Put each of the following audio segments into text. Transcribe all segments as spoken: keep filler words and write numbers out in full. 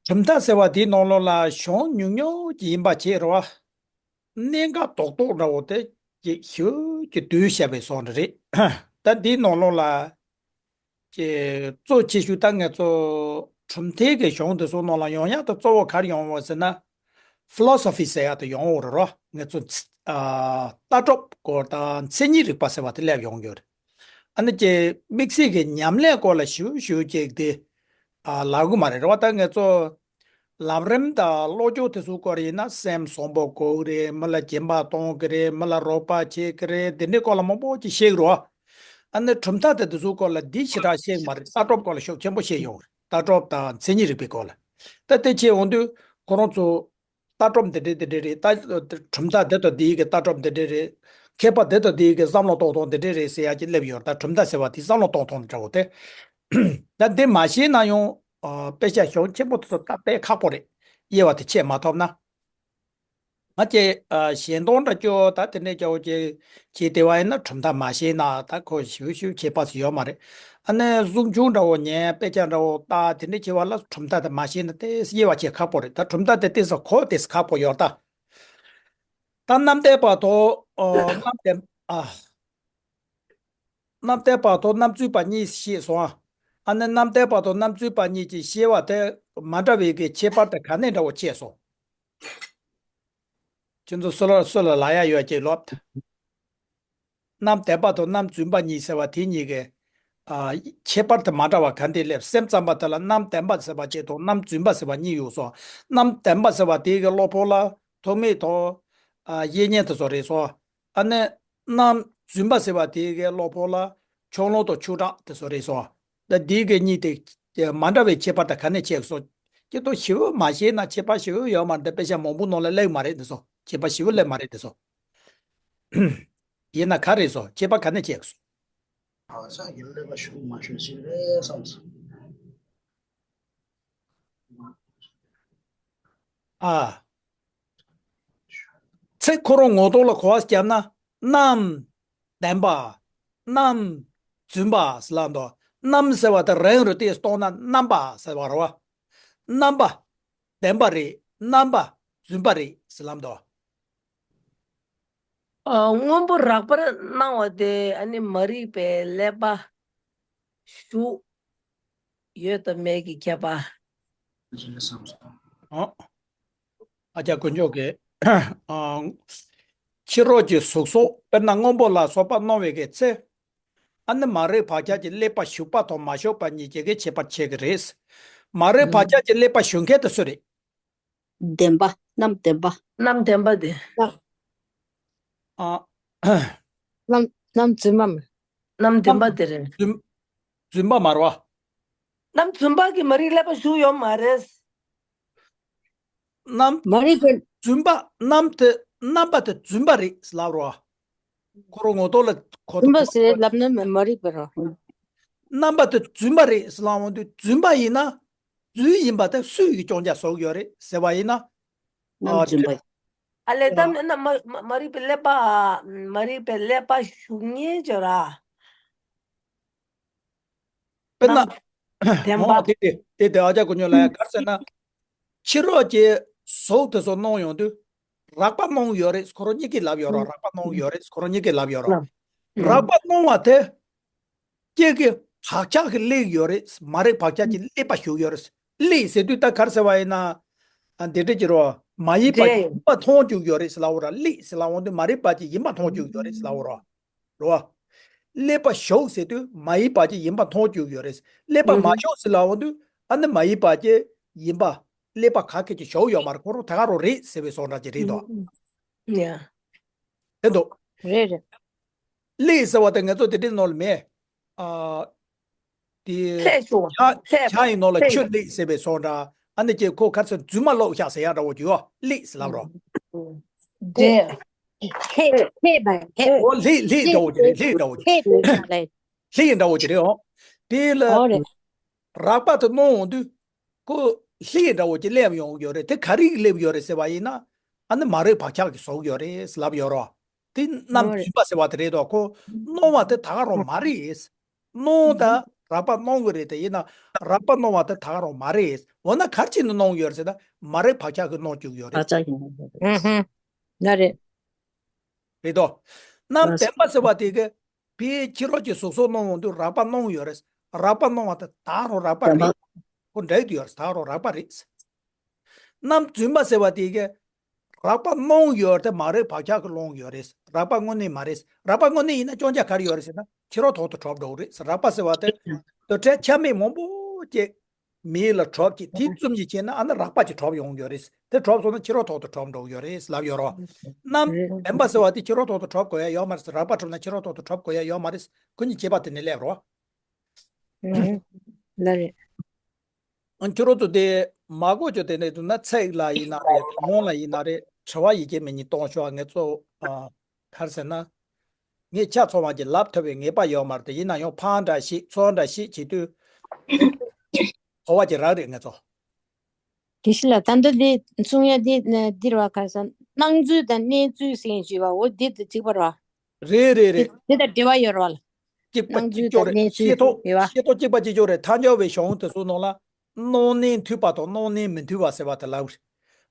གྲུབ་མཐའ་ཟེར་བ་དེའི་ནང་ལོགས་ལ་གཞུང་ཉུང་ཉུང་ཅིག་ཡིན་པ་བྱས་རེད་བ། གནད་འགག་རྡོག་རྡོག་འདྲ་བོ་དེ་ཅིག་ཞུ་ཅིག་བསྡུས་བཤད་པའི་བཟོ་འདྲ་རེད། ད་འདིའི་ནང་ལོགས་ལ་ཅིག་གཙོ་ཆེ་ཤོས་ད་ང་ཚོ་གྲུབ་མཐའི་གི་གཞུང་དེ་ཚོ་ནང་ལ་ཡོང་ཡག་དེ་གཙོ་བོ་ག་རེ་ཡོང་བ་ཟེར་ན། ཕི་ལོ་སོ་ཕི་ཟེར་ཡག་དེ་ཡོང་བ་རེད་རོ། ང་ཚོ་ཚ- ཨ་ལྟ་གྲུབ་སྐོར་དང་མཚན་ཉིད་རིག་པ་ཟེར་བ་དེ་སླེབས་ཡོང་གི་ཡོད་རེད། ཨ་ནི་ཅིག་དམིགས་བསལ་གྱི་ཉམས་ལེན་སྐོར་ལ་ཞིབ་ཞིབ་ཅིག་དེ་ཨ་ལབ་གི་མ་རེད། རེད་བ། ད་ང་ཚོ་ལམ་རིམ་དང་བློ་སྦྱོང་དེ་ཚོའི་སྐོར་ཡིན་ན་སེམས་བཟང་པོ་དགོས་ཀྱི་རེད། མི་ལ་སྦྱིན་པ་གཏོང་གི་རེད། མི་ལ་རོགས་པ་བྱེད་ཀྱི་རེད། དེ་འདྲའི་སྐོར་ལ་མང་པོ་ཅིག་བཤད་ཀྱི་རེད་བ། ཨ་ནི་གྲུབ་མཐའ་དེ་དེ་ཚོའི་སྐོར་ལ་འདི་ཞེ་དྲག་བཤད་ཀྱི་མ་རེད། ལྟ་གྲུབ་སྐོར་ལ་ཤུགས་ཆེན་པོ་བཤད་ཡོང་གི་རེད། ལྟ་གྲུབ་དང་མཚན་ཉིད་རིག་པའི་སྐོར་ལ། ད་དེ་བྱས་ཡོང་དུས་ཁོ་རང་ཚོ་ལྟ་གྲུབ་འདི་འདྲའི་འདི་འདྲའི་རེད། ད་གྲུབ་མཐའ་འདི་དང་འདིའི་གི་ལྟ་གྲུབ་འདི་འདྲའི་རེད། མཁས་པ་འདི་དང་འདིའི་གི་བསམ་བློ་གཏོང་སྟངས་འདི་འདྲའི་རེད་ཟེར་ཡག་ཅིག་སླེབས་ཡོད་རེད། ད་གྲུབ་མཐའ་ཟེར་བ་དེ་བསམ་བློ་གཏོང་སྟངས་འདྲ་བོ་དེ། ད་འདི་མ་ཤེས་ན་ཡང་ཨ་དཔེ་ཆ་གཞུང་ཆེན་པོ་དེ་ཚོ་ད་དཔེ་ཁག་པོ་རེད། དབྱེ་བ་དེ་ཕྱེ་མ་ཐུབ་ན། ང་ཀྱེ་ཨ་གཞན་སྟོང་འདྲ་སྐྱོ་ད་དེ་འདྲའི་སྐྱ་བོ་ཀྱེ་ཀྱེ་དེ་བ་ཡིན་ན་གྲུབ་མཐའ་མ་ཤེས་ན་ད་ཁོ་ཞིབ་ཞིབ་ཁྱད་པར་ཞིག་ཡོད་མ་རེད། ཨ་ནི་གཟུངས་ཆུང་འདྲ་བོ་ཉན། དཔེ་ཆ་འདྲ་བོ་ལྟ། དེ་འདྲའི་ཆེ་བ་ལ་གྲུབ་མཐའ་དེ་མ་ཤེས་ན་དེ་དབྱེ་བ་ཕྱེ་ཁག་པོ་རེད། ད་གྲུབ་མཐའ་དེ་ཏོག་ཙམ་གོ་དེ་ཁག་པོ་ཡོད་ད། ད་རྣམ་བལྟས་པ་དང་ཨ་རྣམ་བལྟས་ཨ་རྣམ་བལྟས་པ་དང་རྣམ་རྩོད་པ་གཉིས་ཤེས་སོང་ཨ། ཨ་ནི་རྣམ་བལྟས་པ་དང་རྣམ་རྩོད་པ་གཉིས་ཀྱི་ཤེས་པ་དེ་མ་འདྲ་བའི་གི་ཁྱད་པར་དེ་ག་ནས་འདྲ་བོ་ཕྱེ་སོང་། ཁྱེད་ཚོ་སུ་ལ་སུ་ལ་ལབ་ཡ་ཡོད་ཀྱི་ལབ། རྣམ་བདེན་པ་དང་རྣམ་རྫུན་པ་གཉིས་ཟེར་བ་དེ་གཉིས་ཀྱི་ཨ་ཁྱད་པར་དེ་མ་འདྲ་བ་ག་འདྲས་སླེབས། སེམས་ཙམ་པ་དེ་ལ་རྣམ་བདེན་པ་ཟེར་བ་གཅིག་དང་རྣམ་རྫུན་པ་ཟེར་བ་གཉིས་ཡོད་སོང་། རྣམ་བདེན་པ་ཟེར་བ་དེ་གི་གློ་བུར་ལ་ཐོགས་མེད་དང་ཨ་གཡེང་སྙིང་དེ་ཚོ་རེད་སོང་། ཨ་ནི་རྣམ་རྫུན་པ་ཟེར་བ་དེ་གི་གློ་བུར་ལ་ཆུང་ལོང་དང་ཆུང་དྲགས་དེ་ཚོ་རེད་སོང་། ད་འདི་གི་གཉིས་དེ་མ་འདྲ་བའི་ཁྱད་པར་དེ་ག་ནས་ཕྱེ་སོང་། ཁྱེད་ཚོ་ཞིབ་པོ་མ་ཤེས་ན་ཁྱད་པར་ཞིབ་པོ་ཡོད་མ་རེད། དཔེ་ཆ་མང་པོ་ནང་ལ་སླེབས་མ་རེད་དེ་ཚོ། ཁྱད་པར་ཞིབ་པོ་སླེབས་མ་རེད་དེ་ཚོ། ཡིན་ན་ག་རེ་སོང་། ཁྱད་པར་ག་ནས་ཕྱེ་སོང་། བག་ཆགས་ཀྱི་ཀླད་པ་ཞུགས་མ་ཞུགས་ཞིག་རེད་བསམ་སོང་། ཨ། ཚེ་ཁོ་རང་ངོ་ཐོག་ལ་གོ་བ་བརྒྱབ་ན་རྣམ་བདེན་པ། རྣམ་རྫུན་པ་ཟེར་ལབ་འདུག། རྣམ་ཟེར་བ་དེ་རང་རུ་དེ་སྟོང་ན་རྣམ་པ་ཟེར་བ་རེད་བ། རྣམ་པ་བདེན་པ་རེད། རྣམ་པ་རྫུན་པ་རེད་ཟེར་ལབ་འདུག། ཨ། སྔོན་པོ་རགས་པར་སྣང་བ་དེ་ཨ་ནི་མ་རིག་པའི་ཀླད་པ་ཞུགས་ཡོད་དང་མེད་ཀྱི་ཁྱད་པར། ཨ། ཨ་ཅག་དཀོན་མཆོག་གིས། ཨ། ཕྱི་རོལ་གྱི་གཟུགས་སོགས་དཔེར་ན་སྔོན་པོ་ལ་སོགས་པ་སྣང་བའི་གི་ཚེ། ཨ་ནི་མ་རིག་བག་ཆགས་ཀྱི་ཀླད་པ་ཞུགས་པ་དང་མ་ཞུགས་པ་གཉིས་ཀྱི་གི་ཁྱད་པར་ཕྱེ་གི་རེད། མ་རིག་བག་ཆགས་ཀྱི་ཀླད་པ་ཞུགས་མཁན་དེ་སུ་རེད། བདེན་པ། རྣམ་བདེན་པ། རྣམ་བདེན་པ་དེ། ཨ། རྣམ་རྣམ་རྫུན་མ་མ། རྣམ་བདེན་པ་དེ་རེད། རྫུན་རྫུན་པ་མ་རེད་བ། རྣམ་རྫུན་པ་གི་མ་རིག་ཀླད་པ་ཞུགས་ཡོད་མ་རེད། རྣམ་མ་རིག་པའི། རྫུན་པ་རྣམ་དེ་རྣམ་པ་དེ་རྫུན་པ་རེད་ལབ་རོ། ཁོ་རང་ངོ་ཐོག་ལ་གོ་རྫུན་པ་ཟེར་ལབ་ན་མ་མ་རིག་པ་རོ། རྣམ་པ་དེ་རྫུན་པ་རེད་ལབ་འོང་དུས་རྫུན་པ་ཡིན་ན། རྫུན་ཡིན་པ་དེ་སུས་ཀྱིས་སྐྱོན་ཆ་བཟོ་གི་ཡོད་རེད་ཟེར་བ་ཡིན་ན། རྣམ་རྫུན་པ། ཨ་ལས་ད་མེད་ན་མ་མ་མ་རིག་པའི་ཀླད་པ། མ་རིག་པའི་ཀླད་པ་ཞུགས་ཉེན་བྱོས་ར། དཔེར་ན། རྣམ་བདེན་པ། འོ་དེ་དེ་དེ་དེ་ཨ་ཅག་དཀོན་མཆོག་ལ་ཡ་ག་རེ་ཟེར་ན། ཕྱི་རོལ་གྱི་གཟུགས་དེ་ཚོ་སྣང་ཡོང་དུས། རགས་པ་སྣང་ཡོད་རེད། ཁོ་རང་གཉིས་ཀྱིས་ལབ་ཡོད་རེད། རགས་པ་སྣང་ཡོད་རེད། ཁོ་རང་གཉིས་ཀྱིས་ལབ་ཡོད་རེད། རགས་པ་སྣང་བ་དེ། ཁྱེད་ཀྱི་བག་ཆགས་ཀྱི་ཀླད་ཡོད་རེད། མ་རིག་བག་ཆགས་ཀྱི་ཀླད་པ་ཞུགས་ཡོད་རེད། ཀླད་ཟེར་དུས་ད་ག་རེ་ཟེར་བ་ཡིན་ན། ཨ་འདི་འདྲ་ཅིག་རོ། མ་ཡིན་པ་ཡིན་པ་མཐོང་བཅུག་ཡོད་རེད་ཟེར་ལབ་འོ་ར། ཀླད་ཟེར་ལབ་འོང་དུས་མ་རིག་པ་ཅིག་ཡིན་པ་མཐོང་བཅུག་ཡོད་རེད་ཟེར་ལབ་འོ་ར། རོ། ཀླད་པ་ཞུགས་ཟེར་དུས་མ་ཡིན་པ་ཅིག་ཡིན་པ་མཐོང་བཅུག་ཡོད་རེད། ཀླད་པ་མ་ཞུགས་ཟེར་ལབ་འོང་དུས་ཨ་ནི་མ་ཡིན་པ་ཅིག་ཡིན་པ། ཀླད་པ་ག་གེ་ཅིག་ཞུགས་ཡོད་མ་རེད། ཁོ་རང་ད་ག་རང་རེད་ཟེར་བའི་བཟོ་འདྲ་ཅིག་རེད་དོ། ཡ། དེ་འདུག། རེད་རེད། ཀླད་ཟེར་བ་དེ་ང་ཚོ་དེ་འདྲའི་ནང་ལ་མེད། ཨ། དེ། ལྷས་ཞུགས་པ། ཆ་ལྷས་ཆ་ཡི་ནང་ལ་ལྷས་ཆུ་ཀླད་ཟེར་བའི་བཟོ་འདྲ། ཨ་ནི་ཀྱེ་ཁོ་ག་རེ་ཟེར་རྫུན་མ་ལོག་ཤག་ཟེར་ཡག་འདྲ་བོ་ཅིག་ཡོད། ཀླད་ཟེར་ལབ་རོ། རེད། ལྷས་ལྷས་པ་ལྷས། འོ་ལྷས་ལྷས་འདྲ་བོ་ཅིག་རེད། ལྷས་འདྲ་བོ་ཅིག། ལྷས་པའི་ལྷས། ལྷས་ཡི་འདྲ་བོ་ཅིག་རེད། འོ། དེ་ལ། འོ་རེད། རགས་པ་དེ་སྣང་འོང་དུས། ཁོ་ལྷས་འདྲ་བོ་ཅིག་སླེབས་ཡོང་གི་ཡོད་རེད། དེ་ག་རེ་གིས་སླེབས་ཡོད་རེད་ཟེར་བ་ཡིན་ན། ཨ་ནི་མ་རིག་བག་ཆགས་ཀྱིས་བཟོ་གི་ཡོད་རེད་ལབ་ཡོད་རོ། དེ་རྣམ་རྫུན་པ་ཟེར་བ་དེ་རེད་དོ། ཁོ་སྣང་བ་དེ་ད་ག་རང་མ་རེད། སྣང་ད་ རགས་པ་གནོང་གི་རེད་དེ། ཡིན་ན་རགས་པ་གནོང་བ་དེ་ད་རུང་མ་རེད། འོ་ན་ག་རེ་བྱས་ནས་གནོང་ཡོད་རེད་ཟེར་ན། མ་རིག་བག་ཆགས་ཀྱིས་གནོང་བཅུག་ཡོད་རེད། བག་ཆགས་ཀྱིས་གནོང་བཅུག་ཡོད་རེད། ཨུ་ཧུམ། ལགས་རེད། རེད་དོ། རྣམ་བདེན་པ་ཟེར་བ་དེ་གི་ཕའི་ཕྱི་རོལ་གྱི་གཟུགས་སོགས་སྣང་བ་དེ་རགས་པ་གནོང་ཡོད་རེད། རགས་པ་གནོང་བ་དེ་ད་རུང་རགས་པ་རེད། ཁོ་འདྲ་ཡོད་རེད། ད་རུང་རགས་པ་རེད། རྣམ་རྫུན་པ་ཟེར་བ་དེ་གི་རགས་པ་གནོང་ཡོད་དེ། མ་རིག་བག་ཆགས་ཀྱིས་བསླངས་ཡོད་རེད། རགས་པ་དངོས་གནས་མ་རེད། རགས་པ་དངོས་གནས་ཡིན་ན་སྐྱོན་ཆ་ག་རེ་ཡོད་རེད་ཟེར་ན། ཕྱི་རོལ་ཐོག་ཏུ་གྲུབ་འགྲོ་གི་རེད། རགས་པ་ཟེར་བ་དེ་འདུ་འབྲས་ཆ་མེད་མང་པོ་ཅིག་མིག་ལ་གྲུབ་ཀྱི་དེ་ཙམ་ཞིག་བྱས་ན། ཨ་ནི་རགས་པ་ཅིག་གྲུབ་ཡོང་གི་ཡོད་རེད། དེ་གྲུབ་སོང་ན་ཕྱི་རོལ་ཐོག་ཏུ་གྲུབ་འགྲོ་གི་ཡོད་རེད་ལབ་ཡོད་རེད། རྣམ་བདེན་པ་ཟེར་བ་དེ་ཕྱི་རོལ་ཐོག་ཏུ་གྲུབ་དགོས་ཡ་ཡོད་མ་རེད། རགས་པ་གྲུབ་ན་ཕྱི་རོལ་ཐོག་ཏུ་གྲུབ་དགོས་ཡ་ཡོད་མ་རེད། ཁོ་གཉིས་ཁྱད་པར་དེ་ནས་སླེབས་རོ། ལགས་རེད། ཁྱོད་རང་ཚོ་དེ་མ་གོ་ཆོག་དེ་ནས་འདུག་ན། ཚིག་ལ་ཡིན་ན་རེད། མྱོང་ལ་ཡིན་ན་རེད། དྲི་བ་ཡི་གེ་མི་གཉིས་གཏོང་ཤོག་ངས་གཙོ་བོ་ཨ་ག་རེ་ཟེར་ན། ངས་ཆ་ཚང་བ་ཅིག་ལབ་ཐུབ་པའི་ངེས་པ་ཡོད་མ་རེད་དེ། ཡིན་ན་ཡང་ཕར་འདྲ་ཞིག་ཚུར་འདྲ་ཞིག་བྱེད་དུས་གོ་བ་ཅིག་རག་རེད་ངས་ཚོ། དེ་ཤི་ལ་ད་འདི་འདི་གསུང་ཡ་འདི་འདིར་བ་ག་རེ་ཟེར། སྣང་ཚུལ་དང་གནས་ཚུལ་ཟེར་ཞུས་པ། འོ་འདི་དང་གཅིག་པ་རེད་བ། རེད་རེད་རེད། དེ་དང་འབྲེལ་བ་ཡོད་རེད་བ་ལ། གཅིག་པ་སྣང་ཚུལ་གཅིག་ཀྱང་དང་རེད། གནས་ཤེས་ཚུལ་ཐོག་རེད་བ། ཤེས་རྟོགས་གཅིག་པ་གཅིག་ཀྱང་རེད། ཐལ་འགྱུར་བའི་གཞུང་དེ་ཚོའི་ནང་ལ་སྣང་གནས་མཐུན་པ་དང་སྣང་གནས་མི་མཐུན་པ་ཟེར་བ་དེ་ལ།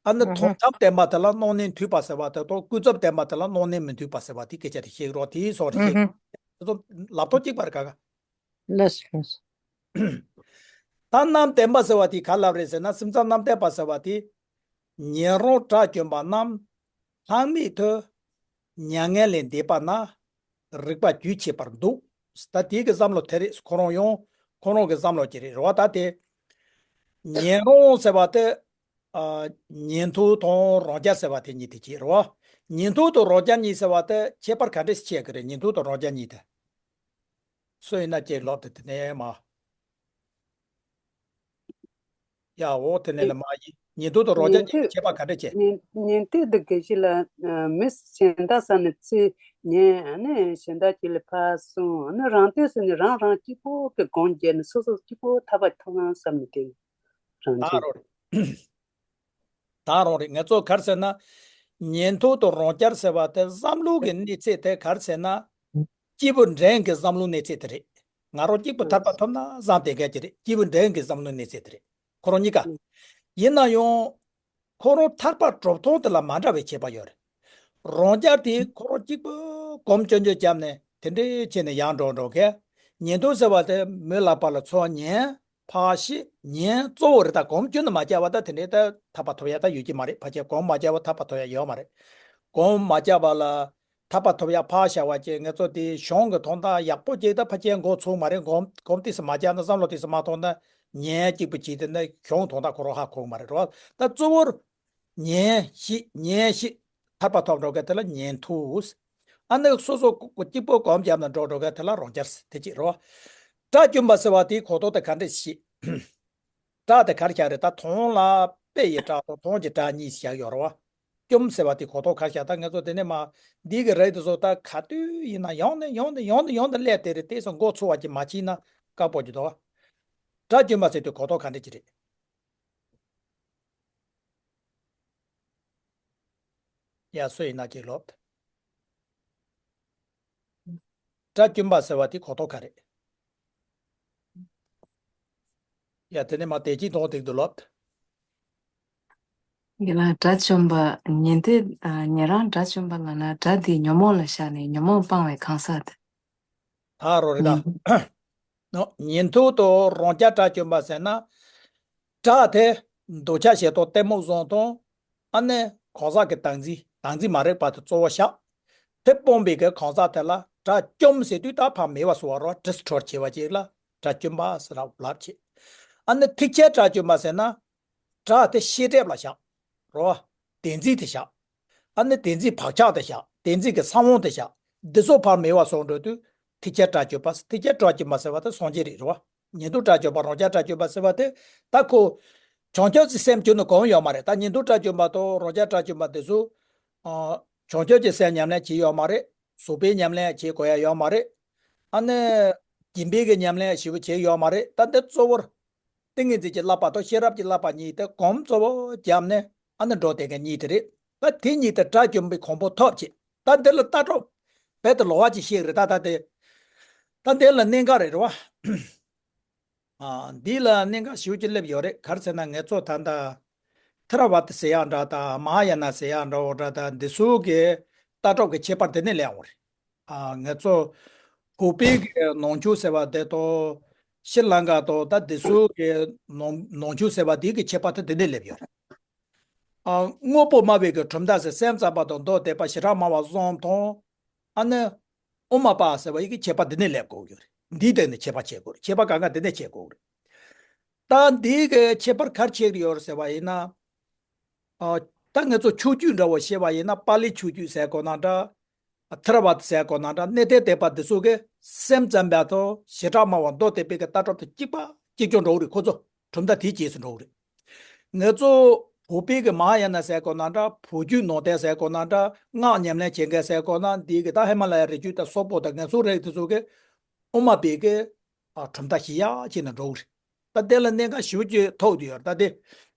ཨ་ནི་ཨ་ཧ། དོན་དམ་བདེན་པ་དེ་ལ་སྣང་གནས་མཐུན་པ་ཟེར་བ་དེ་དང་། ཀུན་རྫོབ་བདེན་པ་དེ་ལ་སྣང་གནས་མི་མཐུན་པ་ཟེར་བ་དེ་སྐད་ཆ་དེ་བཤད་རོགས། དེའི་སོགས་རེ་ཨ་བཤད། ཧ། དེ་ཚོ་ལབ་ཐོག་གཅིག་པ་རེད་ག་ག། ལགས་སོ། ད་རྣམ་བདེན་པ་ཟེར་བ་དེ་ག་ལབ་རེད་ཟེར་ན། སེམས་ཙམ་རྣམ་བདེན་པ་ཟེར་བ་དེ། ཉན་རང་དགྲ་བཅོམ་པ་རྣམས་ལྷག་མེད་དུ་མྱ་ངན་ལས་འདས་པ་ན། རིག་པ་རྒྱུད་ཆད་པར་འདུག་ད་དེ་གི་བསམ་བློ་དེ་རེད། ཁོ་རང་ཡང་ཁོ་རང་གི་བསམ་བློ་ཅིག་རེད་རེད་བ། ད་དེ་ཉན་རང་ཟེར་བ་དེ། ཨ། ཉན་ཐོས་དང་རང་རྒྱལ་ཟེར་བ་དེ་གཉིས་དེ་གཅིག་རེད་བ། ཉན་ཐོས་དང་རང་རྒྱལ་གཉིས་ཟེར་བ་དེ་ཁྱད་པར་ག་འདྲས་ཕྱེ་གི་རེད། ཉན་ཐོས་དང་རང་རྒྱལ་གཉིས་དེ། སུ་ཡིན་ན་ཅིག་ལབ་དེ་དེ་ནས་མ། ཡ་འོ་དེ་ནས་ལ་མ་ཡིན། ཉན་ཐོས་དང་རང་རྒྱལ་ཉན་གཉིས་ཐོས། ཁྱད་པར་ག་འདྲས་ཕྱེ། ཉན་ཉན་ཐོས་དེ་ག་ཞིག་ལ། ཨ། མི་གཞན་དག་ས་ནས་ཚུར་ཉན། ཨ་ནི་གཞན་དག་ཅིག་ལ་ཕར་གསུང་། ཨ་ནི་རང་ཐོས་ཟེར་ནས་རང་རང་གཅིག་པོ་གི་སྒོམ་བརྒྱབ་ནས་སོ་སོ་གཅིག་པོ་ཐར་པ་ཐོབ་ན་བསམ་ནས་དེ་རང་ད་ཐོས། རོ་རེད། ད་རང་རེད། ང་ཚོ་ག་རེ་ཟེར་ན། ཉན་ཐོས་དང་རང་རྒྱལ་ཟེར་བ་དེ་བསམ་བློ་གི་གནས་ཚད་དེ་ག་རེ་ཟེར་ན། སྐྱེས་བུ་འབྲིང་གི་བསམ་བློ་གནས་ཚད་དེ་རེད། ང་རང་གཅིག་པུ་ཐར་པ་ཐོབ་ན་བསམ་དེ་ག་ཅི་རེད། སྐྱེས་བུ་འབྲིང་གི་བསམ་བློ་གནས་ཚད་དེ་རེད། ཁོ་རང་གཉིས་ཀ། ཡིན་ན་ཡང་ཁོ་རང་ཐར་པ་གྲུབ་སྟངས་དེ་ལ་མ་འདྲ་བའི་ཁྱད་པར་ཡོད་རེད། རང་རྒྱལ་དེ་ཁོ་རང་གཅིག་པུ་གོམ་ཅོན་ཅོན་བརྒྱབ་ནས་དེ་འདྲའི་བྱས་ནས་ཡར་འགྲོ་འགྲོ་གི། ཉན་ཐོས་ཟེར་བ་དེ་མི་ལ་ཕར་ལ་ཚུར་ཉན། ཕར་བཤད། ཉན། གཙོ་བོ་རེད། ད་གོམ་ཅོན་ནས་མ་བརྒྱབ་པ་ད་དེ་འདྲའི་ད་ཐར་པ་ཐོབ་ཡ་ད་ཡོད་ཀྱི་མ་རེད། ཕལ་ཆེར་གོམ་མ་བརྒྱབ་པ་ཐར་པ་ཐོབ་ཡ་ཡོད་མ་རེད། གོམ་མ་བརྒྱབ་པ་ལ་ཐར་པ་ཐོབ་ཡ་ཕར་བཞག་པ་བྱས། ང་ཚོ་དེ་གཞུང་གི་དོན་དག་ཡག་པོ་ཅིག་ད་ཕལ་ཆེར་མགོ་ཚོས་མ་རེད། གོམ་གོམ་ཏོག་ཙམ་མ་བརྒྱབ་ན། བསམ་བློ་ཏོག་ཙམ་མ་གཏོང་ན། ཉན། གཅིག་པུ་བྱས་དེ་ནས་གཞུང་དོན་དག་ཁོ་རང་ཧ་གོ་གི་མ་རེད་རོ། ད་གཙོ་བོར་ཉན་བཤད་ཉན་བཤད། ཐར་པ་ཐོབ་འགྲོ་མཁན་དེ་ལ་ཉན་ཐོས། ཨ་ནི་སོ་སོ་གཅིག་པོ་གོམ་བརྒྱབ་ནས་འགྲོ་འགྲོ་མཁན་དེ་ལ་རང་རྒྱལ་དེ་གཅིག་རེད་བ། དགྲ་བཅོམ་པ་ཟེར་བ་དེའི་གོ་རྟོགས་དེ་ག་འདྲས་ཤེས། དགྲ་དེ་ག་རེ་བྱ་རེད། ད་དོན་ལ་དཔེ་ཡི་དགྲ་དང་དོན་གྱི་དགྲ་གཉིས་བཞག་ཡོད་རེད་བ། བཅོམ་ཟེར་བ་དེའི་གོ་རྟོགས་ག་རེ་བྱ། ད་ང་ཚོ་དེ་ནས་མ་འདི་གི་རིགས་དེ་ཚོ་ད་ག་དུས་ཡིན་ན་ཡང་ནས་ཡང་ནས་ཡང་ནས་ཡང་ནས་སླེབས་དེ་རེད། དེ་ཚོ་མགོ་ཚོས་པ་ཅིག་མ་བྱས་ན་དཀའ་པོ་ཅིག་འདུག་བ། དགྲ་བཅོམ་པ་ཟེར་དུས་གོ་རྟོགས་ག་འདྲས་ཅིག་རེད། ཡ་སུ་ཡིན་ན་ཅིག་ལོབ། དགྲ་བཅོམ་པ་ཟེར་བ་དེ་གོ་རྟོགས་ག་རེད། ཡ་དེ་ནས་མ་དེ་གཅིག་དོན་ཐིག་ཏུ་ལོབ། ཡ་ལ་དགྲ་བཅོམ་པ་ཉན་ཐོས། ཨ། ཉན་རང་དགྲ་བཅོམ་པ་ལབ་ན་དགྲ་དེ་ཉོན་མོངས་ལ་བཞག་ནས་ཉོན་མོངས་སྤང་བའི་གང་ཟག་དེ། ད་རོ་རེད་ད། ཉན་ནོ། ཉན་ཐོས་དང་རང་རྒྱལ་དགྲ་བཅོམ་པ་ཟེར་ན། དགྲ་དེ་འདོད་ཆགས་ཞེ་སྡང་གཏི་མུག་གསུམ་དང་། ཨ་ནི་གང་ཟག་གི་བདག་འཛིན། བདག་འཛིན་མ་རིག་པ་དེ་གཙོ་བོ་བཞག་དེ་སྤངས་པའི་གི་གང་ཟག་དེ་ལ་དགྲ་བཅོམ་ཟེར་དུས་ད་ཕར་མེད་པ་བཟོ་བ་རོ། ཌི་སི་ཊོར་ཊི་བྱས་པ་ཅིག་ལ་དགྲ་བཅོམ་པ་ཟེར་ལབ་བྱེད། ཨ་ནི་ཐེག་ཆེན་དགྲ་བཅོམ་པ་ཟེར་ན། དགྲ་དེ་ཤེས་སྒྲིབ་ལ་བཞག་རོ། བདེན་འཛིན་དེ་བཞག་ཨ་ནི་བདེན་འཛིན་བག་ཆགས་དེ་བཞག་བདེན་འཛིན་གྱི་ས་བོན་དེ་བཞག་འདི་ཚོ་ཕར་མེད་པ་བཟོ་འགྲོ་དུས་ཐེག་ཆེན་དགྲ་བཅོམ་པ། ཐེག་ཆེན་དགྲ་བཅོམ་པ་ཟེར་བ་དེ་སངས་རྒྱས་རེད་རོ། ཉན་ཐོས་དགྲ་བཅོམ་པ། རང་རྒྱལ་དགྲ་བཅོམ་པ་ཟེར་བ་དེ་ད་ཁོ་བྱང་ཆུབ་ཀྱི་སེམས་བསྒྱུར་ནས་གོམས་ཡོད་མ་རེད། ད་ཉན་ཐོས་དགྲ་བཅོམ་པ་དང་རང་རྒྱལ་དགྲ་བཅོམ་པ་འདི་ཚོ། ཨ། བྱང་ཆུབ་ཀྱི་སེམས་ཉམས་ལེན་བྱས་ཡོད་མ་རེད། གཟུགས་པོའི་ཉམས་ལེན་བྱེད་དགོས་ཡ་ཡོད་མ་རེད། ཨ་ནི་སྦྱིན་པའི་གི་ཉམས་ལེན་ཞེ་པོ་བྱས་ཡོད་མ་རེད། ད་འདི་གཙོ་བོར་ཏིང་ངེ་འཛིན་གྱི་བསླབ་པ་དང་ཤེས་རབ་ཀྱི་བསླབ་པ་གཉིས་དེ་གོམས་གཙོ་བོ་བརྒྱབ་ནས་ཨ་ནི་འགྲོ་བསྡད་མཁན་གཉིས་དེ་རེད། ད་དེ་གཉིས་དེ་དགྲ་བཅོམ་པའི་གོ་འཕང་ཐོབ་བྱེད། ད་འདི་ལ་ལྟ་གྲུབ་རྦད་དེ་ལོགས་ཀ་ཅིག་བཤད་རེད། ད་ད་དེ་ད་འདི་ལ་གནད་འགག་རེད་རེད་བ། ཨ། འདི་ལ་གནད་འགག་ཞེ་པོ་ཅིག་སླེབས་ཡོད་རེད། ག་རེ་ཟེར་ན་ང་ཚོ་ད་ལྟ་ཐེ་ར་ཝཱ་ཏི་ཟེར་ཡག་འདྲ་དང་མ་ཧཱ་ཡ་ན་ཟེར་ཡག་འདྲ་བོ་འདྲ་དང་འདི་ཚོ་གི་ལྟ་གྲུབ་ཀྱི་ཁྱད་པར་དེ་ནས་སླེབས་ཡོང་རེད། ཨ། ང་ཚོ་བོད་པའི་གི་ནང་ཆོས་ཟེར་བ་དེ་དང་ཤྲི་ལང་ཀ་དང་ད་འདི་ཚོ་གི་ནང་ནང་ཆོས་ཟེར་བ་དེ་གི་ཁྱད་པར་དེ་དེ་ནས་སླེབས་ཡོད་རེད། ཨ། དངོས་པོ་སྨྲ་བའི་གི་གྲུབ་མཐའ་ཟེར་སེམས་ཙམ་པ་དང་མདོ་སྡེ་པ་བྱེ་བྲག་སྨྲ་བ་གསུམ་དང་། ཨ་ནི་དབུ་མ་པ་ཟེར་བ་ཡི་གི་ཁྱད་པར་འདི་ནས་སླེབས་དགོས་ཀྱི་རེད། འདིའི་སྟེང་ནས་ཁྱད་པར་ཕྱེ་དགོས་རེད། ཁྱད་པར་གང་ག་འདི་ནས་ཕྱེ་དགོས་རེད། ད་འདིའི་གི་ཁྱད་པར་ག་རེ་ཕྱེ་གི་ཡོད་རེད་ཟེར་བ་ཡིན་ན། ཨ། ད་ང་ཚོ་ཆོས་བརྒྱུད་འདྲ་བོ་བཤད་པ་ཡིན་ན་པཱ་ལིའི་ཆོས་བརྒྱུད་ཟེར་དགོས་ན་འདྲ། ཐེ་ར་ཝཱ་ཏི་ཟེར་དགོས་ན་འདྲ། གནས་བརྟན་སྡེ་པ་འདི་ཚོ་གི་སེམས་ཙམ་པ་དང་བྱེ་བྲག་སྨྲ་བ་མདོ་སྡེ་པའི་གི་ལྟ་གྲུབ་དང་གཅིག་པ་གཅིག་རྐྱང་འགྲོ་གི་རེད། ཁོ་ཚོ་གྲུབ་མཐའ་དེའི་རྗེས་སུ་འགྲོ་གི་རེད། ང་ཚོ་བོད་པའི་གི་མ་ཧཱ་ཡ་ན་ཟེར་དགོས་ན་འདྲ། བོད་བརྒྱུད་ནང་བསྟན་ཟེར་དགོས་ན་འདྲ། སྔགས་ཉམས་ལེན་བྱེད་མཁན་ཟེར་དགོས་ན་འདི་གི་ད་ཧི་མ་ལ་ཡའི་རི་རྒྱུད་དང་སོག་པོ་དང་ང་ཚོ་རིགས་དེ་ཚོ་གི་དབུ་མ་པའི་གི་ཨ། གྲུབ་མཐའ་ཞིག་ཡག་བྱས་ནས་འགྲོ་གི་རེད། ད་དེ་ལ་གནད་འགག་ཞེ་པོ་ཅིག་ཐུག་བསྡད་ཡོད་རེད། ད་དེ་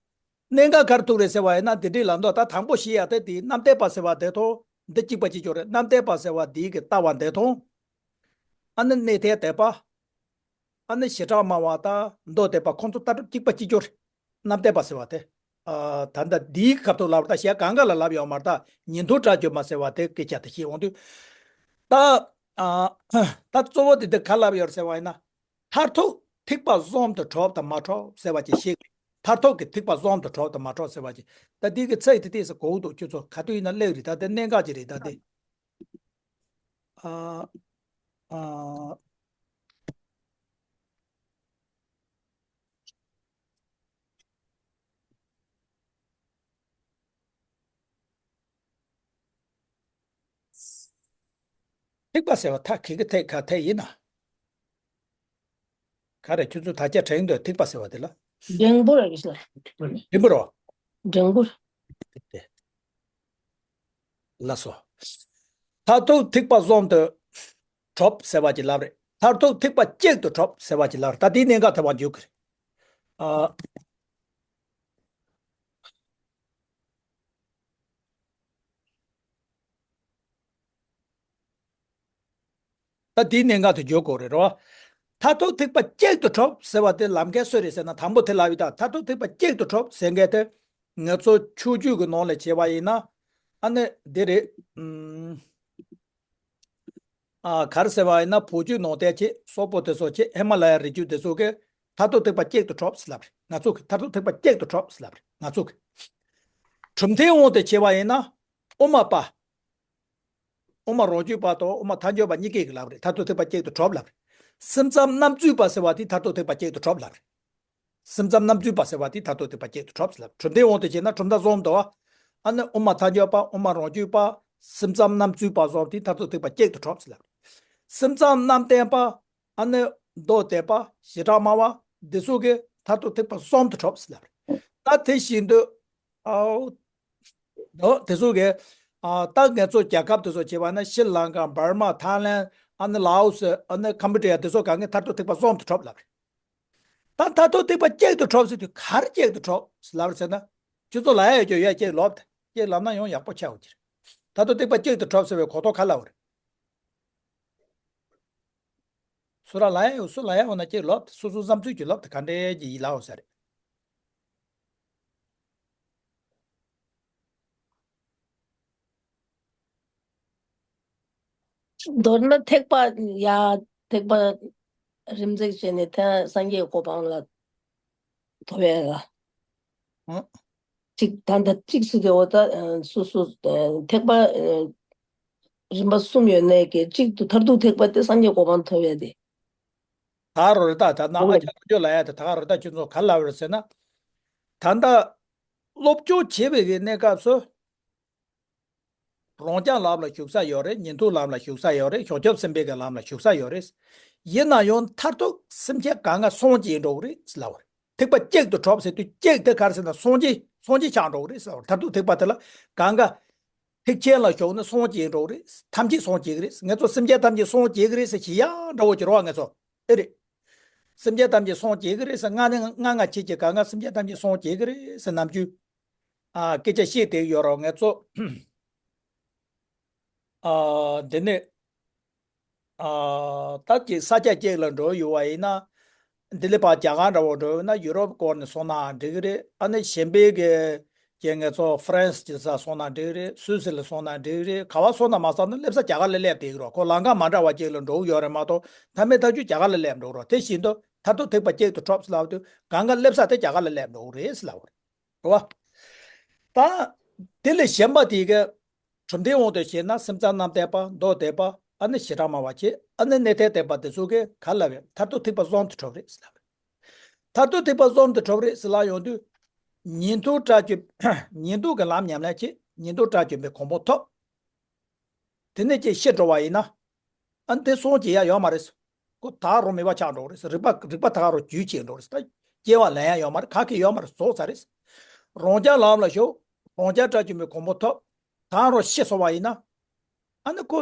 གནད་འགག་ག་རེ་ཐུག་རེད་ཟེར་བ་ཡིན་ན་འདི་འདྲའི་ལ་མདོ་ད་དང་པོ་བཤད་ཡག་དེ་དེ་རྣམ་བསྟན་པ་ཟེར་བ་དེ་དང་འདི་གཅིག་པ་གཅིག་རྐྱང་རེད། རྣམ་བསྟན་པ་ཟེར་བ་འདི་གི་ལྟ་བ་འདི་དང་། ཨ་ནི་གནས་བརྟན་སྡེ་པ། ཨ་ནི་བྱེ་བྲག་སྨྲ་བ་དང་མདོ་སྡེ་པ་ཁོང་ཚོ་ལྟ་གྲུབ་གཅིག་པ་གཅིག་རྐྱང་རེད། རྣམ་བསྟན་པ་ཟེར་བ་དེ། ཨ། ད་ལྟ་འདིའི་སྐབས་ཐོག་ལབ་ད་གཞན་གང་ག་ལ་ལབ་ཡོད་མ་རེད། ད་ཉན་ཐོས་དགྲ་བཅོམ་པ་ཟེར་བ་དེ་སྐད་ཆ་དེ་བཤད་འོང་དུས། ད། ཨ། ད་གཙོ་བོ་དེ་དེ་ག་ལབ་ཡོད་ཟེར་བ་ཡིན་ན། མཐར་ཐུག་ཐེག་པ་གསུམ་དུ་གྲུབ་དང་མ་གྲུབ་ཟེར་བ་ཅིག་བཤད། མཐར་ཐུག་གི་ཐེག་པ་གསུམ་དུ་གྲུབ་དང་མ་གྲུབ་ཟེར་བ་ཅིག་ད་འདི་གི་ཚིག་དེ་ཏོག་ཙམ་གོ་འདུག་ཁྱོད་ཚོ་ག་དུས་ཡིན་ན་གླེགས་རེད། ད་དེ་གནད་འགག་ཅིག་རེད། ད་དེ། ཨ། ཨ། ཐེག་པ་ཟེར་བ་ད་ག་གི་ཐེག་ག་ཐེག་ཡིན་ན། ག་རེ་ཁྱོད་ཚོ་ད་ཆ་དྲན་འདོད་ཐེག་པ་ཟེར་བ་དེ་ལ། འགྲེང་བུ་ར་གི་ལ། འགྲེང་བུ་རོ། འགྲེང་བུ། དེ། ལ་སོ། མཐར་ཐུག་ཐེག་པ་གསུམ་དུ་གྲུབ་ཟེར་བ་ཅིག་ལབ་རེད། མཐར་ཐུག་ཐེག་པ་གཅིག་ཏུ་གྲུབ་ཟེར་བ་ཅིག་ལབ་རེད། ད་དེའི་གནད་འགག་དེ་བ་འཇུག་གི་རེད། ཨ། ད་དེའི་གནད་འགག་དེ་འཇོག་དགོས་རེད་རོ། མཐར་ཐུག་ཐེག་པ་གཅིག་ཏུ་གྲུབ་ཟེར་བ་དེ་ལབ་མཁན་སུ་རེད་ཟེར་ན། དང་པོ་དེ་ལབ་ཡོད། ད་མཐར་ཐུག་ཐེག་པ་གཅིག་ཏུ་གྲུབ་ཟེར་མཁན་དེ་ང་ཚོ་ཆོས་བརྒྱུད་ཀྱི་ནང་ལ་བྱས་པ་ཡིན་ན། ཨ་ནི་འདི་རེད། ཨུམ། ཨ། ག་རེ་ཟེར་བ་ཡིན་ན་བོད་བརྒྱུད་ནང་བསྟན་བྱས། སོག་པོ་དེ་ཚོ་བྱས། ཧི་མ་ལ་ཡའི་རི་རྒྱུད་དེ་ཚོ་གིས་མཐར་ཐུག་ཐེག་པ་གཅིག་ཏུ་གྲུབ་ཟེར་ལབ་རེད། ང་ཚོ་གིས་མཐར་ཐུག་ཐེག་པ་གཅིག་ཏུ་གྲུབ་ཟེར་ལབ་རེད། ང་ཚོ་གིས། གྲུབ་མཐའི་དབང་དུ་བྱས་པ་ཡིན་ན་དབུ་མ་པ། དབུ་མ་རང་རྒྱུད་པ་དང་དབུ་མ་ཐལ་འགྱུར་བ་གཉིས་ཀས་ཀྱིས་ལབ་རེད། མཐར་ཐུག་ཐེག་པ་གཅིག་ཏུ་གྲུབ་ལབ་རེད། སེམས་ཙམ་རྣམ་བཅུ་པ་ཟེར་བ་དེ་མཐར་ཐུག་ཐེག་པ་གཅིག་ཏུ་གྲུབ་ལབ་རེད། སེམས་ཙམ་རྣམ་བཅུ་པ་ཟེར་བ་དེ་མཐར་ཐུག་ཐེག་པ་གཅིག་ཏུ་གྲུབ་ཟེར་ལབ། གྲུབ་མཐའི་དབང་དུ་བྱས་ན་གྲུབ་མཐའ་གསུམ་འདུག་བ། ཨ་ནི་དབུ་མ་ཐལ་འགྱུར་བ། དབུ་མ་རང་རྒྱུད་པ། སེམས་ཙམ་རྣམ་བཅུ་པ་གསུམ་དེ་མཐར་ཐུག་ཐེག་པ་གཅིག་ཏུ་གྲུབ་ཟེར་ལབ། སེམས་ཙམ་རྣམ་བརྟན་པ། ཨ་ནི་མདོ་སྡེ་པ། བྱེ་བྲག་སྨྲ་བ། འདི་ཚོ་གིས་མཐར་ཐུག་ཐེག་པ་གསུམ་དུ་གྲུབ་ཟེར་ལབ། ད་དེ་བཞིན་དུ། ཨའོ། འདི་དེ་ཚོ་གིས། ཨ། ད་ང་ཚོ་རྒྱལ་ཁབ་དེ་ཚོ་བྱས་པ་ན་ཤྲི་ལང་ཀ། འབར་མ། ཐའི་ལན། ཨ་ནི་ལའོ་སི། ཨ་ནི་ཀམ་བུ་ཌི་ཡ། དེ་ཚོ་གང་གིས་མཐར་ཐུག་ཐེག་པ་གསུམ་དུ་གྲུབ་ལབ་རེད། ད་མཐར་ཐུག་ཐེག་པ་གཅིག་ཏུ་གྲུབ་ཟེར་དུས་ག་རེ་གཅིག་ཏུ་གྲུབ་ལབ་ཟེར་ན། ཁྱོད་ཚོ་ལབ་ཡ་ཡོད་རྒྱུ་ཡོད། གཅིག་ལབ་དང་། གཅིག་ལབ་ན་ཡང་ཡག་པོ་ཆགས་འོང་གི་རེད། མཐར་ཐུག་ཐེག་པ་གཅིག་ཏུ་གྲུབ་ཟེར་བའི་གོ་རྟོགས་ག་ལ་ཡོད་རེད། སུ་ར་ལབ་ཡ་ཡོད། སུ་ལབ་ཡ་འོང་ན་གཅིག་ལབ་དང་། སོ་སོའི་བསམ་ཚུལ་གྱི་ལབ་དང་། ག་འདྲ་ཅིག་ཡིན་ལབ་འོང་ས་རེད། མདོར་ན་ཐེག་པ་ཡ། ཐེག་པ་རིམ་འཛེགས་བྱས་ནས་ཐ་སངས་རྒྱས་གོ་འཕང་ལ་ཐོབ་ཡ་ལ། ཨ། གཅིག་ད་ལྟ་གཅིག་ཟེར་དུས་འོ་ད་སོ་སོ་ཐེག་པ་རིམ་པ་གསུམ་ཡོད་ནའི་གི་གཅིག་ཏུ་མཐར་ཐུག་ཐེག་པ་དེ་སངས་རྒྱས་གོ་འཕང་ཐོབ་ཡ་དེ། ད་རོ་རེད། ད་ད་ན་ཨ་ཅག་ལོ་ཅོ་ལབ་ཡ་དེ་ད་ག་རོ། ད་ཁྱོད་ཚོ་ག་ལབ་རེད་ཟེར་ན། ད་ལྟ་སློབ་སྦྱོང་བྱེད་པའི་གི་གནས་སྐབས་སུ། རང་རྐྱ་ལམ་ལ་ཞུགས་ས་ཡོད་རེད། ཉན་ཐོས་ལམ་ལ་ཞུགས་ས་ཡོད་རེད། བྱང་ཆུབ་སེམས་དཔའི་གི་ལམ་ལ་ཞུགས་ས་ཡོད་རེད། ཡིན་ན་ཡང་མཐར་ཐུག་སེམས་ཅན་གང་ག་སངས་རྒྱས་འགྲོ་གི་རེད་ལབ་པ་རེད། ཐེག་པ་གཅིག་ཏུ་གྲུབ་ཟེར་དུས་གཅིག་དེ་ག་རེ་ཟེར་ན་སངས་རྒྱས། སངས་རྒྱས་ཆགས་འགྲོ་གི་རེད་ཟེར་བ་རེད། མཐར་ཐུག་ཐེག་པ་དེ་ལ་གང་ག་ཐེག་ཆེན་ལ་ཞུགས་ནས་སངས་རྒྱས་འགྲོ་གི་རེད། ཐམས་ཅད་སངས་རྒྱས་ཀྱི་རེད། ང་ཚོ་སེམས་ཅན་ཐམས་ཅད་སངས་རྒྱས་ཀྱི་རེད་ཟེར་བྱེད་ཡག་འདྲ་བོ་ཅིག་རེད་བ། ང་ཚོ་ཨེ་རེད། སེམས་ཅན་ཐམས་ཅད་སངས་རྒྱས་ཀྱི་རེད་ཟེར། ང་ནི་ང་ང་ཁྱེད་ཀྱི་གང་ག་སེམས་ཅན་ཐམས་ཅད་སངས་རྒྱས་ཀྱི་རེད་ཟེར་ནམ་རྒྱུན། ཨ། སྐད་ཆ་བཤད་བསྡད་ཡོད་རེད་བ་ང་ཚོ། ཨ། འདི་ནས། ཨ། ད་ཅིག་ས་ཆ་གཅིག་ལ་འགྲོ་ཡོང་བ་ཡིན་ན། འདི་ལས་ཕར་རྒྱ་གར་འདྲ་བོ་འགྲོ་ཡོད་ན་ཡུ་རོབ་སྐོར་ནས་སོང་ནའང་འགྲིག་གི་རེད། ཨ་ནི་གཞན་པའི་གི་ཀྱེ་ང་ཚོ་ཧྥ་རན་སི་ཅིག་ས་སོང་ན་འགྲིག་གི་རེད། སུད་སི་ལ་སོང་ན་འགྲིག་གི་རེད། ག་བ་སོང་ན་མ་སོང་ན་སླེབས་ས་རྒྱ་གར་ལ་སླེབས་བསྡད་ཀྱི་རེད། ཁོ་ལམ་ཁ་མ་འདྲ་བ་ཅིག་ལ་འགྲོ་གི་ཡོད་རེད་མ་གཏོགས་མཐའ་མའི་མཐའ་མཇུག་རྒྱ་གར་ལ་སླེབས་འགྲོ་གི་རེད། དེ་བཞིན་དུ་མཐར་ཐུག་ཐེག་པ་གཅིག་ཏུ་གྲུབ་ཟེར་ལབ་དུས་གང་ག་སླེབས་ས་དེ་རྒྱ་གར་ལ་སླེབས་འགྲོ་གི་རེད་ཟེར་ལབ་པ་རེད། རེད་བ། ད་དེ་ལས་གཞན་པ་དེ་གི་གྲུབ་མཐའི་དབང་དུ་བྱས་ན་སེམས་ཙམ་རྣམ་བལྟས་པ་མདོ་སྡེ་པ་ཨ་ནི་བྱེ་བྲག་སྨྲ་བ་བྱས། ཨ་ནི་གནས་བརྟན་སྡེ་པ་དེ་ཚོ་གིས་ག་ལབ་ཡོད། མཐར་ཐུག་ཐེག་པ་གསུམ་དུ་གྲུབ་རེད་ཟེར་ལབ་རེད། མཐར་ཐུག་ཐེག་པ་གསུམ་དུ་གྲུབ་རེད་ཟེར་ལབ་ཡོང་དུས། ཉན་ཐོས་སྒྲ་བསྒྱུར། ཉན་ཐོས་ཀྱི་ལམ་ཉམས་ལེན་བྱས། ཉན་ཐོས་སྒྲ་བསྒྱུར་མའི་གོ་འཕང་ཐོབ། དེ་ནས་ཅིག་ཤི་འགྲོ་བ་ཡིན་ན། ཨ་ནི་དེ་སངས་རྒྱས་ཡ་ཡོད་མ་རེད། ཁོ་ད་རུང་མེད་པ་ཆགས་འགྲོ་གི་རེད། རིག་པ་རིག་པ་ད་རུང་རྒྱུད་ཆད་འགྲོ་གི་རེད། ད་སྐྱེ་བ་ལེན་ཡ་ཡོད་མ་རེད། ག་གེ་ཡོད་མ་རེད། རྫོགས་ཚར་རེད། རང་རྐྱ་ལམ་ལ་ཞུགས། རང་རྐྱ་སྒྲ་བསྒྱུར་མའི་གོ་འཕང་ཐོབ། ད་རུང་ཤི་སོང་བ་ཡིན་ན། ཨ་ནི་ཁོ་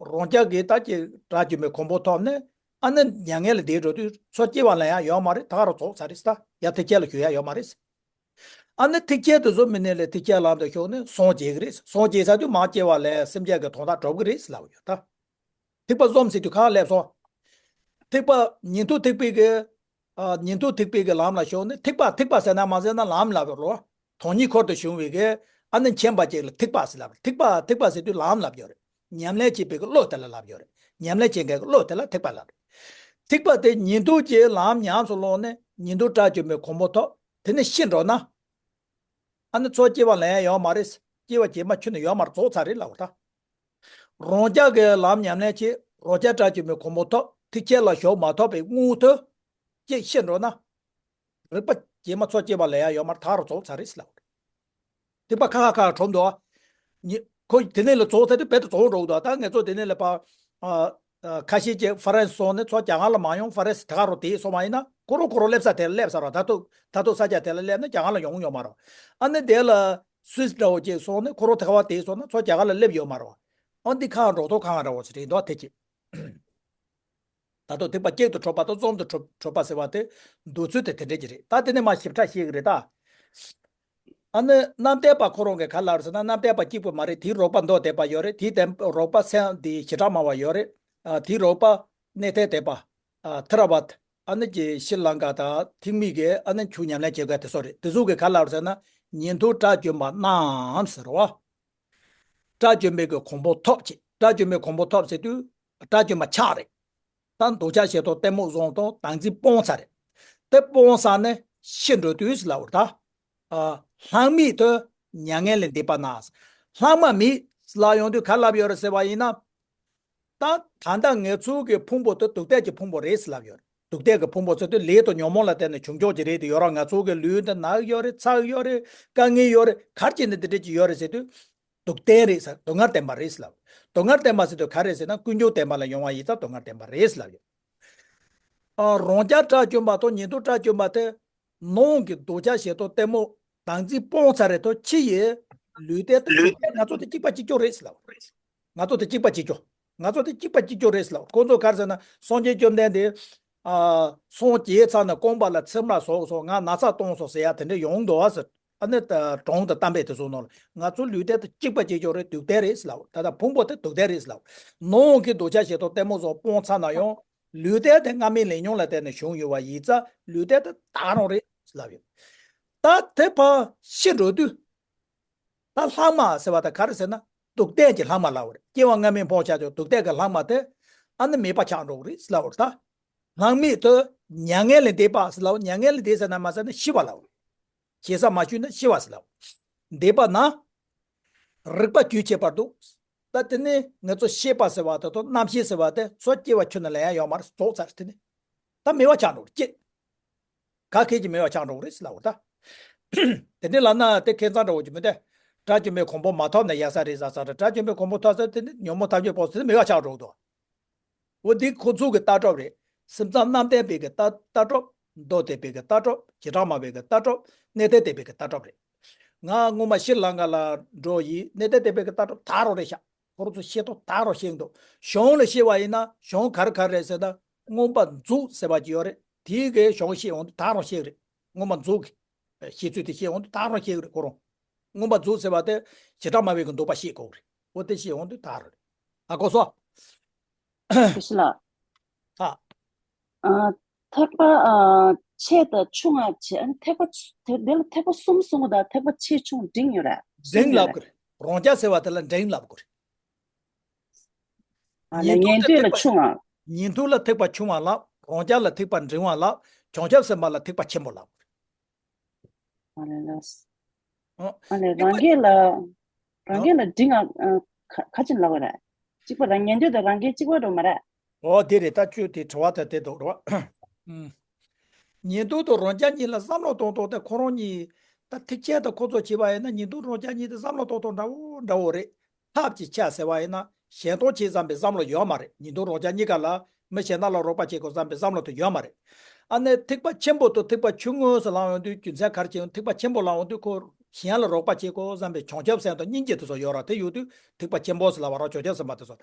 རང་རྐྱ་གི་ད་ཀྱི་སྒྲ་བསྒྱུར་མའི་གོ་འཕང་ཐོབ་ནས་ཨ་ནི་མྱ་ངན་ལས་འདས་འགྲོ་དུས་ཚུར་སྐྱེ་བ་ལེན་ཡ་ཡོད་མ་རེད། ད་རུང་རྫོགས་ཚར་རེད། ད་ཡ་ཐེག་ཆེན་ལ་ཞུགས་ཡ་ཡོད་མ་རེད། ཨ་ནི་ཐེག་ཆེན་དེ་ཚོ་མི་གནས་ལས་ཐེག་ཆེན་ལམ་དུ་ཞུགས་ནས་སངས་རྒྱས་ཀྱི་རེད། སངས་རྒྱས་ཚར་དུས་མར་སྐྱེ་བ་ལེན་སེམས་ཅན་གྱི་དོན་དག་སྒྲུབ་ཀྱི་རེད་ལབ་ཡོད་ད། ཐེག་པ་གསུམ་ཟེར་དུས་གང་སླེབས་སོང་། ཐེག་པ་ཉན་ཐོས་ཐེག་པའི་གི། ཨ་ཉན་ཐོས་ཐེག་པའི་གི་ལམ་ལ་ཞུགས་ནས་ཐེག་པ་ཐེག་པ་ཟེར་ན་མ་ཟེར་ན་ལམ་ལབ་ཡོད་རོ། དོན་གཉིས་འཁོར་དུ་བྱུང་བའི་གི་ཨ་ནི་མཁྱེན་པ་ཅིག་ལ་ཐེག་པ་ཟེར་ལབ་རེད། ཐེག་པ་ཐེག་པ་ཟེར་དུས་ལམ་ལབ་ཡོད་རེད། ཉམས་ལེན་བྱེད་པའི་གི་བློ་དེ་ལ་ལབ་ཡོད་རེད། ཉམས་ལེན་བྱེད་མཁན་གི་བློ་དེ་ལ་ཐེག་པ་ལབ་རེད། ཐེག་པ་དེ་ཉན་ཐོས་ཀྱི་ལམ་ཉམས་སུ་བླངས་ནས་ཉན་ཐོས་སྒྲ་བསྒྱུར་མའི་གོ་འཕང་ཐོབ། དེ་ནས་ཤི་འགྲོ་ན། ཨ་ནི་ཚུར་སྐྱེ་བ་ལེན་ཡ་ཡོད་མ་རེད། སྐྱེ་བ་རྗེས་མ་ཁྱོན་ནས་ཡོད་མ་རེད། རྫོགས་ཚར་རེད་ལབ་པ་ད། རང་རྐྱ་གི་ལམ་ཉམས་ལེན་བྱས། རང་རྐྱ་སྒྲ་བསྒྱུར་མའི་གོ་འཕང་ཐོབ། ཐེག་ཆེན་ལ་ཞུགས་མ་ཐུབ་པའི་སྔོན་དུ་ཅིག་ཤི་འགྲོ་ན། རིག་པ་རྗེས་མ་ཚུར་སྐྱེ་བ་ལེན་ཡ་ཡོད་མ་རེད། ད་རུང་རྫོགས་ཚར་རེད་ཟེར་ལབ་པ་རེད། ཐེག་པ་ཁ་ཁ་ཁ་གྲུབ་འདུག་ཨ། ཉི་ཁོ་དེ་ནས་ལ་རྫོགས་ཚར་དུས་རྦད་དེ་རྫོགས་འགྲོ་གི་འདུག་ད་ང་ཚོ་དེ་ནས་ལ་ཕར། ཨ། ཨ། ཁ་ཤས་ཀྱིས་ཧྥ་རན་སི་སོང་ནས་ཚུར་རྒྱ་གར་ལ་མ་ཡོང་། ཧྥ་རན་སི་དེ་ག་རུ་དེད་སོང་བ་ཡིན་ན་ཁོ་རང་ཁོ་རང་སླེབས་ས་དེ་ལ་སླེབས་ཚར་བ། ད་ལྟ་ད་ལྟ་ས་ཆ་དེ་ལ་སླེབས་ན་རྒྱ་གར་ལ་ཡོང་ཡོད་མ་རེད། ཨ་ནི་དེ་ལ་སུད་སི་འདྲ་བོ་ཅིག་སོང་ནས་ཁོ་རང་དེ་ག་བ་དེད་སོང་ན་ཚུར་རྒྱ་གར་ལ་སླེབས་ཡོད་མ་རེད། ཨ་འདི་ཁ་འགྲོ་ཐོག་ཁ་འདྲ་བོ་ཞིག་རེད་འདུག་དེ་ཅིག་ད་དུང་ཐེག་པ་གཅིག་ཏུ་གྲུབ་པ་དང་གསུམ་དུ་གྲུབ་གྲུབ་པ་ཟེར་བ་དེ་འདོད་ཚུལ་དེ་དེ་འདྲས་ཀྱི་རེད། ད་དེ་ནས་མར་ཞིབ་ཕྲ་བཤད་ཀྱི་རེད་ད། ཨ་ནི་རྣམ་བལྟས་པ་ཁོ་རང་གིས་ག་ལབ་རེད་ཟེར་ན། རྣམ་བལྟས་པ་གཅིག་པུ་མ་རེད། དེའི་རོགས་པ་མདོ་སྡེ་པ་ཡོད་རེད། དེའི་དེ་རོགས་པ་སེམས་དེའི་བྱེ་བྲག་སྨྲ་བ་ཡོད་རེད། ཨ། དེའི་རོགས་པ་གནས་བརྟན་སྡེ་པ། ཨ། ཐེ་ར་བ་ད། ཨ་ནི་ཀྱི་ཤྲི་ལང་ཀ་དང་ཐེག་དམན་གྱི་ཨ་ནི་ཆོས་ཉམས་ལེན་བྱེད་མཁན་དེ་ཚོ་རེད། དེ་ཚོ་གིས་ག་ལབ་རེད་ཟེར་ན། ཉན་ཐོས་སྒྲ་བསྒྱུར་མ་རྣམས་ཟེར་བ། སྒྲ་བསྒྱུར་མའི་གི་གོ་འཕང་ཐོབ་ཅེས། སྒྲ་བསྒྱུར་མའི་གོ་འཕང་ཐོབ་ཟེར་དུས་སྒྲ་བསྒྱུར་མ་ཆགས་རེད། ད་འདོད་ཆགས་ཞེ་སྡང་གཏི་མུག་བཟང་པོ་དང་བདག་འཛིན་སྤངས་ཚར་རེད། དེ་སྤངས་ཚར་ནས་ཤི་འགྲོ་དུས་ལབ་པ་རེད་ད། ཨ། ལྷག་མེད་དུ་མྱ་ངན་ལས་འདས་པ་ན། ལྷག་མ་མེད་ལབ་ཡོང་དུས་ག་ལབ་ཡོད་རེད་ཟེར་བ་ཡིན་ན། ད་ད་ལྟ་ང་ཚོ་གི་ཕུང་པོ་དེ་སྡུག་བསྔལ་གྱི་ཕུང་པོ་རེད་ཟེར་ལབ་ཡོད་རེད། སྡུག་བསྔལ་གྱི་ཕུང་པོ་ཟེར་དུས་ལས་དང་ཉོན་མོངས་ལ་བརྟེན་ནས་བྱུང་ཆོག་གི་རེད་དེ། ཡོད་ར། ང་ཚོ་གི་ལུས་འདི་ན་གི་ཡོད་རེད། ཚ་གི་ཡོད་རེད། དཀའ་ངལ་ཡོད་རེད། ག་རེ་བྱས་ནས་འདི་འདྲ་ཅིག་ཡོད་རེད་ཟེར་དུས། སྡུག་བསྔལ་རེད་ཟེར། སྡུག་བསྔལ་བདེན་པ་རེད་ཟེར་ལབ། སྡུག་བསྔལ་བདེན་པ་ཟེར་དུས་ག་རེ་རེད་ཟེར་ན། ཀུན་འབྱུང་བདེན་པ་ལ་ཡོང་བ་ཡིན་ཙང་སྡུག་བསྔལ་བདེན་པ་རེད་ཟེར་ལབ་ཡོད། ཨ། རང་རྐྱ་སྒྲ་བསྒྱུར་མ་དང་ཉན་ཐོས་སྒྲ་བསྒྱུར་མ་དེ། ནང་གི་འདོད་ཆགས་ཞེ་སྡང་གཏི་མུག་བདག་འཛིན་སྤངས་ཚར་རེད་དོ། ཕྱི་ཡི་ལུས་རྟེན་དེ་ལུས་རྟེན་ང་ཚོ་དེ་གཅིག་པ་གཅིག་རྐྱང་རེད་ཟེར་ལབ། ང་ཚོ་དེ་གཅིག་པ་གཅིག་རྐྱང་། ང་ཚོ་དེ་གཅིག་པ་གཅིག་རྐྱང་རེད་ཟེར་ལབ། ཁོང་ཚོ་ག་རེ་ཟེར་ན། སངས་རྒྱས་བཅོམ་ལྡན་འདས། ཨ། སངས་རྒྱས་ཚར་ནས་རྐང་པ་ལ་ཚེར་མ་ཟུག་སོང་། ང་ན་ཚ་བཏང་སོང་ཟེར་ཡ་དེ་འདྲ་ཡོང་འདུག་བ་ཟེར། ཨ་ནི་ད་གྲོངས་དང་གཏམས་པའི་དེ་ཚོ་ནང་ལ་ང་ཚོ་ལུས་རྟེན་དེ་གཅིག་པ་གཅིག་རྐྱང་རེད། སྡུག་བསྔལ་རེད་ཟེར་ལབ། ད་ལྟ་ཕུང་པོ་དེ་སྡུག་བསྔལ་རེད་ཟེར་ལབ། ནང་གི་འདོད་ཆགས་ཞེ་སྡང་གཏི་མུག་སོགས་སྤངས་ཚར་ན་ཡང་། ལུས་རྟེན་དེ་སྔ་མའི་ལས་ཉོན་ལ་བརྟེན་ནས་བྱུང་ཡོད་པ་ཡིན་ཙང་ལུས་རྟེན་དེ་ད་རུང་རེད་ལབ་ཡོད། ད་དེ་ཕར་ཤི་འགྲོ་དུས། ད་ལྷག་མ་ཟེར་བ་ད་ག་རེ་ཟེར་ན། སྡུག་བསྔལ་གྱི་ལྷག་མ་ལབ་པ་རེད། སྐྱེ་བ་སྔ་མའི་ཕུང་ཆགས་ཀྱི་སྡུག་བསྔལ་གྱི་ལྷག་མ་དེ་ཨ་ནི་མེད་པ་ཆགས་འགྲོ་གི་རེད་ལབ་པ་རེད་ད། ལྷག་མེད་དུ་མྱ་ངན་ལས་འདས་པ་ཟེར་ལབ། མྱ་ངན་ལས་འདས་ཟེར་ན་མ་ཟེར་ན་ཤི་བ་ལབ། ཞེ་ས་མ་ཞུས་ན་ཤི་བ་ཟེར་ལབ། འདས་པ་ན། རིག་པ་རྒྱུད་ཆད་པར་འདུག། ད་དེ་ནས་ང་ཚོ་ཤེས་པ་ཟེར་བ་དེ་དང་རྣམ་ཤེས་ཟེར་བ་དེ་ཚུར་སྐྱེ་བ་ཁྱོན་ནས་ལེན་ཡ་ཡོད་མ་རེད། རྫོགས་ཚར། དེ་ནས་ད་མེད་པ་ཆགས་འགྲོ་རེད། ཅེས། ག་གེ་ཅིག་མེད་པ་ཆགས་འགྲོ་གི་རེད་ཟེར་ལབ་པ་རེད་ད། དེ་འདྲ་ལབ་ན་དེ་ཁེ་མཚང་འདྲ་བོ་ཅིག་མི་འདུག། སྒྲ་བསྒྱུར་མའི་གོ་འཕང་མ་ཐོབ་ན་ཡག་ས་རེད་ཟེར་ས་རེད། སྒྲ་བསྒྱུར་མའི་གོ་འཕང་ཐོབ་ཚར་དེ་ནི་ཉོན་མོངས་ཐམས་ཅད་སྤངས་ཚར། དེ་ནི་མེད་པ་ཆགས་འགྲོ་གི་འདུག། འོ་འདི་ཁོ་ཚོ་གི་ལྟ་གྲུབ་རེད། སེམས་ཙམ་རྣམ་བལྟས་པའི་གི་ལྟ་ལྟ་གྲུབ། མདོ་སྡེ་པའི་གི་ལྟ་གྲུབ། བྱེ་བྲག་སྨྲ་བའི་གི་ལྟ་གྲུབ། གནས་བརྟན་སྡེ་པའི་གི་ལྟ་གྲུབ་རེད། ང་སྔོན་མ་ཤྲི་ལང་ཀ་ལ་འགྲོ་ཡི། གནས་བརྟན་སྡེ་པའི་གི་ལྟ་གྲུབ་ད་རུང་རེད་ཤག། ཁོ་རང་ཚོ་ཤེས་རྟོགས་ད་རུང་ཤེས་འདུག། གཞུང་ལ་ཤེས་པ་ཡིན་ན་གཞུང་ག་རེ་ག་རེ་རེད་ཟེར་ན། མངོན་པ་མཛོད་ཟེར་བ་ཅིག་ཡོད་རེད། དེའི་གི་གཞུང་ཤེས་འོང་དུས་ད་རུང་ཤེས་རེད། མངོན་པ་མཛོད་ཀྱི་བཤད་ཚུལ་དེ་ཤེས་འོང་དུས་ད་རུང་ཤེས་རེད་ཁོ་རང་། མངོན་པ་མཛོད་ཟེར་བ་དེ་བྱེ་བྲག་སྨྲ་བའི་གི་འདོད་པ་ཤེས་དགོས་རེད། འོ་དེ་ཤེས་འོང་དུས་ད་རུང་རེད། ཨ་གོ་སོང་། དེ་ཤི་ལ། ཨ། ཨ། ཐེག་པ་ཨ་ཆེ་དང་ཆུང་ང་བྱས། ཨ་ནི་ཐེག་པ་ཆུ་དེ་དེ་ལ་ཐེག་པ་གསུམ་གསུང་གི་དང་། ཐེག་པ་ཆེ་ཆུང་འབྲིང་ཡོད་རེད། འབྲིང་ཡོད་ལབ་རེད། དགོས་རེད། རང་རྒྱལ་ཟེར་བ་དེ་ལ་འབྲིང་ལབ་དགོས་རེད། ཨ་ལས་ཉན་ཐོས་ལ་ཉན་ཐོས་ལ་ཐེག་པ་ཆུང་ང་། ཉན་ཐོས་ལ་ཐེག་པ་ཆུང་བ་ལབ། རང་རྒྱལ་ལ་ཐེག་པ་འབྲིང་བ་ལབ། བྱང་ཆུབ་སེམས་དཔའ་ལ་ཐེག་པ་ཆེན་པོ་ལབ། ཨ་ལས་ལགས། ཨོ། ཨ་ལས་རང་རྒྱལ་ལ། རང་རྒྱལ་ལ་འབྲིང་ང་ཨ་ག་ག་ཅིག་ལབ་དགོས་རེད། གཅིག་པ་རང་ཉན་ཐོས་དང་རང་རྒྱལ་གཅིག་པ་འགྲོ་མ་རེད། ཨོ་དེ་རེད། ད་ཁྱོད་དེ་དྲི་བ་ད་དེ་འདུག་རེད་བ། ཨུམ། ཉན་ཐོས་དང་རང་རྒྱལ་གཉིས་ལ་བསམ་བློ་གཏོང་སྟངས་དེ་ཁོ་རང་གཉིས་ད་ཐེག་ཆེན་དང་ཁོ་ཚོ་བྱས་པ་ཡིན་ན། ཉན་ཐོས་རང་རྒྱལ་གཉིས་དེ་བསམ་བློ་གཏོང་སྟངས་འདྲ་བོ་འདྲ་བོ་རེད། ཐབས་ཀྱི་ཆ་ཟེར་བ་ཡིན་ན་གཞན་སྟོང་བྱེད་བསམ་པའི་བསམ་བློ་ཡོད་མ་རེད། ཉན་ཐོས་རང་རྒྱལ་གཉིས་ཀ་ལ་མི་གཞན་དག་ལ་རོགས་པ་བྱེད་དགོས་བསམ་པའི་བསམ་བློ་དེ་ཡོད་མ་རེད། ཨ་ནི་ཐེག་པ་ཆེན་པོ་དང་ཐེག་པ་ཆུང་ངུ་ཟེར་ལབ་ཡོང་དུས་རྒྱུ་མཚན་ག་རེ་བྱས་ཡོང་། ཐེག་པ་ཆེན་པོ་ལབ་ཡོང་དུས་ཁོ་གཞན་ལ་རོགས་པ་བྱེད་དགོས་བསམ་པའི་བྱང་ཆུབ་སེམས་དང་སྙིང་རྗེ་དེ་ཚོ་ཡོད་ར། དེ་ཡོད་དུས་ཐེག་པ་ཆེན་པོ་ཟེར་ལབ་པ་ར། བྱང་ཆུབ་སེམས་དཔའ་དེ་ཚོ།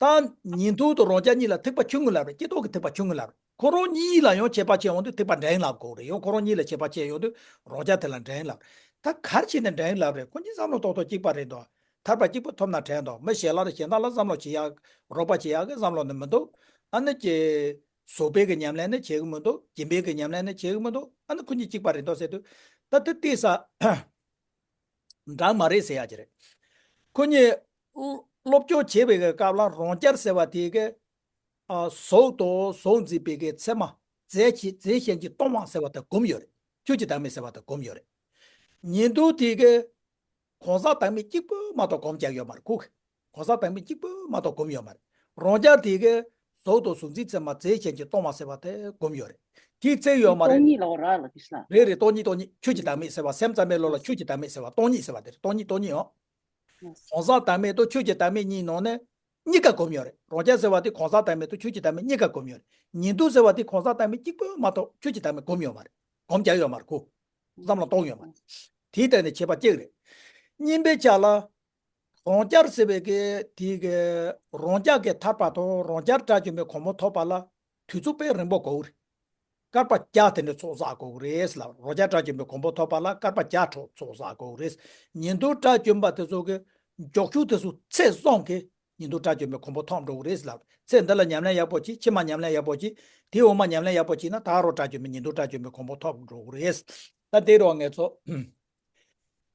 ད་ཉན་ཐོས་དང་རང་རྒྱལ་གཉིས་ལ་ཐེག་པ་ཆུང་ངུ་ལབ་རེད། སྐྱེ་སྟོབས་ཀྱི་ཐེག་པ་ཆུང་ངུ་ལབ་རེད། ཁོ་རང་གཉིས་ལ་ཡང་ཁྱད་པར་ཕྱེ་ཡོང་དུས་ཐེག་པ་འབྲིང་ལབ་དགོས་རེད། ཡང་ཁོ་རང་གཉིས་ལ་ཁྱད་པར་ཕྱེ་ཡོང་དུས་རང་རྒྱལ་དེ་ལ་འབྲིང་ལབ་རེད། ད་ག་རེ་བྱས་ནས་འབྲིང་ལབ་རེད། ཁོ་གཉིས་བསམ་བློ་ཏོག་ཏོག་གཅིག་པ་རེད་དོ། ཐར་པ་གཅིག་པུ་ཐོབ་ན་འགྲིག་འདུག་མི་གཞན་ལ་གཞན་དག་ལ་བསམ་བློ་བྱེད་ཡག་རོགས་པ་བྱེད་ཡག་གི་བསམ་བློ་ནི་མི་འདུག་ཨ་ནི་ཀྱི་བཟོད་པའི་གི་ཉམས་ལེན་ནི་བྱེད་གི་མི་འདུག་སྦྱིན་པའི་གི་ཉམས་ལེན་ནི་བྱེད་གི་མི་འདུག་ཨ་ནི་ཁོ་གཉིས་གཅིག་པ་རེད་འདུག་ཟེར་དུས། ད་དེ་ཏོག་ཙམ་འདྲ་མ་རེད་ཟེར་ཡག་ཅིག་རེད། ཁོ་གཉིས་སློབ་སློབ་སྦྱོང་བྱེད་པའི་གི་སྐབས་ལ་རང་རྒྱལ་ཟེར་བ་དེ་གི་ཨ་གཟུགས་དང་གཟུགས་འཛིན་པའི་གི་མཚན་མ། རྫས་ཀྱི་རྫས་གཞན་གྱིས་སྟོང་བ་ཟེར་བ་དེ་སྒོམ་ཡོད་རེད། ཆོས་ཀྱི་བདག་མེད་ཟེར་བ་དེ་སྒོམ་ཡོད་རེད། ཉན་ཐོས་དེ་གི་གང་ཟག་བདག་མེད་གཅིག་པུ་མ་གཏོགས་སྒོམ་རྒྱག་ཡོད་མ་རེད་ཁོ། གང་ཟག་བདག་མེད་གཅིག་པུ་མ་གཏོགས་སྒོམ་ཡོད་མ་རེད། རང་རྒྱལ་དེ་གི་གཟུགས་དང་གཟུགས་འཛིན་མཚན་མ་རྫས་གཞན་གྱིས་སྟོང་བ་ཟེར་བ་དེ་སྒོམ་ཡོད་རེད། དེའི་ཚེ་ཡོད་མ་རེད། སྟོང་ཉིད་ལ་འོ་ར་ལ་གིས་ལ། རེད་རེད། སྟོང་ཉིད་སྟོང་ཉིད་ཆོས་ཀྱི་བདག་མེད་ཟེར་བ། སེམས་ཙམ་པའི་བློ་ལ་ཆོས་ཀྱི་བདག་མེད་ཟེར་བ་སྟོང་ཉིད་ཟེར་བ་དེ་རེད། སྟོང་ཉིད་སྟོང་ཉིད་ཡོད། གང་ཟག་བདག་མེད་དང་ཆོས་ཀྱི་བདག་མེད་གཉིས་ནང་ནས་གཉིས་ཀ་སྒོམ་ཡོད་རེད། རང་རྒྱལ་ཟེར་བ་དེ་གང་ཟག་བདག་མེད་དང་ཆོས་ཀྱི་བདག་མེད་གཉིས་ཀ་སྒོམ་ཡོད་རེད། ཉན་ཐོས་ཟེར་བ་དེ་གང་ཟག་བདག་མེད་གཅིག་པུ་མ་གཏོགས་ཆོས་ཀྱི་བདག་མེད་སྒོམ་ཡོད་མ་རེད། སྒོམ་རྒྱག་ཡོད་མ་རེད་ཁོ། བསམ་བློ་གཏོང་ཡོད་མ་རེད། དེའི་སྟེང་ནས་ཁྱད་པར་གཅིག་རེད། གཉིས་པའི་ཆ་ལ། རང་རྒྱལ་ཟེར་བའི་གི་དེ་གི་རང་རྒྱལ་གྱི་ཐར་པ་དང་རང་རྒྱལ་དགྲ་བཅོམ་པའི་གོ་འཕང་ཐོབ་པ་ལ་དུས་ཚོད་དཔེ་རིང་པོ་དགོས་རེད། བསྐལ་པ་བརྒྱ་དེ་འདྲ་ཚོགས་བསགས་དགོས་རེད་ལ། རང་རྒྱལ་དགྲ་བཅོམ་པའི་གོ་འཕང་ཐོབ་པ་ལ་བསྐལ་པ་བརྒྱ་ཚོགས་ཚོགས་བསགས་དགོས་རེད། ཉན་ཐོས་དགྲ་བཅོམ་པ་དེ་ཚོ་གི་མགྱོགས་ཤོས་དེ་ཚོ་ཚེ་བཟང་གི་ཉན་ཐོས་དགྲ་བཅོམ་པའི་གོ་འཕང་ཐོབ་འགྲོ་གི་རེད་ལ། ཚེ་འདི་ལ་ཉམས་ལེན་ཡག་པོ་བྱེད། ཕྱི་མ་ཉམས་ལེན་ཡག་པོ་བྱེད། དེའི་འོག་མ་ཉམས་ལེན་ཡག་པོ་བྱེད་ན་ད་རུང་དགྲ་བཅོམ་པའི་ཉན་ཐོས་དགྲ་བཅོམ་པའི་གོ་འཕང་ཐོབ་འགྲོ་གི་རེད། ད་དེ་རུ་ང་ཚོ་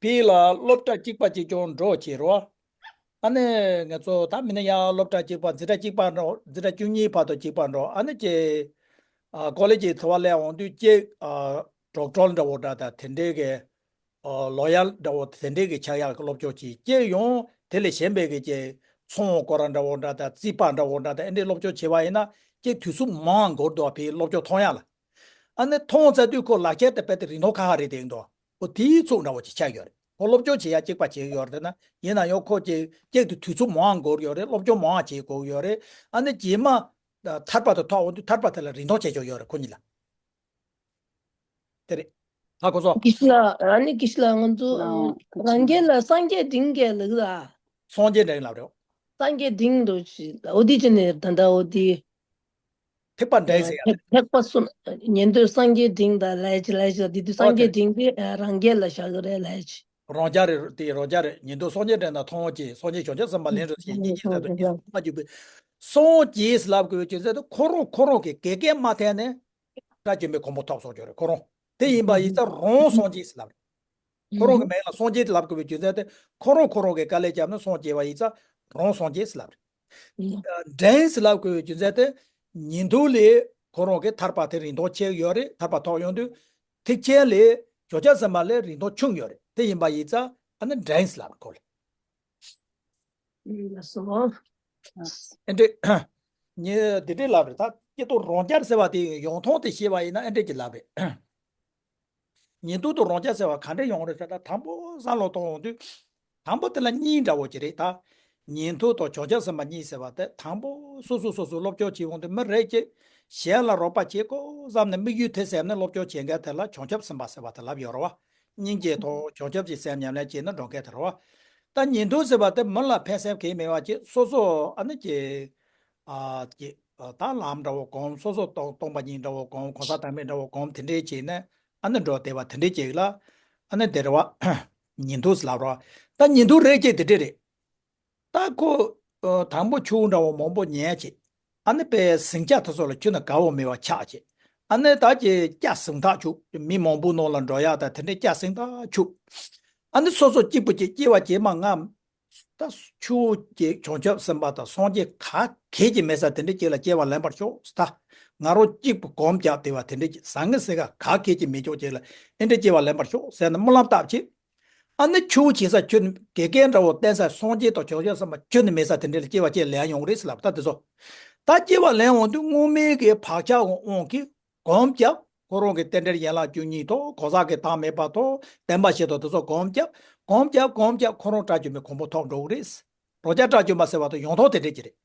ཕི་ལ་སློབ་གྲྭ་གཅིག་པ་གཅིག་རྐྱང་འགྲོ་བྱེད་རོགས། ཨ་ནི་ང་ཚོ་ད་མི་ནི་ཡང་སློབ་གྲྭ་གཅིག་པ་འཛིན་གྲྭ་གཅིག་པ་འགྲོ། འཛིན་གྲྭ་བཅུ་གཉིས་བར་དུ་གཅིག་པ་འགྲོ། ཨ་ནི་ཀྱེ་ཨ་ཀོ་ལེ་ཇི་འཚོ་བ་ལས་འོང་དུས་ཀྱེ་ཨ་ཌོག་ཊར་འདྲ་བོ་འདྲ་དང་དེ་འདྲའི་གི་ཨ་ལོ་ཡར་འདྲ་བོ་དེ་འདྲའི་གི་ཆགས་ཡག་གི་སློབ་སྦྱོང་བྱེད། ཀྱེ་ཡང་དེ་ལས་གཞན་པའི་གི་ཀྱེ་ཚོང་སྐོར་ར་འདྲ་བོ་འདྲ་དང་རྩིས་པ་འདྲ་བོ་འདྲ་དང་ཨེ་འདྲའི་སློབ་སྦྱོང་བྱེད་པ་ཡིན་ན་ཀྱེ་དུས་ཚོད་མང་འགོར་འདུག་ཕི་སློབ་སྦྱོང་མཐོང་ཡག་ལ། ཨ་ནི་མཐོང་ཚར་དུས་ཁོ་ལག་ཁྱེར་དེ་རྦད་དེ་རིན་ཐང་ཁ་ཁ་རེད་དེ་འདུག་ཨོ་དེའི་ཚོགས་འདྲ་བོ་ཅིག་ཆགས་ཡོད་རེད། ཁོ་སློབ་སྦྱོང་བྱེད་ཡ་གཅིག་པ་བྱེད་ཡོད་རེད་ན། ཡིན་ན་ཡང་ཁོ་ཅིག་ཅིག་ཏུ་དུས་ཚོད་མང་འགོར་ཡོད་རེད། སློབ་སྦྱོང་མང་བྱེད་དགོས་ཡོད་རེད། ཨ་ནི་རྗེས་མ་ཐར་པ་དེ་ཐོབ་འོང་དུས་ཐར་པ་དེ་ལ་རིན་ཐང་ཆེ་ཆོག་ཡོད་རེད་ཁོ་གཉིས་ལ། དེ་རེད། ཧ་གོ་སོང་། དགེ་བཤེས་ལགས། ཨ་ནི་དགེ་བཤེས་ལགས་ང་ཚོ་ཨ་རང་རྒྱལ་ལ་སངས་རྒྱས་འབྲིང་རྒྱལ་ལགས་ལ། སངས་རྒྱས་འབྲིང་ལབ་རེད། སངས་རྒྱས་འབྲིང་དུ་ཞིག་འོ་དེ་ཅི་ནས་ད་ལྟ་འོ་དེ། ཐེག་པ་འབྲིང་ཟེར་ཡ་ཐེག་རེད། ཐེག་པ་གསུམ། ཉན་ཐོས་སངས་རྒྱས་འབྲིང་དང་ལས་ཀྱི་ལས་ཀྱི་དེ་དུས་སངས་རྒྱས་འབྲིང་དེ་རང་རྒྱལ་ལ་བཞག་གི་རེད་ལས་ཀྱི། རང་རྒྱལ་རེད་དེ་རང་རྒྱལ་རེད། ཉན་ཐོས་སངས་རྒྱས་འབྲིང་དང་མཐོང་བ་ཅན་སངས་རྒྱས་བྱང་ཆུབ་སེམས་དཔའ་ལན་རེ་བྱས་སྙིང་རྗེ་ཟེར་དུས་ཉན་མ་བཅུག་པའི། སངས་རྒྱས་ལབ་དགོས་ཀྱི་ཟེར་དུས་ཁོ་རང་ཁོ་རང་གི་དགེ་རྒན་མ་ཐད་ནས་དགྲ་བཅོམ་པའི་གོ་འཕང་ཐོབ་སོང་ཀྱི་རེད་ཁོ་རང་། དེ་ཡིན་པ་ཡིན་ཙང་རང་སངས་རྒྱས་ལབ་རེད། ཁོ་རང་གི་མིང་ལ་སངས་རྒྱས་ལབ་དགོས་པའི་རྒྱུ་མཚན་དེ་ཁོ་རང་ཁོ་རང་གི་དཀའ་ལས་བརྒྱབ་ནས་སངས་རྒྱས་པ་ཡིན་ཙང་རང་སངས་རྒྱས་ལབ་རེད། འབྲིང་ཟེར་ལབ་དགོས་པའི་རྒྱུ་མཚན་དེ་ཉན་ཐོས་ལས་ཁོ་རང་གི་ཐར་པ་དེ་རིན་ཐང་ཆེ་ཡོད་རེད། ཐར་པ་ཐོབ་ཡོང་དུས་ཐེག་ཆེན་ལས་བྱང་ཆུབ་སེམས་དཔའ་ལས་རིན་ཐང་ཆུང་ཡོད་རེད། དེ་ཡིན་པ་ཡིན་ཙང་ཨ་ནི་འབྲིང་ཟེར་ལབ་དགོས་ལ། ལགས་སོ། ཨེ་འདྲས། ངས་འདི་འདྲས་ལབ་རེད། ད་སྐྱེ་སྟོབས་རང་རྒྱལ་ཟེར་བ་དེ་ཡོང་སྟངས་དེ་ཤེས་པ་ཡིན་ན་ཨེ་འདྲས་ཀྱི་ལབ་རེད། ཉན་ཐོས་དང་རང་རྒྱལ་ཟེར་བ་ག་འདྲས་ཡོང་རེད་ཟེར་ན་དང་པོ་བསམ་བློ་གཏོང་ཡོང་དུས། དང་པོ་དེ་ལ་གཉིས་འདྲ་བོ་ཅིག་རེད་ད། ཉན་ཐོས་དང་བྱང་ཆུབ་སེམས་དཔའ་གཉིས་ཟེར་བ་དེ་དང་པོ་སོ་སོ་སོ་སོ་སློབ་སྦྱོང་བྱེད་ཡོང་དུས་མི་རེ་གཅིག་གཞན་ལ་རོགས་པ་བྱེད་དགོས་བསམ་ནས་དམིགས་ཡུལ་དེ་བསམ་ནས་སློབ་སྦྱོང་བྱེད་མཁན་དེ་ལ་བྱང་ཆུབ་སེམས་དཔའ་ཟེར་བ་དེ་ལབ་ཡོད་རེད་བ། སྙིང་རྗེ་དང་བྱང་ཆུབ་ཀྱི་སེམས་ཉམས་ལེན་བྱས་ན་འགྲོ་མཁན་དེ་རེད་བ། ད་ཉན་ཐོས་ཟེར་བ་དེ་མི་ལ་ཕན་སེམས་གང་མེད་པ་ཅིག་སོ་སོ་ཨ་ནི་ཀྱི། ཨ་ཀྱི། ཨ་ད་ལམ་འདྲ་བོ་སྒོམ། སོ་སོ་སྟོང་སྟོང་པ་ཉིད་འདྲ་བོ་སྒོམ། གང་ཟག་བདག་མེད་འདྲ་བོ་སྒོམ། དེ་འདྲས་བྱས་ནས་ཨ་ནི་འགྲོ་བསྡད་པ་དེ་འདྲས་ཅིག་ལ་ཨ་ནི་དེ་རེད་བ། ཉན་ཐོས་ལབ་རེད་བ། ད་ཉན་ཐོས་རེད་ཅེས་དེ་འདྲས་རེད། ད་ཁོ་ཨ་དང་པོ་ཆུང་འདྲ་བོ་མང་པོ་ཉན་བྱས། ཨ་ནི་པའི་ཟིང་ཆ་དེ་ཚོ་ལ་ཁྱོན་ནས་དགའ་བོ་མེད་པ་ཆགས་བྱས། ཨ་ནི་ད་ཀྱི་སྐྱ་ཟིང་ཐག་ཆོད། མི་མང་པོ་ནང་ལ་འགྲོ་ཡག་དང་དེ་འདྲའི་སྐྱ་ཟིང་ཐག་ཆོད། ཨ་ནི་སོ་སོ་གཅིག་པུ་ཅིག་སྐྱེ་བ་རྗེས་མ་ང་ད་ཆུ་བོ་ཅིག་བྱང་ཆུབ་སེམས་དཔའ་དང་སངས་རྒྱས་ག་གེ་ཅིག་མེད་ས་དེ་འདྲའི་ཅིག་ལ་སྐྱེ་བ་ལེན་པར་ཤོག་ཟེར། ད་ང་རང་གཅིག་པུ་གོམ་བརྒྱབ་བསྡད་པ་དེ་འདྲའི་ཅིག་ཟང་ངེ་ཟིང་ག་ག་གེ་ཅིག་མེད་ཅོག་ཅིག་ལ་ཨེ་འདྲའི་སྐྱེ་བ་ལེན་པར་ཤོག་ཟེར་ནས་སྨོན་ལམ་བཏབ་ཅིག། ཨ་ནི་ཆུ་བོ་ཆེ་ས་ཁྱོན་ནས་དགེ་རྒན་འདྲ་བོ་བསྟེན་ས་སངས་རྒྱས་དང་བྱང་ཆུབ་སེམས་དཔའ་ཁྱོན་ནས་མེད་ས་དེ་འདྲ་ལ་སྐྱེ་བ་ཅིག་ལེན་ཡོང་རེད་ཟེར་ལབ། ད་དེ་ཚོ་ད་སྐྱེ་བ་ལེན་འོང་དུས་སྔོན་མའི་གི་བག་ཆགས་དབང་གིས་གོམ་བརྒྱབ། ཁོ་རང་གི་རྟེན་འབྲེལ་ཡན་ལག་བཅུ་གཉིས་ཐོབ། གང་ཟག་གི་དང་མེད་པ་ཐོབ། བདེན་པ་བཞི་ཐོབ། དེ་ཚོ་གོམ་བརྒྱབ། གོམ་བརྒྱབ་གོམ་བརྒྱབ་ཁོ་རང་དགྲ་བཅོམ་པའི་གོ་འཕང་ཐོབ་འགྲོ་གི་རེད། རང་རྐྱ་དགྲ་བཅོམ་པ་ཟེར་བ་དང་ཡང་ཐོག་དེ་འདྲས་ཀྱི་རེད།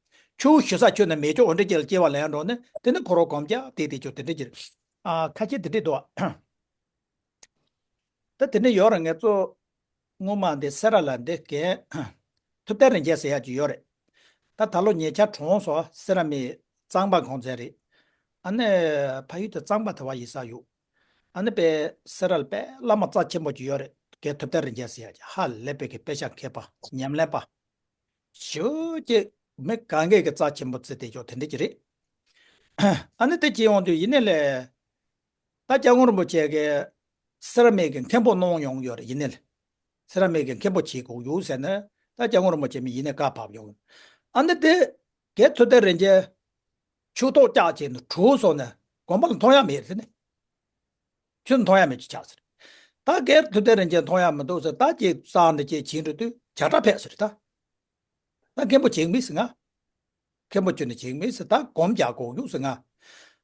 ཆུ་བོ་ཞུ་ས་ཁྱོན་ནས་མེད་ཅོག་འོ་འདྲས་ཀྱི་ལ་སྐྱེ་བ་ལེན་འགྲོ་ནས་དེ་ནི་ཁོ་རང་གོམ་བརྒྱབ་དེ་དེ་ཅོག་དེ་འདྲས་ཀྱི་རེད། ཨ་ཁ་ཆེ་དེ་འདྲས་འདུག་ཨ། ད་དེ་འདྲས་ཡོད་རེད། ངས་གཙོ་སྔོན་མ་འདི་སེ་ར་ལ་འདི་རྒན་ཐུབ་བསྟན་རིན་ཆེན་ཟེར་ཡག་ཅིག་ཡོད་རེད། ད་ད་ལོ་ཉེ་ཆར་གྲོངས་སོང་། སེ་ར་མི་གཙང་པ་གང་ཚད་རེད། ཨ་ནི་ཕ་ཡུལ་དེ་གཙང་པ་དེ་བ་ཡིན་ས་ཡོད། ཨ་ནི་པའི་སེ་ར་ལ་པའི་བླ་མ་རྩ་ཆེན་པོ་ཅིག་ཡོད་རེད། རྒན་ཐུབ་བསྟན་རིན་ཆེན་ཟེར་ཡག་ཅིག་ཧ་ལས་པའི་གི་དཔེ་ཆ་མཁས་པ་ཉམས་ལེན་པ། ཞུ་ཅིག་མི་གང་གས་ཀྱི་རྩ་ཆེན་པོ་བརྩི་དེ་ཅོག་དེ་འདྲ་ཅིག་རེད། ཨ་ནི་དེ་བྱེད་ཡོང་དུས་ཡིན་ནའི་ལས། ད་སྐྱབས་མགོན་རིན་པོ་ཆེ་གིས་སེ་ར་མི་གི་མཁན་པོ་གནང་ཡོང་ཡོད་རེད། ཡིན་ནའི་ལས། སེ་ར་མི་གི་མཁན་པོ་བྱེད་དགོས་ཡོད་ཟེར་ནས་ད་སྐྱབས་མགོན་རིན་པོ་ཆེ་མི་ཡིན་ནའི་བཀའ་ཕབ་ཡོང་། ཨ་ནི་དེ་རྒན་ཐུབ་བསྟན་རིན་ཆེན་ཆུ་ཐོག་བཅག་བྱས་ནས་གྲུ་སོང་ནས་དགོན་པ་ལ་མཐོང་ཡག་མེད་ཟེར་ནས། ཁྱོད་མཐོང་ཡག་མེད་ཅིག་ཆགས་ཟེར། ད་རྒན་ཐུབ་བསྟན་རིན་ཆེན་མཐོང་ཡག་མི་འདུག་ཟེར། ད་ཅིག་བསམ་ནས་ཅིག་བྱེད་འགྲོ་དུས་བྱ་བྲལ་ཕེབས་ཟེར་ད། ད་མཁན་པོ་བྱེད་མི་ཟེར་ང་། མཁན་པོ་ཁྱོད་ནི་བྱེད་མི་ཟེར། ད་གོམ་རྒྱག་དགོས་ཡོད་ཟེར་ང་།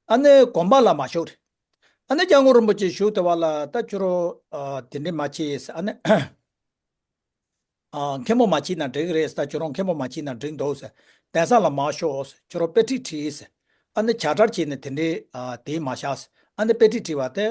ཨ་ནི་དགོན་པ་ལ་མ་ཞུགས་རེད། ཨ་ནི་སྐྱབས་མགོན་རིན་པོ་ཆེ་བཞུགས་དེ་བ་ལ་ད་ཁྱོད་རང་ཨ་དེ་འདྲས་མ་བྱེད་ཟེར། ཨ་ནི་ཨ་མཁན་པོ་མ་བྱེད་ན་འགྲིག་གི་རེད་ཟེར། ད་ཁྱོད་རང་མཁན་པོ་མ་བྱེད་ན་འགྲིག་འདུག་ཟེར། གདན་ས་ལ་མ་ཞུགས་ཟེར། ཁྱོད་རང་དཔེ་ཁྲིད་ཁྲིད་ཟེར། ཨ་ནི་བྱ་བྲལ་བྱས་ནས་དེ་འདྲས་ཨ་དེ་མ་བཞག་ཟེར། ཨ་ནི་དཔེ་ཁྲིད་ཁྲིད་པ་དེ་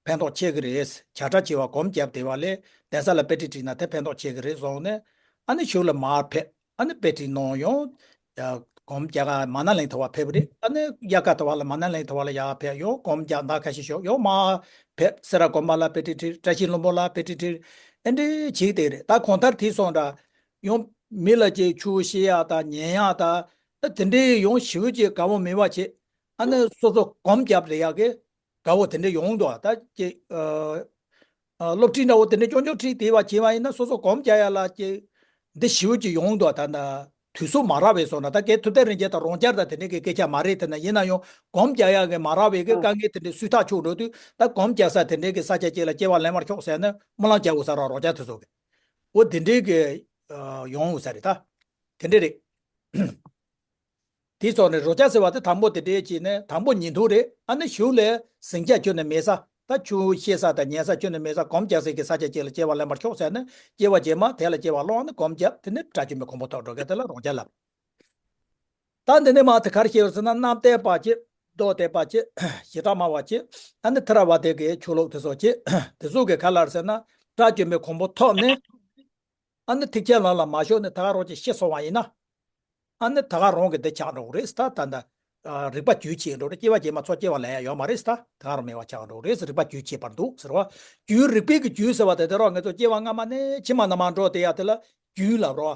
ཕན་ཐོགས་ཆེ་གི་རེད། བྱ་བྲལ་བྱེད་པ་གོམ་བརྒྱབ་བསྡད་པ་ལས་གདན་ས་ལ་དཔེ་ཁྲིད་ཁྲིད་ན་དེ་ཕན་ཐོགས་ཆེ་གི་རེད་གསུངས་ནས། ཨ་ནི་གཞུག་ལ་མར་ཕེབས། ཨ་ནི་དཔེ་ཁྲིད་གནང་ཡོང་། ཡ་གོམ་རྒྱག་ག་མ་ན་ལིང་དེ་བ་ཕེབས་རེད། ཨ་ནི་དབྱར་ཁ་དེ་བ་ལ་མ་ན་ལིང་དེ་བ་ལ་ཡར་ཕེབས་ཡོང་། གོམ་རྒྱག་ཟླ་ཁ་ཤས་ཞོག་ཡོང་མར་ཕེབས། སེ་ར་དགོན་པ་ལ་དཔེ་ཁྲིད་ཁྲིད། བཀྲ་ཤིས་ལྷུན་པོ་ལ་དཔེ་ཁྲིད་ཁྲིད། ཨེ་འདྲས་བྱེད་དེ་རེད། ད་གང་ལྟར་དེ་སོང་འདྲ་ཡོང་མི་ལ་ཅིག་ཆུ་བཤད་ཡག་དང་ཉན་ཡག་དང་ད་དེ་འདྲས་ཡོང་ཞི་བོ་ཅིག་དགའ་བོ་མེད་པ་བྱེད། ཨ་ནི་སོ་སོ་གོམ་རྒྱབ་རེ་ཡག་གི་དགའ་བོ་དེ་འདྲ་ཡོང་འདུག་ད་ཀྱི་ཨ་ཨ་སློབ་ཁྲིད་འདྲ་བོ་དེ་འདྲ་ཅོང་ཅོང་ཁྲིད་དེ་བ་བྱེད་བ་ཡིན་ན་སོ་སོ་གོམ་རྒྱག་ཡག་ལ་ཀྱི་འདི་ཞི་བོ་ཅིག་ཡོང་འདུག་ད་ད་དུས་ཚོད་མ་རག་པའི་སོང་ན། ད་གལ་ཐུབ་བསྟན་རིན་ཆེན་དང་རང་རྐྱ་དང་དེ་འདྲ་གི་སྐད་ཆ་མ་རེད། དེ་ན་ཡིན་ན་ཡང་གོམ་རྒྱག་ཡག་གི་མ་རག་པའི་གི་དཀའ་ངལ་དེ་འདྲ་སུས་ཐག་ཆོད་འགྲོ་དུས། ད་གོམ་རྒྱག་ས་དེ་འདྲ་གི་ས་ཆ་ཅིག་ལ་སྐྱེ་བ་ལེན་པར་ཤོག་ཟེར་ནས་སྨོན་ལམ་རྒྱག་དགོས་ས་ར་རང་རྐྱ་དེ་ཚོ་གི་འོ་དེ་འདྲ་གི་ཨ་ཡོང་འོ་ས་རེད། ད་དེ་འདྲ་རེད། དེའི་ཐོག་ནས་རང་རྐྱ་ཟེར་བ་དེ་དང་པོ་དེ་འདྲའི་བྱས་ནས་དང་པོ་ཉིན་ཐོ་རེད། ཨ་ནི་གཞུག་ལས་ཟིང་ཆ་ཁྱོན་ནས་མེད་ས། ད་ཆུ་བཤད་ས་དང་ཉན་ས་ཁྱོན་ནས་མེད་ས། གོམ་རྒྱག་སའི་གི་ས་ཆ་ཅིག་ལ་སྐྱེ་བ་ལེན་པར་ཤོག་ཟེར་ནས་སྐྱེ་བ་རྗེས་མ་དེ་ལ་སྐྱེ་བ་སློང་ནས་གོམ་རྒྱབ། དེ་ནས་དགྲ་བཅོམ་པའི་གོ་འཕང་ཐོབ་འགྲོ་མཁན་དེ་ལ་རང་རྐྱ་ལབ། ད་འདི་ནས་མ་དེ་ག་རེ་བཤད་ཡོད་ཟེར་ན། རྣམ་བལྟས་པ་ཅིག། མདོ་སྡེ་པ་ཅིག། བྱེ་བྲག་སྨྲ་བ་ཅིག། ཨ་ནི་ཐར་པ་དེ་གི་ཆོས་ལུགས་དེ་ཚོ་ཅིག། དེ་ཚོ་གི་ག་ལ་རེད་ཟེར་ན། དགྲ་བཅོམ་པའི་གོ་འཕང་ཐོབ་ནས། ཨ་ནི་ཐེག་ཆེན་ལམ་ལ་མ་ཞུགས་ནས་ད་ག་རང་ཅིག་ཤི་སོང་བ་ཡིན་ན། ཨ་ནི་ད་ག་རང་གི་འདི་ཆགས་འགྲོ་གི་རེད་ཟེར། ད་ད་ད་རིག་པ་རྒྱུད་ཆད་འགྲོ་རེད། སྐྱེ་བ་རྗེས་མ་ཚོ་སྐྱེ་བ་ལེན་ཡ་ཡོད་མ་རེད་ཟེར། ད་ད་ག་རང་མེད་པ་ཆགས་འགྲོ་གི་རེད་ཟེར། རིག་པ་རྒྱུད་ཆད་པར་འདུག་ཟེར་བ། རྒྱུད་རིག་པའི་གི་རྒྱུད་ཟེར་བ་དེ་དེ་རོ་ང་ཚོ་སྐྱེ་བ་སྔ་མ་ནས་ཕྱི་མ་ནང་མ་འགྲོ་དེ་ཡ་དེ་ལ་རྒྱུད་ལབ་རོ།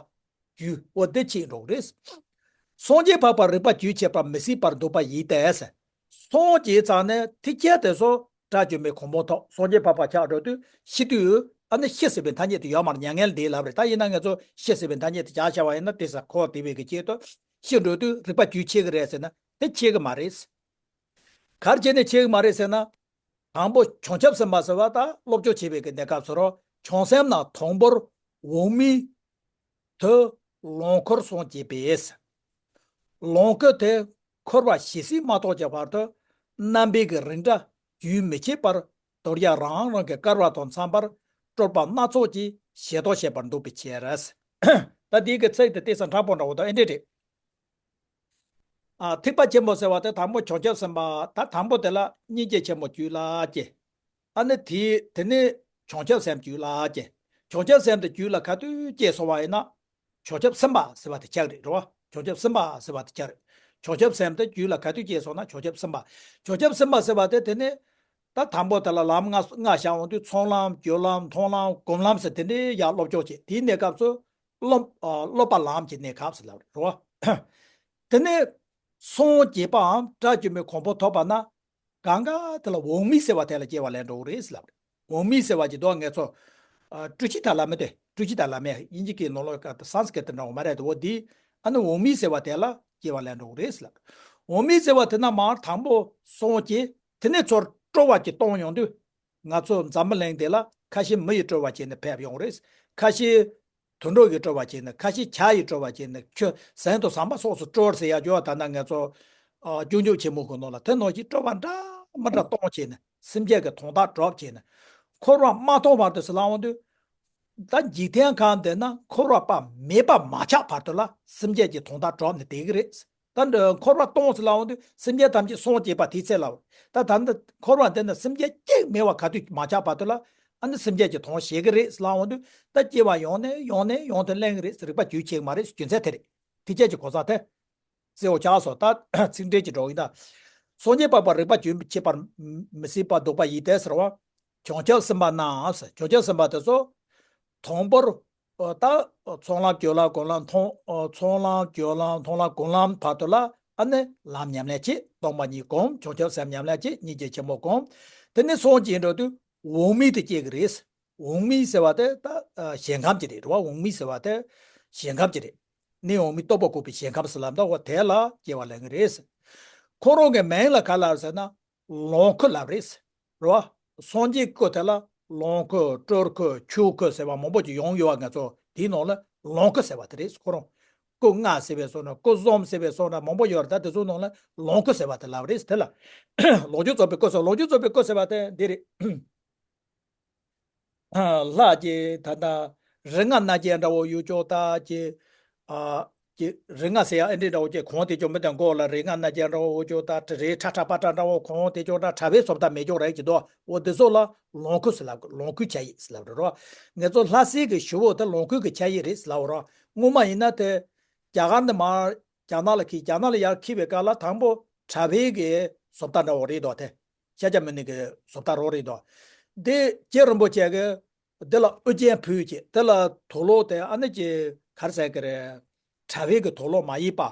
རྒྱུད་འོ་དེ་ཆད་འགྲོ་གི་རེད། སངས་རྒྱས་འཕགས་པ་རིག་པ་རྒྱུད་ཆད་པ་མི་སྲིད་པར་འདོད་པ་ཡིན་ཏེ་ཟེར། སངས་རྒྱས་ཙང་ནས་ཐེག་ཆེན་དེ་ཚོ་དགྲ་བཅོམ་པའི་གོ་འཕང་ཐོབ། སངས་རྒྱས་འཕགས་པ་ཆགས་འགྲོ་དུས་ཤི་དུས་ཨ་ནི་ཤི་ཟེར་བའི་ཐ་སྙད་དེ་ཡོད་མ་རེད། མྱ་ངན་འདས་ལབ་རེད། ད་ཡིན་ན་ང་ཚོ་ཤི་ཟེར་བའི་ཐ་སྙད་དེ་བྱ་བྱ་བ་ཡིན་ན་དེ་ས་འཁོར་བསྡད་པའི་གི་ཆེད་དུ་ཤི་འགྲོ་དུས་རིག་པ་རྒྱུད་ཆད་གི་རེད་ཟེར་ན་དེ་ཆད་གི་མ་རེད། ག་རེ་བྱས་ནས་ཆད་གི་མ་རེད་ཟེར་ན། དང་པོ་བྱང་ཆུབ་སེམས་དཔའ་ཟེར་བ་ད་སློབ་སྦྱོང་བྱེད་པའི་གི་གནས་སྐབས་སུ་རོ། བྱང་སེམས་ན་དང་པོར་འོག་མིན་དུ་ལོངས་སྐུར་སངས་རྒྱས་པས། ལོངས་སྐུ་དེ་འཁོར་བ་ཇི་སྲིད་མ་ཐོབ་ཀྱི་བར་དུ་རྣམ་པའི་གི་རིགས་འདྲ་རྒྱུན་མི་ཆད་པར་དོར་ཡ་རང་རང་གི་སྐལ་བ་དང་འཚམ་པར་སྤྲུལ་པ་སྣ་ཚོགས་ཀྱིས་ཞལ་ཏོག་བྱེད་པར་འདུག་པའི་ཕྱིར། ད་འདིའི་གི་ཚིག་དེ་ཏོག་ཙམ་དྲང་པོ་འདྲ་བོ་དང་ཨེ་འདྲས་རེད། ཨ་ཐེག་པ་ཆེན་པོ་ཟེར་བ་དེ་དང་པོ་བྱང་ཆུབ་སེམས་དཔའ། ད་དང་པོ་དེ་ལ་སྙིང་རྗེ་ཆེན་པོ་རྒྱུད་ལ་སྐྱེ། ཨ་ནི་དེ་དེ་ནས་བྱང་ཆུབ་སེམས་རྒྱུད་ལ་སྐྱེ། བྱང་ཆུབ་སེམས་དེ་རྒྱུད་ལ་ག་དུས་སྐྱེས་སོང་བ་ཡིན་ན། བྱང་ཆུབ་སེམས་དཔའ་ཟེར་བ་དེ་ཆགས་རེད་རོ། བྱང་ཆུབ་སེམས་དཔའ་ཟེར་བ་དེ་ཆགས་རེད། བྱང་ཆུབ་སེམས་དེ་རྒྱུད་ལ་ག་དུས་སྐྱེས་སོང་ན་བྱང་ཆུབ་སེམས་དཔའ། བྱང་ཆུབ་སེམས་དཔའ་ཟེར་བ་དེ་དེ་ནས་ད་དང་པོ་དེ་ལ་ལམ་ལྔ་ལྔ་བཞག་འོང་དུས་ཚོགས་ལམ་སྦྱོར་ལམ་མཐོང་ལམ་སྒོམ་ལམ་ཟེར་དེ་འདྲའི་ཡར་སློབ་སྦྱོང་བྱེད། དེའི་གནས་སྐབས་སུ་སློབ་ཨ་སློབ་པ་ལམ་གྱི་གནས་སྐབས་ཟེར་ལབ་རེད་རོ། དེ་ནས་སངས་རྒྱས་པའམ་དགྲ་བཅོམ་པའི་གོ་འཕང་ཐོབ་པ་ན། གང་ག་དེ་ལ་འོག་མིན་ཟེར་བ་དེ་ལ་སྐྱེ་བ་ལེན་འགྲོ་གི་རེད་ཟེར་ལབ་རེད། འོག་མིན་ཟེར་བ་ཅིག་འདུག་ང་ཚོ། ཨ། ཀྲུ་ཤི་ཐ་ལ་མེ་དེ། ཀྲུ་ཤི་ཐ་ལ་མེ་དབྱིན་ཇི་སྐད་ནང་ལོགས་ཀ་སན་སི་ཀྲི་ཏ་འདྲ་བོ་མ་རེད་དེ། འོ་འདི། ཨ་ནི་འོག་མིན་ཟེར་བ་དེ་ལ་སྐྱེ་བ་ལེན་འགྲོ་གི་རེད་ཟེར་ལབ་རེད། འོག་མིན་ཟེར་བ་དེ་ན་མར་དང་པོ་སངས་རྒྱས། དེ་ནས་ཚུར་སྤྲོ་བ་ཅིག་གཏོང་ཡོང་དུས། ང་ཚོ་འཛམ་བུ་གླིང་འདི་ལ་ཁ་ཤས་མི་ཡི་སྤྲོ་བ་བྱས་ནས་ཕེབས་ཡོང་རེད། ཁ་ཤས་དུད་འགྲོ་ཡི་སྤྲོ་བ་བྱས་ནས། ཁ་ཤས་བྱ་ཡི་སྤྲོ་བ་བྱས་ནས། ཁྱོད་ཟན་དང་ཟམ་པ་སོགས་སུ་སྤྲོ་ཟེར་ཡ་ཅོ། ད་ལྟ་ང་ཚོ་ཨ་སྐྱོན་བརྗོད་ཆེན་མོ་གི་ནང་ལ་དེ་ནང་བཞིན་སྤྲོ་བ་འདྲ་མི་འདྲ་གཏོང་བྱས་ནས། སེམས་ཅན་གྱི་དོན་དག་སྒྲུབ་བྱས་ནས། འཁོར་བ་མ་སྟོངས་བར་དུ་ཟེར་ལབ་ཡོང་དུས། ད་འཇིག་རྟེན་ཁམས་འདི་ན་འཁོར་བ་པ་མེད་པ་མ་ཆགས་བར་དུ་ལ་སེམས་ཅན་གྱི་དོན་དག་སྒྲུབ་ནས་བསྡད་ཀྱི་རེད། ད་འདི་འཁོར་བ་སྟོངས་ཟེར་ལབ་ཡོང་དུས་སེམས་ཅན་ཐམས་ཅད་སངས་རྒྱས་པ་དེའི་ཚེ་ལ། ད་ད་འདི་འཁོར་བ་འདི་ན་སེམས་ཅན་གཅིག་མེད་པ་ག་དུས་མ་ཆགས་བར་དུ་ལ། ཨ་ནི་སེམས་ཅན་གྱི་དོན་བྱེད་ཀྱི་རེད་ཟེར་ལབ་ཡོང་དུས། ད་སྐྱེ་བ་ཡང་ནས་ཡང་ནས་ཡང་དུ་ལེན་གྱི་རེད་ཟེར། རིགས་པ་རྒྱུན་ཆད་མ་རེད་ཟེར། རྒྱུ་མཚན་དེ་རེད། དེ་ཅན་གྱི་གོ་ས་དེ། གསལ་བོ་ཆགས་སོང་། ད་ཚིག་འགྲེལ་གྱི་འགྲོ་ཡིན་ད། སངས་རྒྱས་འཕགས་པ་རིགས་པ་རྒྱུན་ཆད་པར་མི་སྲིད་པ་ལྡོག་པ་ཡིན་ཏེ་ཟེར་བ། བྱང་ཆུབ་སེམས་དཔའ་རྣམས་ཟེར། བྱང་ཆུབ་སེམས་དཔའ་དེ་ཚོ། དང་པོར། ད་ཚོགས་ལམ་སྦྱོར་ལམ་སྒོམ་ལམ་མཐོང་། ཚོགས་ལམ་སྦྱོར་ལམ་མཐོང་ལམ་སྒོམ་ལམ་བར་དུ་ལ། ཨ་ནི་ལམ་ཉམས་ལེན་བྱེད། སྟོང་པ་ཉིད་སྒོམ། བྱང་ཆུབ་སེམས་ཉམས་ལེན་བྱེད། སྙིང་རྗེ་ཆེན་པོ་སྒོམ། དེ་ནས་སངས་རྒྱས་འགྲོ་དུས་འོག་མིན་དུ་སྐྱེ་གི་རེད། འོག་མིན་ཟེར་བ་དེ་ད་ཞིང་ཁམས་ཀྱི་རེད་རེད་བ། འོག་མིན་ཟེར་བ་དེ་ཞིང་ཁམས་ཀྱི་རེད། གནས་འོག་མིན་རྟོགས་པ་འགུགས་པའི་ཞིང་ཁམས་ཟེར་ལབ་འདུག་བ། དེ་ལ་སྐྱེ་བ་ལེན་གྱི་རེད། ཁོ་རང་གི་མིང་ལ་ག་ལབ་ཟེར་ན། ལོངས་སྐུ་ལབ་རེད། རེད་བ། སངས་རྒྱས་སྐུ་དེ་ལ་ལོངས་སྐུ། སྤྲུལ་སྐུ། ཆོས་སྐུ་ཟེར་བ་མང་པོ་ཅིག་ཡོང་ཡོད་བ། ང་ཚོ་དེའི་ནང་ལ་ལོངས་སྐུ་ཟེར་བ་དེ་རེད། ཁོ་རང་སྐུ་ལྔ་ཟེར་བའི་སོགས་ན། སྐུ་གསུམ་ཟེར་བའི་སོགས་ན་མང་པོ་ཡོད་རེད། ད་དེ་ཚོའི་ནང་ལ་ལོངས་སྐུ་ཟེར་བ་དེ་ལབ་རེད། དེ་ལ་ལོངས་སྤྱོད་རྫོགས་པའི་སྐུ་ཟེར། ལོངས་སྤྱོད་རྫོགས་པའི་སྐུ་ཟེར་བ་དེ་འདི་རེད། ལྷ་གཅིག་ད་ལྟ་རིགས་ལྔ་སྣ་བརྒྱ་འདྲ་བོ་ཡོད་ཅོག་ད་ཅེ། ཨ། ཅེ་རིགས་ལྔ་ཟེར་ཡ་ཨེ་འདྲ་འདྲ་བོ་ཅེ་གོང་དེ་ཅོག་མི་དང་མགོ་ལ་རིགས་ལྔ་སྣ་བརྒྱ་འདྲ་བོ་ཡོད་ཅོག་ད། རི་ཁྲ་ཁྲ་པ་ཁྲ་འདྲ་བོ་གོང་དེ་ཅོག་ད། གྲྭ་པའི་བཟོ་ལྟ་མེད་ཅོག་རེད་ཀྱི་དོ། འོ་དེ་ཚོ་ལ་ལོངས་སྐུ་ཟེར་ལབ། ལོངས་སྐུའི་ཆ་ཡིས་ཟེར་ལབ་རེད་རོ། ང་ཚོ་ལྷ་སའི་གི་ཞུ་བོ་དེ་ལོངས་སྐུའི་གི་ཆ་ཡིས་རེད་ཟེར་ལབ་རོ། སྔོན་མ་ཡིན་ན་དེ་རྒྱ་གར་ནས་མར་རྒྱ་ནག་ལ་འཁྱེར། རྒྱ་ནག་ལ་ཡར་འཁྱེར་བའི་སྐབས་ལ་དང་པོ་གྲྭ་པའི་གི་བཟོ་ལྟ་འདྲ་བོ་རེད་དོ། དེ་ཤཱཀྱ་མུ་ནེ་གི་བཟོ་ལྟ་རོ་རེད་དོ། དེ་རྗེ་རིན་པོ་ཆེ་གི་དེ་ལ་དབུ་རྒྱན་ཕུལ་བྱས། དེ་ལ་དུག་ལོག་དེ་ཨ་ནི་ཅི་ག་རེ་ཟེར་གི་རེད། གྲྭ་པའི་གི་དུག་ལོག་མ་ཡིན་པ།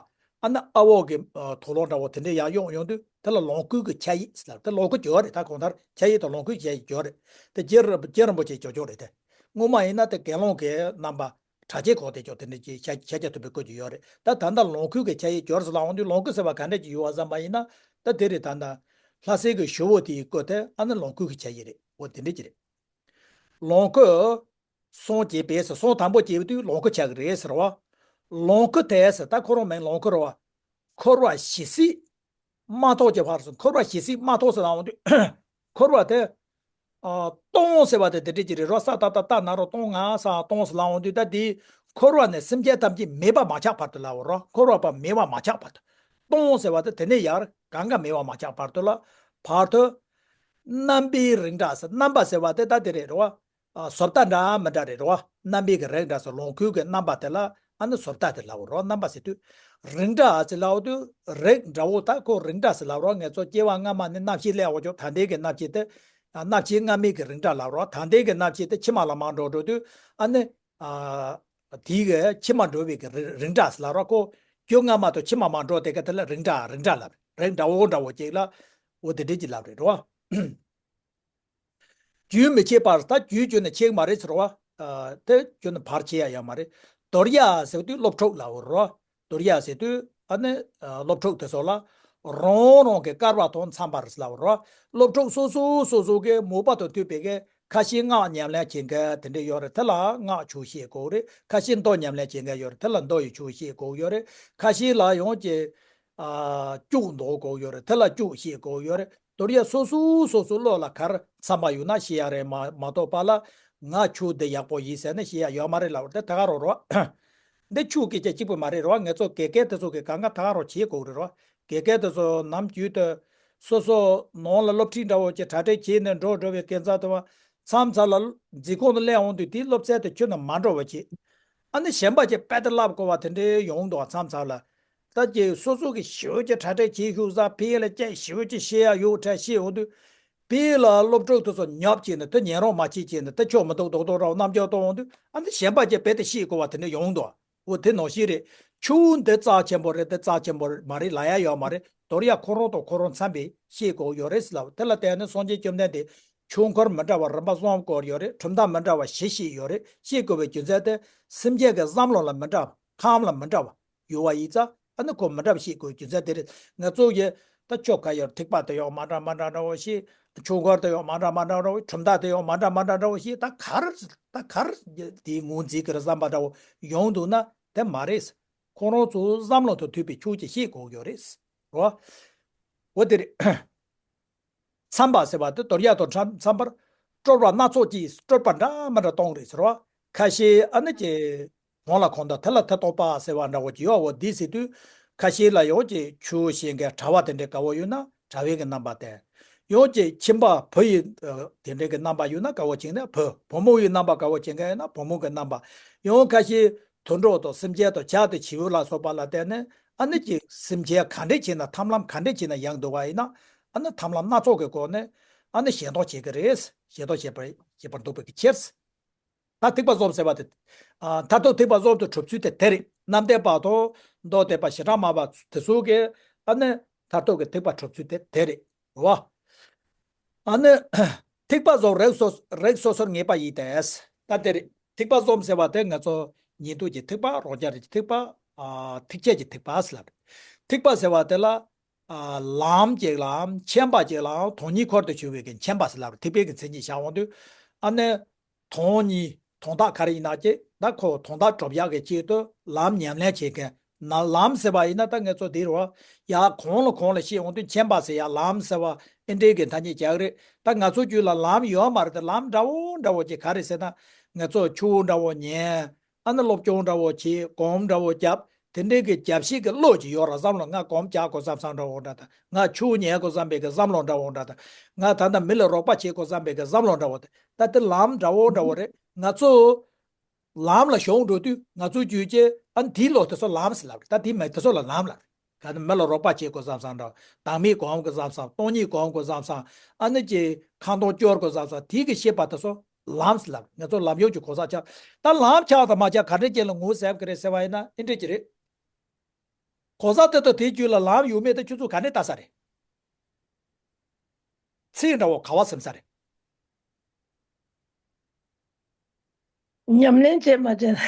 ཨ་ནི་ཨ་འོག་གི་ཨ་དུག་ལོག་འདྲ་བོ་དེ་འདྲ་ཡར་གཡོགས་ཡོང་དུས་དེ་ལ་ལོངས་སྐུའི་གི་ཆ་ཡིས་ཟེར་ལབ། དེ་ལོངས་སྐུ་སྦྱོར་རེད། ད་གང་ལྟར་ཆ་ཡིས་དང་ལོངས་སྐུའི་ཆ་ཡིས་སྦྱོར་རེད། དེ་རྗེ་རིན་རྗེ་རིན་པོ་ཆེ་སྦྱོར་སྦྱོར་རེད་དེ། སྔོན་མ་ཡིན་ན་དེ་དགེ་སློང་གི་རྣམ་པ། གྲྭ་ཆས་གོ་དེ་ཅོག་དེ་འདྲ་ཅིག་ཤ་ཤ་རྒྱ་ཐུབ་པའི་སྐོར་གྱི་ཡོད་རེད། ད་ད་ལྟ་ལོངས་སྐུའི་གི་ཆ་ཡིས་སྦྱོར་ཟེར་ལབ་ཡོང་དུས་ལོངས་སྐུ་ཟེར་བ་ག་འདྲ་ཅིག་ཡོད་བ་བསམ་པ་ཡིན་ན། ད་དེ་རེད། ད་ལྟ་ལྷ་སའི་གི་ཞུ་བོ་དེའི་སྐུ་དེ་ཨ་ནི་ལོངས་སྐུའི་གི་ཆ་ཡིས་རེད། འོ་དེ་འདྲ་ཅིག་རེད། ལོངས་སྐུ་སངས་རྒྱས་པས་ཟེར། སངས་དང་པོ་རྒྱས་པ་དུས་ལོངས་སྐུ་ཆགས་ཀྱི་རེད་ཟེར་བ། ལོངས་སྐུ་དེ་ཟེར། ད་ཁོ་རང་མིང་ལོངས་སྐུ་རེད་བ། འཁོར་བ་ཞི་བསིལ་མ་ཐོག་གི་བར་སོང་། འཁོར་བ་ཞི་བསིལ་མ་ཐོག་ཟེར་ལབ་ཡོང་དུས། འཁོར་བ་དེ། ཨ། སྟོང་ཟེར་བ་དེ་དེ་འདྲ་ཅིག་རེད་རོ། ས་ཏ་བཏགས་སྟ་ན་རོ་སྟོང་། ང་ས་སྟོང་ཟེར་ལབ་ཡོང་དུས། ད་དེ་འཁོར་བ་ནས་སེམས་ཅན་ཐམས་ཅད་མེད་པ་མ་ཆགས་བར་དུ་ལབ་རོ། འཁོར་བ་པ་མེད་པ་མ་ཆགས་བར་དུ། སྟོང་ཟེར་བ་དེ་དེ་ནས་ཡར་གང་ག་མེད་པ་མ་ཆགས་བར་དུ་ལ། བར་དུ། རྣམ་པའི་རིགས་འདྲ་ཟེར། རྣམ་པ་ཟེར་བ་དེ་ད་དེ་རེད་རོ། ཨ། བཟོ་ལྟ་འདྲ་མི་འདྲ་རེད་རོ། རྣམ་པའི་གི་རིགས་འདྲ་ཟེར། ལོངས་སྐུའི་གི་རྣམ་པ་དེ་ལ་ཨ་ནི་བཟོ་ལྟ་དེ་ལབ་རོ། རྣམ་པ་ཟེར་དུས། རིགས་འདྲ་ཟེར་ལབ་དུས་རིགས་འདྲ་བོ། ད་ཁོ་རིགས་འདྲ་ཟེར་ལབ་རོ། ང་ཚོ་སྐྱེ་བ་སྔ་མ་ནས་རྣམ་ཤེས་སླེབས་ཡོང་ཅོག་ད་ལྟའི་གི་རྣམ་ཤེས་དེ། ཨ། རྣམ་ཤེས་སྔ་མའི་གི་རིགས་འདྲ་ལབ་རོ། ད་ལྟའི་གི་རྣམ་ཤེས་དེ་ཕྱི་མ་ལ་མར་འགྲོ་འགྲོ་དུས་ཨ་ནི། ཨ། དེའི་གི་ཕྱི་མ་འགྲོ་བའི་གི་རིགས་རིགས་འདྲ་ཟེར་ལབ་རོ། ཁོ་རྒྱུ་སྔ་མ་དང་ཕྱི་མ་མར་འགྲོ་དེ་ག་དེ་ལ་རིགས་འདྲ་རིགས་འདྲ་ལབ། རིགས་འདྲ་བོ་འདྲ་བོ་ཅིག་ལ། འོ་དེ་འདྲ་ཅིག་ལབ་རེད་རོ། རྒྱུན་མི་འཆད་པར། ད་རྒྱུན་རྒྱུན་ནས་འཆད་ཀྱི་མ་རེད་ཟེར་བ། ཨ། དེ་རྒྱུན་ནས་བར་ཆད་ཡ་ཡོད་མ་རེད། དོར་ཡ་ཟེར་དུས་སློབ་ཕྲུག་ལབ་རོ། དོར་ཡ་ཟེར་དུས་ཨ་ནི། ཨ། སློབ་ཕྲུག་དེ་ཚོ་ལ་རང་རང་གི་སྐལ་བ་དང་འཚམས་པར་ལབ་རོ། སློབ་ཕྲུག་སོ་སོ་སོ་སོ་གི་མོས་པ་དང་མཐུན་པའི་གི། ཁ་ཤས་སྔགས་ཉམས་ལེན་བྱེད་མཁན་དེ་འདྲ་ཡོད་རེད། དེ་ལ་སྔགས་ཆོས་བཤད་དགོས་རེད། ཁ་ཤས་མདོ་ཉམས་ལེན་བྱེད་མཁན་ཡོད་རེད། དེ་ལ་མདོ་ཡི་ཆོས་བཤད་དགོས་ཡོད་རེད། ཁ་ཤས་ལ་ཡང་ཅིག་ཨ། སྐྱོགས་འདོགས་དགོས་ཡོད་རེད། དེ་ལ་སྐྱོགས་བཤད་དགོས་ཡོད་རེད། དོར་ཡ་སོ་སོ་སོ་སོ་བློ་ལ་ག་རེ་འཚམས་པ་ཡོད་ན་བཤད་ཡ་རེད། མ་མ་གཏོགས་པ་ལ་ང་ཆོས་འདི་ཡག་པོ་ཡིན་ཟེར་ནས་བཤད་ཡ་ཡོད་མ་རེད་ལབ་རེད། དེ་ད་ག་རང་རོ། འདི་ཆོས་སྐད་ཆ་གཅིག་པུ་མ་རེད་རོ། ང་ཚོ་དགེ་རྒན་དེ་ཚོ་གིས་གང་ག་ད་ག་རང་བྱེད་དགོས་རེད་རོ། དགེ་རྒན་དེ་ཚོ་ནམ་རྒྱུན་དུ་སོ་སོ་ནང་ལ་སློབ་ཁྲིད་འདྲ་བོ་ཅིག་གྲ་སྒྲིག་བྱས་ནས་འགྲོ་འགྲོ་བའི་སྐབས་ཚ་དུ་བ། མཚམས་མཚམས་ལ་འཛིན་ཁང་དུ་སླེབས་འོང་དུས་དེའི་སློབ་ཚན་དེ་ཁྱོན་ནས་མ་འགྲོ་བ་བྱེད། ཨ་ནི་གཞན་པ་ཅིག་དཔེ་དེ་བསླབ་དགོས་པ་དེ་འདྲའི་ཡོང་འདུག་མཚམས་མཚམས་ལ། ད་ཀྱི་སོ་སོ་གི་ཞེ་པོ་ཅིག་གྲ་སྒྲིག་བྱེད་ཤུགས་ས་ཕི་ལ་ཅིག་ཞེ་པོ་ཅིག་བཤད་ཡ་ཡོད་གྲས་བཤད་འོང་དུས། ཕི་ལ་སློབ་ཕྲུག་དེ་ཚོ་ཉོབ་བྱས་ནས་དེ་ཉན་རོགས་མ་བྱེད་བྱས་ནས་དེ་ཆོ་མི་འདུག་རྡོག་རྡོག་རོགས་རྣམ་འགྱུར་གཏོང་འོང་དུས། ཨ་ནི་གཞན་པ་ཅིག་དཔེ་དེ་བཤད་དགོས་པ་དེ་འདྲ་ཡོང་འདུག་འོ་དེ་ནང་བཞིན་རེད། ཆུ་འདི་རྩ་ཆེན་པོ་རེད། དེ་རྩ་ཆེན་པོ་མ་རེད་ལབ་ཡ་ཡོད་མ་རེད། དོར་ཡ་ཁོ་རང་དང་ཁོ་རང་འཚམ་པའི་ཤེས་དགོས་ཡོད་རེད་ཟེར་ལབ། དེ་ལ་བརྟེན་ནས་སངས་རྒྱས་བཅོམ་ལྡན་འདས་ཆོས་འཁོར་མི་འདྲ་བ་རིམ་པ་གསུམ་བསྐོར་ཡོད་རེད། གྲུབ་མཐའ་མི་འདྲ་བ་བཞི་བཤད་ཡོད་རེད། བཤད་དགོས་པའི་རྒྱུ་མཚན་དེ་སེམས་ཅན་གྱི་བསམ་བློ་ལ་མི་འདྲ་བ། ཁམས་ལ་མི་འདྲ་བ་ཡོད་པ་ཡིན་ཙང་། ཨ་ནི་ཁོ་མི་འདྲ་བ་བཤད་དགོས་རྒྱུ་མཚན་དེ་རེད། ང་ཚོ་ཡི་ད་ཆོ་ག་ཡོད། ཐེག་པ་དེ་ཡང་མ་འདྲ་མ་འདྲ་འདྲ་བོ་ཞིག་ཆོས་འཁོར་དེ་ཡང་མ་འདྲ་མ་འདྲ་འདྲ་བོ། གྲུབ་མཐའ་དེ་ཡང་མ་འདྲ་མ་འདྲ་འདྲ་བོ་ཞིག་ད་ག་རེ་ད་ག་རེ་དེའི་ངོས་འཛིན་གྱི་རེད་བསམ་པ་འདྲ་བོ་ཡོང་འདུག་ན། དེ་མ་རེད། ཁོ་རང་ཚོ་བསམ་བློ་དང་མཐུན་པའི་ཆོས་ཅིག་ཤེས་དགོས་ཡོད་རེད། རོ། འོ་དེ་རེད། འཚམ་པ་ཟེར་བ་དེ་དོར་ཡ་དང་འཚམ་འཚམ་པར་སྤྲོས་པ་སྣ་ཚོགས་ཀྱིས་སྤྲོས་པ་འདྲ་མི་འདྲ་གཏོང་རེད་ཟེར་བ། ཁ་ཤས་ཨ་ནི་ཀྱི་གོང་ལ་གོང་དང་དེ་ལ་དེ་གཏོགས་པ་ཟེར་བ་འདྲ་བོ་ཅིག་ཡོད། འོ་འདི་ཟེར་དུས་ཁ་ཤས་ལ་ཡང་ཀྱི་ཆོས་ཤེས་མཁན་གྲྭ་བ་དེ་འདྲའི་དགའ་བོ་ཡོད་ན་གྲྭ་བའི་གི་རྣམ་པ་བསྟན། ཡང་ཀྱི་ཁྱིམ་པ་བུ་ཡི་དེ་འདྲའི་གི་རྣམ་པ་ཡོད་ན་དགའ་བོ་བྱེད་ན་བུ། བུ་མོ་ཡི་རྣམ་པ་དགའ་བོ་བྱེད་མཁན་ཡོད་ན་བུ་མོ་གི་རྣམ་པ། ཡང་ཁ་ཤས་དུད་འགྲོ་དང་སེམས་ཅན་དང་བྱ་དང་བྱིའུ་ལ་སོགས་པ་ལ་བརྟེན་ནས། ཨ་ནི་ཀྱི་སེམས་ཅན་ག་འདྲས་བྱས་ན་ཐར་ལམ་ག་འདྲས་བྱས་ན་ཡང་འདུག་པ་ཡིན་ན། ཨ་ནི་ཐར་ལམ་སྣ་ཚོགས་ཀྱི་སྒོ་ནས་ཨ་ནི་ཞལ་མཐོང་བྱེད་ཀྱི་རེད། ཞལ་མཐོང་བྱེད་པར་བྱེད་པར་འདུག་པའི་ཕྱིར། ད་ཐེག་པ་གསུམ་ཟེར་བ་དེ། ཨ་མཐར་ཐུག་ཐེག་པ་གསུམ་དུ་གྲུབ་ཚུལ་དེ་དེ་རེད། རྣམ་བདེན་པ་དང་མདོ་སྡེ་པ་བྱེ་བྲག་སྨྲ་བ་དེ་ཚོ་གིས་ཨ་ནི་མཐར་ཐུག་གི་ཐེག་པ་གྲུབ་ཚུལ་དེ་དེ་རེད། རེད་བ། ཨ་ནི། ཐེག་པ་གསུམ་རིགས་སོ་རིགས་སོ་སོར་ངེས་པ་ཡིན་ཏེ། ད་དེ་རེད། ཐེག་པ་གསུམ་ཟེར་བ་དེ་ང་ཚོ་ཉན་ཐོས་ཀྱི་ཐེག་པ། རང་རྒྱལ་གྱི་ཐེག་པ། ཨ་ཐེག་ཆེན་གྱི་ཐེག་པ་ཟེར་ལབ། ཐེག་པ་ཟེར་བ་དེ་ལ། ཨ་ལམ་གཅིག་ལའམ་མཁྱེན་པ་གཅིག་ལའམ་དོན་གཉིས་འཁོར་དུ་ཆུད་པའི་གི་མཁྱེན་པ་ཟེར་ལབ། ཐེག་པའི་གི་མཚན་ཉིད་བཞག་འོང་དུས། ཨ་ནི། དོན་གཉིས་དོན་དག་ག་རེ་ཡིན་ན་ཀྱེ། ད་ཁོ་དོན་དག་གྲུབ་ཡག་གི་ཆེད་དུ་ལམ་ཉམས་ལེན་བྱེད་མཁན་ན། ལམ་ཟེར་བ་ཡིན་ན་ད་ང་ཚོ་འདིར་བ་ཡ་གོང་ལ་གོང་ལ་བཤད་འོང་དུས་མཁྱེན་པ་ཟེར་ཡ། ལམ་ཟེར་བ་ཨེ་འདྲའི་གི་ཐ་སྙད་རྒྱག་རེད། ད་ང་ཚོ་རྒྱུད་ལ་ལམ་ཡོད་མ་རེད་དེ། ལམ་འདྲ་བོ་འདྲ་བོ་ཅིག་ག་རེ་ཟེར་ན། ང་ཚོ་ཆོས་འདྲ་བོ་ཉན། ཨ་ནི་སློབ་སྦྱོང་འདྲ་བོ་བྱེད། སྒོམ་འདྲ་བོ་རྒྱབ། དེ་འདྲའི་གི་རྒྱབ་བཤིག་གི་བློ་ཅིག་ཡོད་ར། བསམ་བློ་ང་སྒོམ་རྒྱག་དགོས་བསམ་བསམ་འདྲ་བོ་འདྲ་དང་། ང་ཆོས་ཉན་དགོས་བསམ་པའི་གི་བསམ་བློ་འདྲ་བོ་འདྲ་དང་། ང་ད་ལྟ་མི་ལ་རོགས་པ་བྱེད་དགོས་བསམ་པའི་གི་བསམ་བློ་འདྲ་བོ་དེ། ད་དེ་ལམ་འདྲ་བོ་འདྲ་བོ་རེད། ང་ཚོ་ལམ་ལ་ཞུགས་འགྲོ་དུས་ང་ཚོ་རྒྱུད་ཀྱི་ཨ་ནི་དེའི་བློ་དེ་ཚོ་ལམ་ཟེར་ལབ་རེད། ད་དེ་མི་དེ་ཚོ་ལ་ལམ་ལབ་རེད། ག་ནི་མི་ལ་རོགས་པ་བྱེད་དགོས་བསམ་བསམ་འདྲ། བདག་མེད་སྒོམ་དགོས་བསམ་བསམ། སྟོང་ཉིད་སྒོམ་དགོས་བསམ་བསམ། ཨ་ནི་ཀྱི་ཁ་འདོན་སྐྱོར་དགོས་བསམ་བསམ། དེའི་གི་ཤེས་པ་དེ་ཚོ་ལམ་ཟེར་ལབ། ང་ཚོ་ལམ་ཡོངས་ཀྱི་གོ་ས་ཆགས། ད་ལམ་ཆགས་དང་མ་ཆགས་ག་འདྲ་ཅིག་ལ་ངོས་ཟིན་གི་རེད་ཟེར་བ་ཡིན་ན་ཨེ་འདྲ་ཅིག་རེད། གོ་ས་དེ་དང་དེའི་རྒྱུད་ལ་ལམ་ཡོད་མེད་དེ་ཁྱོད་ཚོ་ག་འདྲ་ལྟ་ས་རེད། ཚིག་འདྲ་བོ་ག་བ་སེམས་ས་རེད། ཉམས་ལེན་བྱས་མ་བྱས།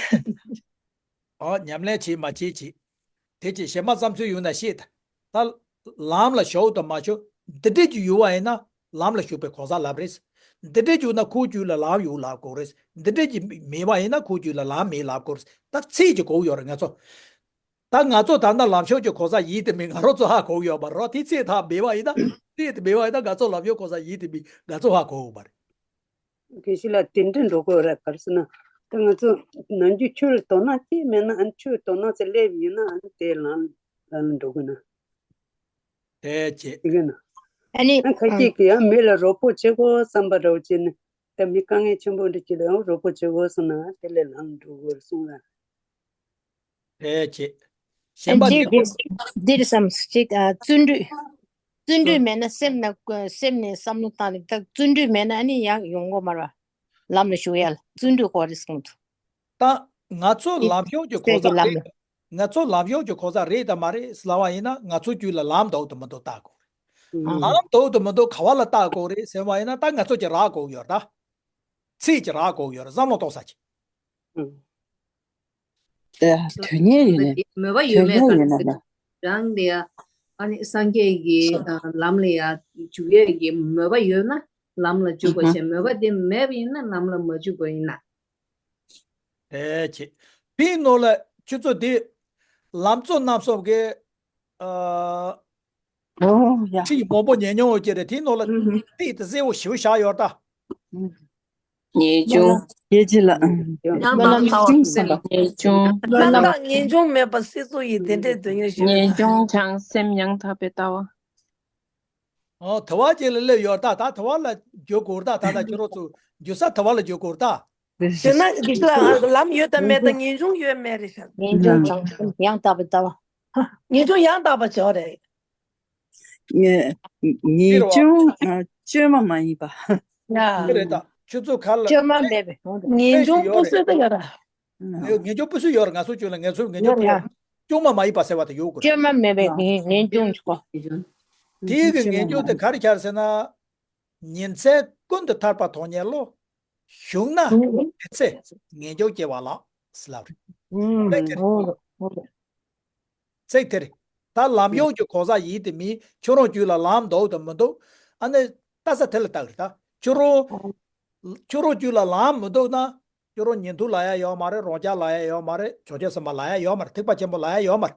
ཨོ་ཉམས་ལེན་བྱས་མ་བྱས་བྱས། དེ་ཅིག་གཞན་མ་བསམ་ཚུལ་ཡོད་ན་བཤད་ད། ད་ལམ་ལ་ཞུགས་དང་མ་ཞུགས་འདི་འདྲས་ཀྱི་ཡོད་པ་ཡིན་ན་ལམ་ལ་ཞུགས་པའི་གོ་ས་ལབ་རེད། འདི་འདྲས་ཀྱི་ཡོད་ན་ཁོའི་རྒྱུད་ལ་ལམ་ཡོད་ལབ་དགོས་རེད། འདི་འདྲས་ཀྱི་མེད་པ་ཡིན་ན་ཁོའི་རྒྱུད་ལ་ལམ་མེད་ལབ་དགོས་རེད། ད་ཚིག་ཅིག་གོ་གི་ཡོད་རེད་ང་ཚོ། ད་ང་ཚོ་ད་ལྟ་ལམ་ཞུགས་ཀྱི་གོ་ས་ཡིན་དེ་མིན་ང་རང་ཚོ་ཧ་གོ་གི་ཡོད་པ་རོ། དེ་ཚིག་ཐག་མེད་པ་ཡིན་ན། ཚིག་དེ་མེད་པ་ཡིན་ན་ང་ཚོ་ལམ་ཞུགས་གོ་ས་ཡིན་དེ་མིན་ང་ཚོ་ཧ་གོ་གི་ཡོད་པ་རེད། དགེ་བཤེས་ལགས་དེ་འདྲ་འགྲོ་དགོས་རེད། ག་རེ་ཟེར་ན་ད་ང་ཚོ་ནམ་རྒྱུན་ཆོས་ལ་དོ་སྣང་ཅིག་མེད་ན། ཨ་ནི་ཆོས་དོ་སྣང་ཚེ་སླེབས་ཡིན་ན་ཨ་ནི་དེ་ལམ་ལམ་ལ་འགྲོ་དགོས་ན། དེ་བྱེད། ཡིན་ན། ཨ་ནི་ཨ་ཁ་ཅིག་གིས་ཡང་མི་ལ་རོགས་པ་བྱེད་དགོས་བསམ་པ་འདྲ་བོ་བྱས་ནས། ད་མི་དཀའ་ངལ་ཆེན་པོ་འདྲ་ཅིག་ལ་ཡང་རོགས་པ་བྱེད་དགོས་བསམ་ན་དེ་ལས་ལམ་འགྲོ་དགོས་གསུངས་ལ། དེ་བྱེད། གཞན་པ་འདི་འདི་འདིར་བསམ་ཅིག་བརྩོན་འགྲུས། བརྩོན་འགྲུས་མེད་ན་སེམས་ན་སེམས་ནས་བསམ་བློ་བཏང་ནས། ད་བརྩོན་འགྲུས་མེད་ན་ཨ་ནི་ཡང་ཡོང་གི་མ་རེད། ལམ་ལ་ཞུགས་ཡ་ལ་བརྩོན་འགྲུས་དགོས་རེད་གསུངས་འདུག་ད་ང་ཚོ་ལམ་ཞུགས་ཀྱི་གོ་ས་རེད། ང་ཚོ་ལམ་ཞུགས་ཀྱི་གོ་ས་རེད་དམ་མ་རེད་ཟེར་ལབ་པ་ཡིན་ན། ང་ཚོ་རྒྱུད་ལ་ལམ་འདུག་དང་མི་འདུག་བལྟ་དགོས་རེད། ལམ་འདུག་དང་མི་འདུག་ག་བ་ལ་བལྟ་དགོས་རེད་ཟེར་བ་ཡིན་ན། ད་ང་ཚོ་ཀྱི་རག་དགོས་ཡོད་ད། ཚིག་ཅིག་རག་དགོས་ཡོད་རེད། བསམ་བློ་གཏོང་ས་ཅིག་དོན་གཉེར་ཡིན་ནས། མོས་པ་ཡོད་མེད་ག་རེ་རང་ལ་ཡ། ཨ་ནི་སངས་རྒྱས་ཀྱི་ལམ་ལ་ཡ་འཇུག་ཡས་ཀྱི་མོས་པ་ཡོད་ན་ལམ་ལ་འཇུག་པ་བྱས། མོས་པ་དེ་མེད་པ་ཡིན་ན་ལམ་ལ་མ་འཇུག་པ་ཡིན་ན། དེ་བྱེད། དེའི་ནང་ལ་ཁྱོད་ཚོ་དེ་ལམ་གཙོ་རྣམ་གསུམ་གྱི་ཨ། ཨོ་ཡ། ཁྲིད་མང་པོ་ཉན་མྱོང་ཡོད་ཀྱི་རེད། དེའི་ནང་ལ་ཨུ་ཧུ། ཚིག་དེ་གསལ་པོ་ཞེ་པོ་བཞག་ཡོད་ད། ངེས་འབྱུང་། ཡེ་ཅི་ལ། ཡང་དག་ངེས་འབྱུང་སེམས། ངེས་འབྱུང་། རྣམ་དག་ངེས་འབྱུང་མེད་པ་སྲིད་མཚོ་ཡི་བདེ་འབྲས་དོན་གཉེར་ཞིག་ངེས་འབྱུང་བྱང་སེམས་ཡང་དག་པའི་ལྟ་བ། ཨོ་དེ་བ་ཅིག་ལ་སླེབས་ཡོད་ད། ད་དེ་བ་ལ་འགྱོ་དགོས་ད། ད་ད་ཁྱོད་རང་ཚོ་འགྱོ་ས་དེ་བ་ལ་འགྱོ་དགོས་ད། དེ་ན་གི་ལ་ལམ་ཡོད་དམ་མེད་དམ་ངེས་འབྱུང་ཡོད་མེད་རེད་ཤག་ངེས་འབྱུང་བྱང་སེམས་ཡང་དག་པའི་ལྟ་བ། ངེས་འབྱུང་ཡང་དག་པ་བྱོས་རེད། ངེས་ངེས་འབྱུང་ཨ་བཅོས་མ་མ་ཡིན་པ། ཡ། དེ་རེད་ད། ཁྱོད་ཚོ་ག་ལ་བཅོས་མ་མེད་པའི་ངེས་འབྱུང་སྤུ་སུ་དེ་ཡོད་ར། ངེས་འབྱུང་སྤུ་སུ་ཡོད་ར། ང་ཚོ་ཁྱོད་ལ་ངེས་འབྱུང་སྤུ་སུ་ཡོད་ར། ང་ཚོ་ཁྱོད་ལ་ངེས་འབྱུང་ཡོད་ར། བཅོས་མ་མ་ཡིན་པ་ཟེར་བ་དེ་ཡོད་དགོས་རེད། བཅོས་མ་མེད་པའི་ངེས་ངེས་འབྱུང་གཅིག་པོ། དེའི་གི་ངེས་འབྱུང་དེ་ག་རེ་ཆགས་ཟེར་ན། ཉིན་མཚན་ཀུན་ཏུ་ཐར་པ་མཐོང་ཉིད་བློ། བྱུང་ན་དེ་ཚེ་ངེས་འབྱུང་སྐྱེ་བ་ལགས་ཟེར་ལབ་རེད། ཚིག་དེ་རེད། ཚིག་དེ་རེད། ད་ལམ་ཡོངས་ཀྱི་གོ་ས་ཡིན་དེ་མིན་ཁྱོད་རང་རྒྱུད་ལ་ལམ་འདུག་དང་མི་འདུག་ཨ་ནི་ལྟ་ས་དེ་ལ་ལྟ་གི་རེད་ད། ཁྱོད་རང་ཁྱོད་རང་རྒྱུད་ལ་ལམ་མི་འདུག་ན། ཁྱོད་རང་ཉན་ཐོས་ལབ་ཡ་ཡོད་མ་རེད། རང་རྒྱལ་ལབ་ཡ་ཡོད་མ་རེད། བྱང་ཆུབ་སེམས་དཔའ་ལབ་ཡ་ཡོད་མ་རེད། ཐེག་པ་ཆེན་པོ་ལབ་ཡ་ཡོད་མ་རེད།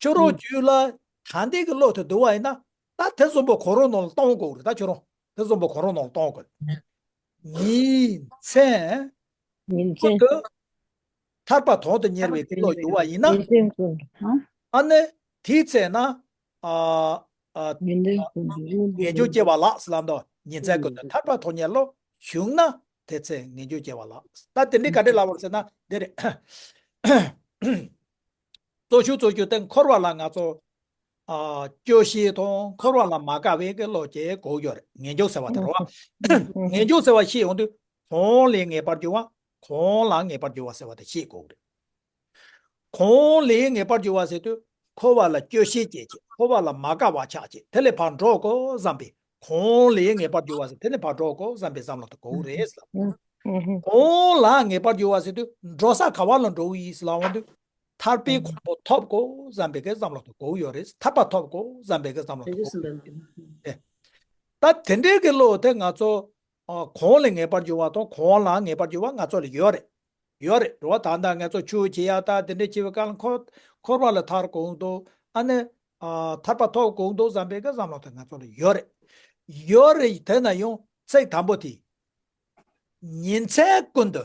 ཁྱོད་རང་རྒྱུད་ལ་ད་ལྟའི་གི་བློ་དེ་འདུག་པ་ཡིན་ན། ད་དེ་བཟང་པོ་གང་རུང་ནང་ལ་གཏོང་དགོས་རེད་ད། ཁྱོད་རང་དེ་བཟང་པོ་གང་རུང་ནང་ལ་གཏོང་དགོས། ཉིན་མཚན་ཉིན་ཀུན་མཚན་ཏུ་ཐར་པ་དོན་དུ་གཉེར་བའི་བློ་ཡོད་པ་ཡིན་ན། ཉིན་མཚན་ཀུན་ཏུ་ཨ་ནི་དེའི་ཚེ་ན་ཨ་ཨ་ཉིན་མཚན་ཀུན་ཏུ་ངེས་འབྱུང་སྐྱེ་བ་ལགས་ཟེར་ལབ་འདུག་ཉིན་མཚན་ཀུན་ཏུ་ཐར་པ་དོན་གཉེར་བློ་བྱུང་ན་དེ་ཚེ་ངེས་འབྱུང་སྐྱེ་བ་ལགས། ད་དེ་འདྲའི་ག་འདྲ་ལབ་པ་རེད་ཟེར་ན་འདི་རེད། གཙོ་ཆེ་གཙོ་ཆེ་དེ་འཁོར་བ་ལ་ང་ཚོ་ཨ་སྐྱོ་ཤས་དང་འཁོར་བ་ལ་མ་དགའ་བའི་གི་བློ་སྐྱེ་དགོས་ཡོད་རེད། ངེས་འབྱུང་ཟེར་བ་དེ་རེད་བ། ངེས་འབྱུང་ཟེར་བ་ཤེས་ཡོང་དུས་གང་ལས་ངེས་པར་འབྱུང་བ། གང་ལ་ངེས་པར་འབྱུང་བ་ཟེར་བ་དེ་ཤེས་དགོས་རེད། གང་ལས་ངེས་པར་འབྱུང་བ་ཟེར་དུས་འཁོར་བ་ལ་སྐྱོ་ཤས་སྐྱེ་བྱེད། འཁོར་བ་ལ་མ་དགའ་བ་ཆགས་བྱེད། དེ་ལས་ཕར་འགྲོ་དགོས་བསམ་པའི་གང་ལས་ངེས་པར་འབྱུང་བ་ཟེར་དེ་ལས་ཕར་འགྲོ་དགོས་བསམ་པའི་བསམ་བློ་དེ་དགོས་རེད་ཟེར། གང་ལ་ངེས་པར་འབྱུང་བ་ཟེར་དུས་འགྲོ་ས་ག་བ་ལ་འགྲོ་གི་ཡིན་ཟེར་ལབ་ཡོང་དུས། ཐར་པའི་གོ་འཕང་ཐོབ་དགོས་བསམ་པའི་གི་བསམ་བློ་དེ་དགོས་ཡོད་རེད། ཐར་པ་ཐོབ་དགོས་བསམ་པའི་གི་བསམ་བློ་དེ་དགོས་ཡོད་རེད། ཨེ། ད་དེ་འདྲའི་གི་བློ་དེ་ང་ཚོ་ཨ་གང་ལས་ངེས་པར་འབྱུང་བ་དང་གང་ལ་ངེས་པར་འབྱུང་བ་ང་ཚོ་ལ་ཡོད་རེད། ཡོད་རེད་རེད་བ། ད་ལྟ་ང་ཚོ་ཆོས་བྱེད་ཡ་ད་དེ་འདྲ་བྱེད་པའི་སྐབས་ལ་འཁོར་འཁོར་བ་ལས་ཐར་དགོས་འདུག་ཨ་ནི་ཨ་ཐར་པ་ཐོབ་དགོས་འདུག་བསམ་པའི་གི་བསམ་བློ་དེ་ང་ཚོ་ལ་ཡོད་རེད། ཡོད་རེད། དེ་ན་ཡང་ཚིག་དང་པོ་དེ། ཉིན་མཚན་ཀུན་ཏུ་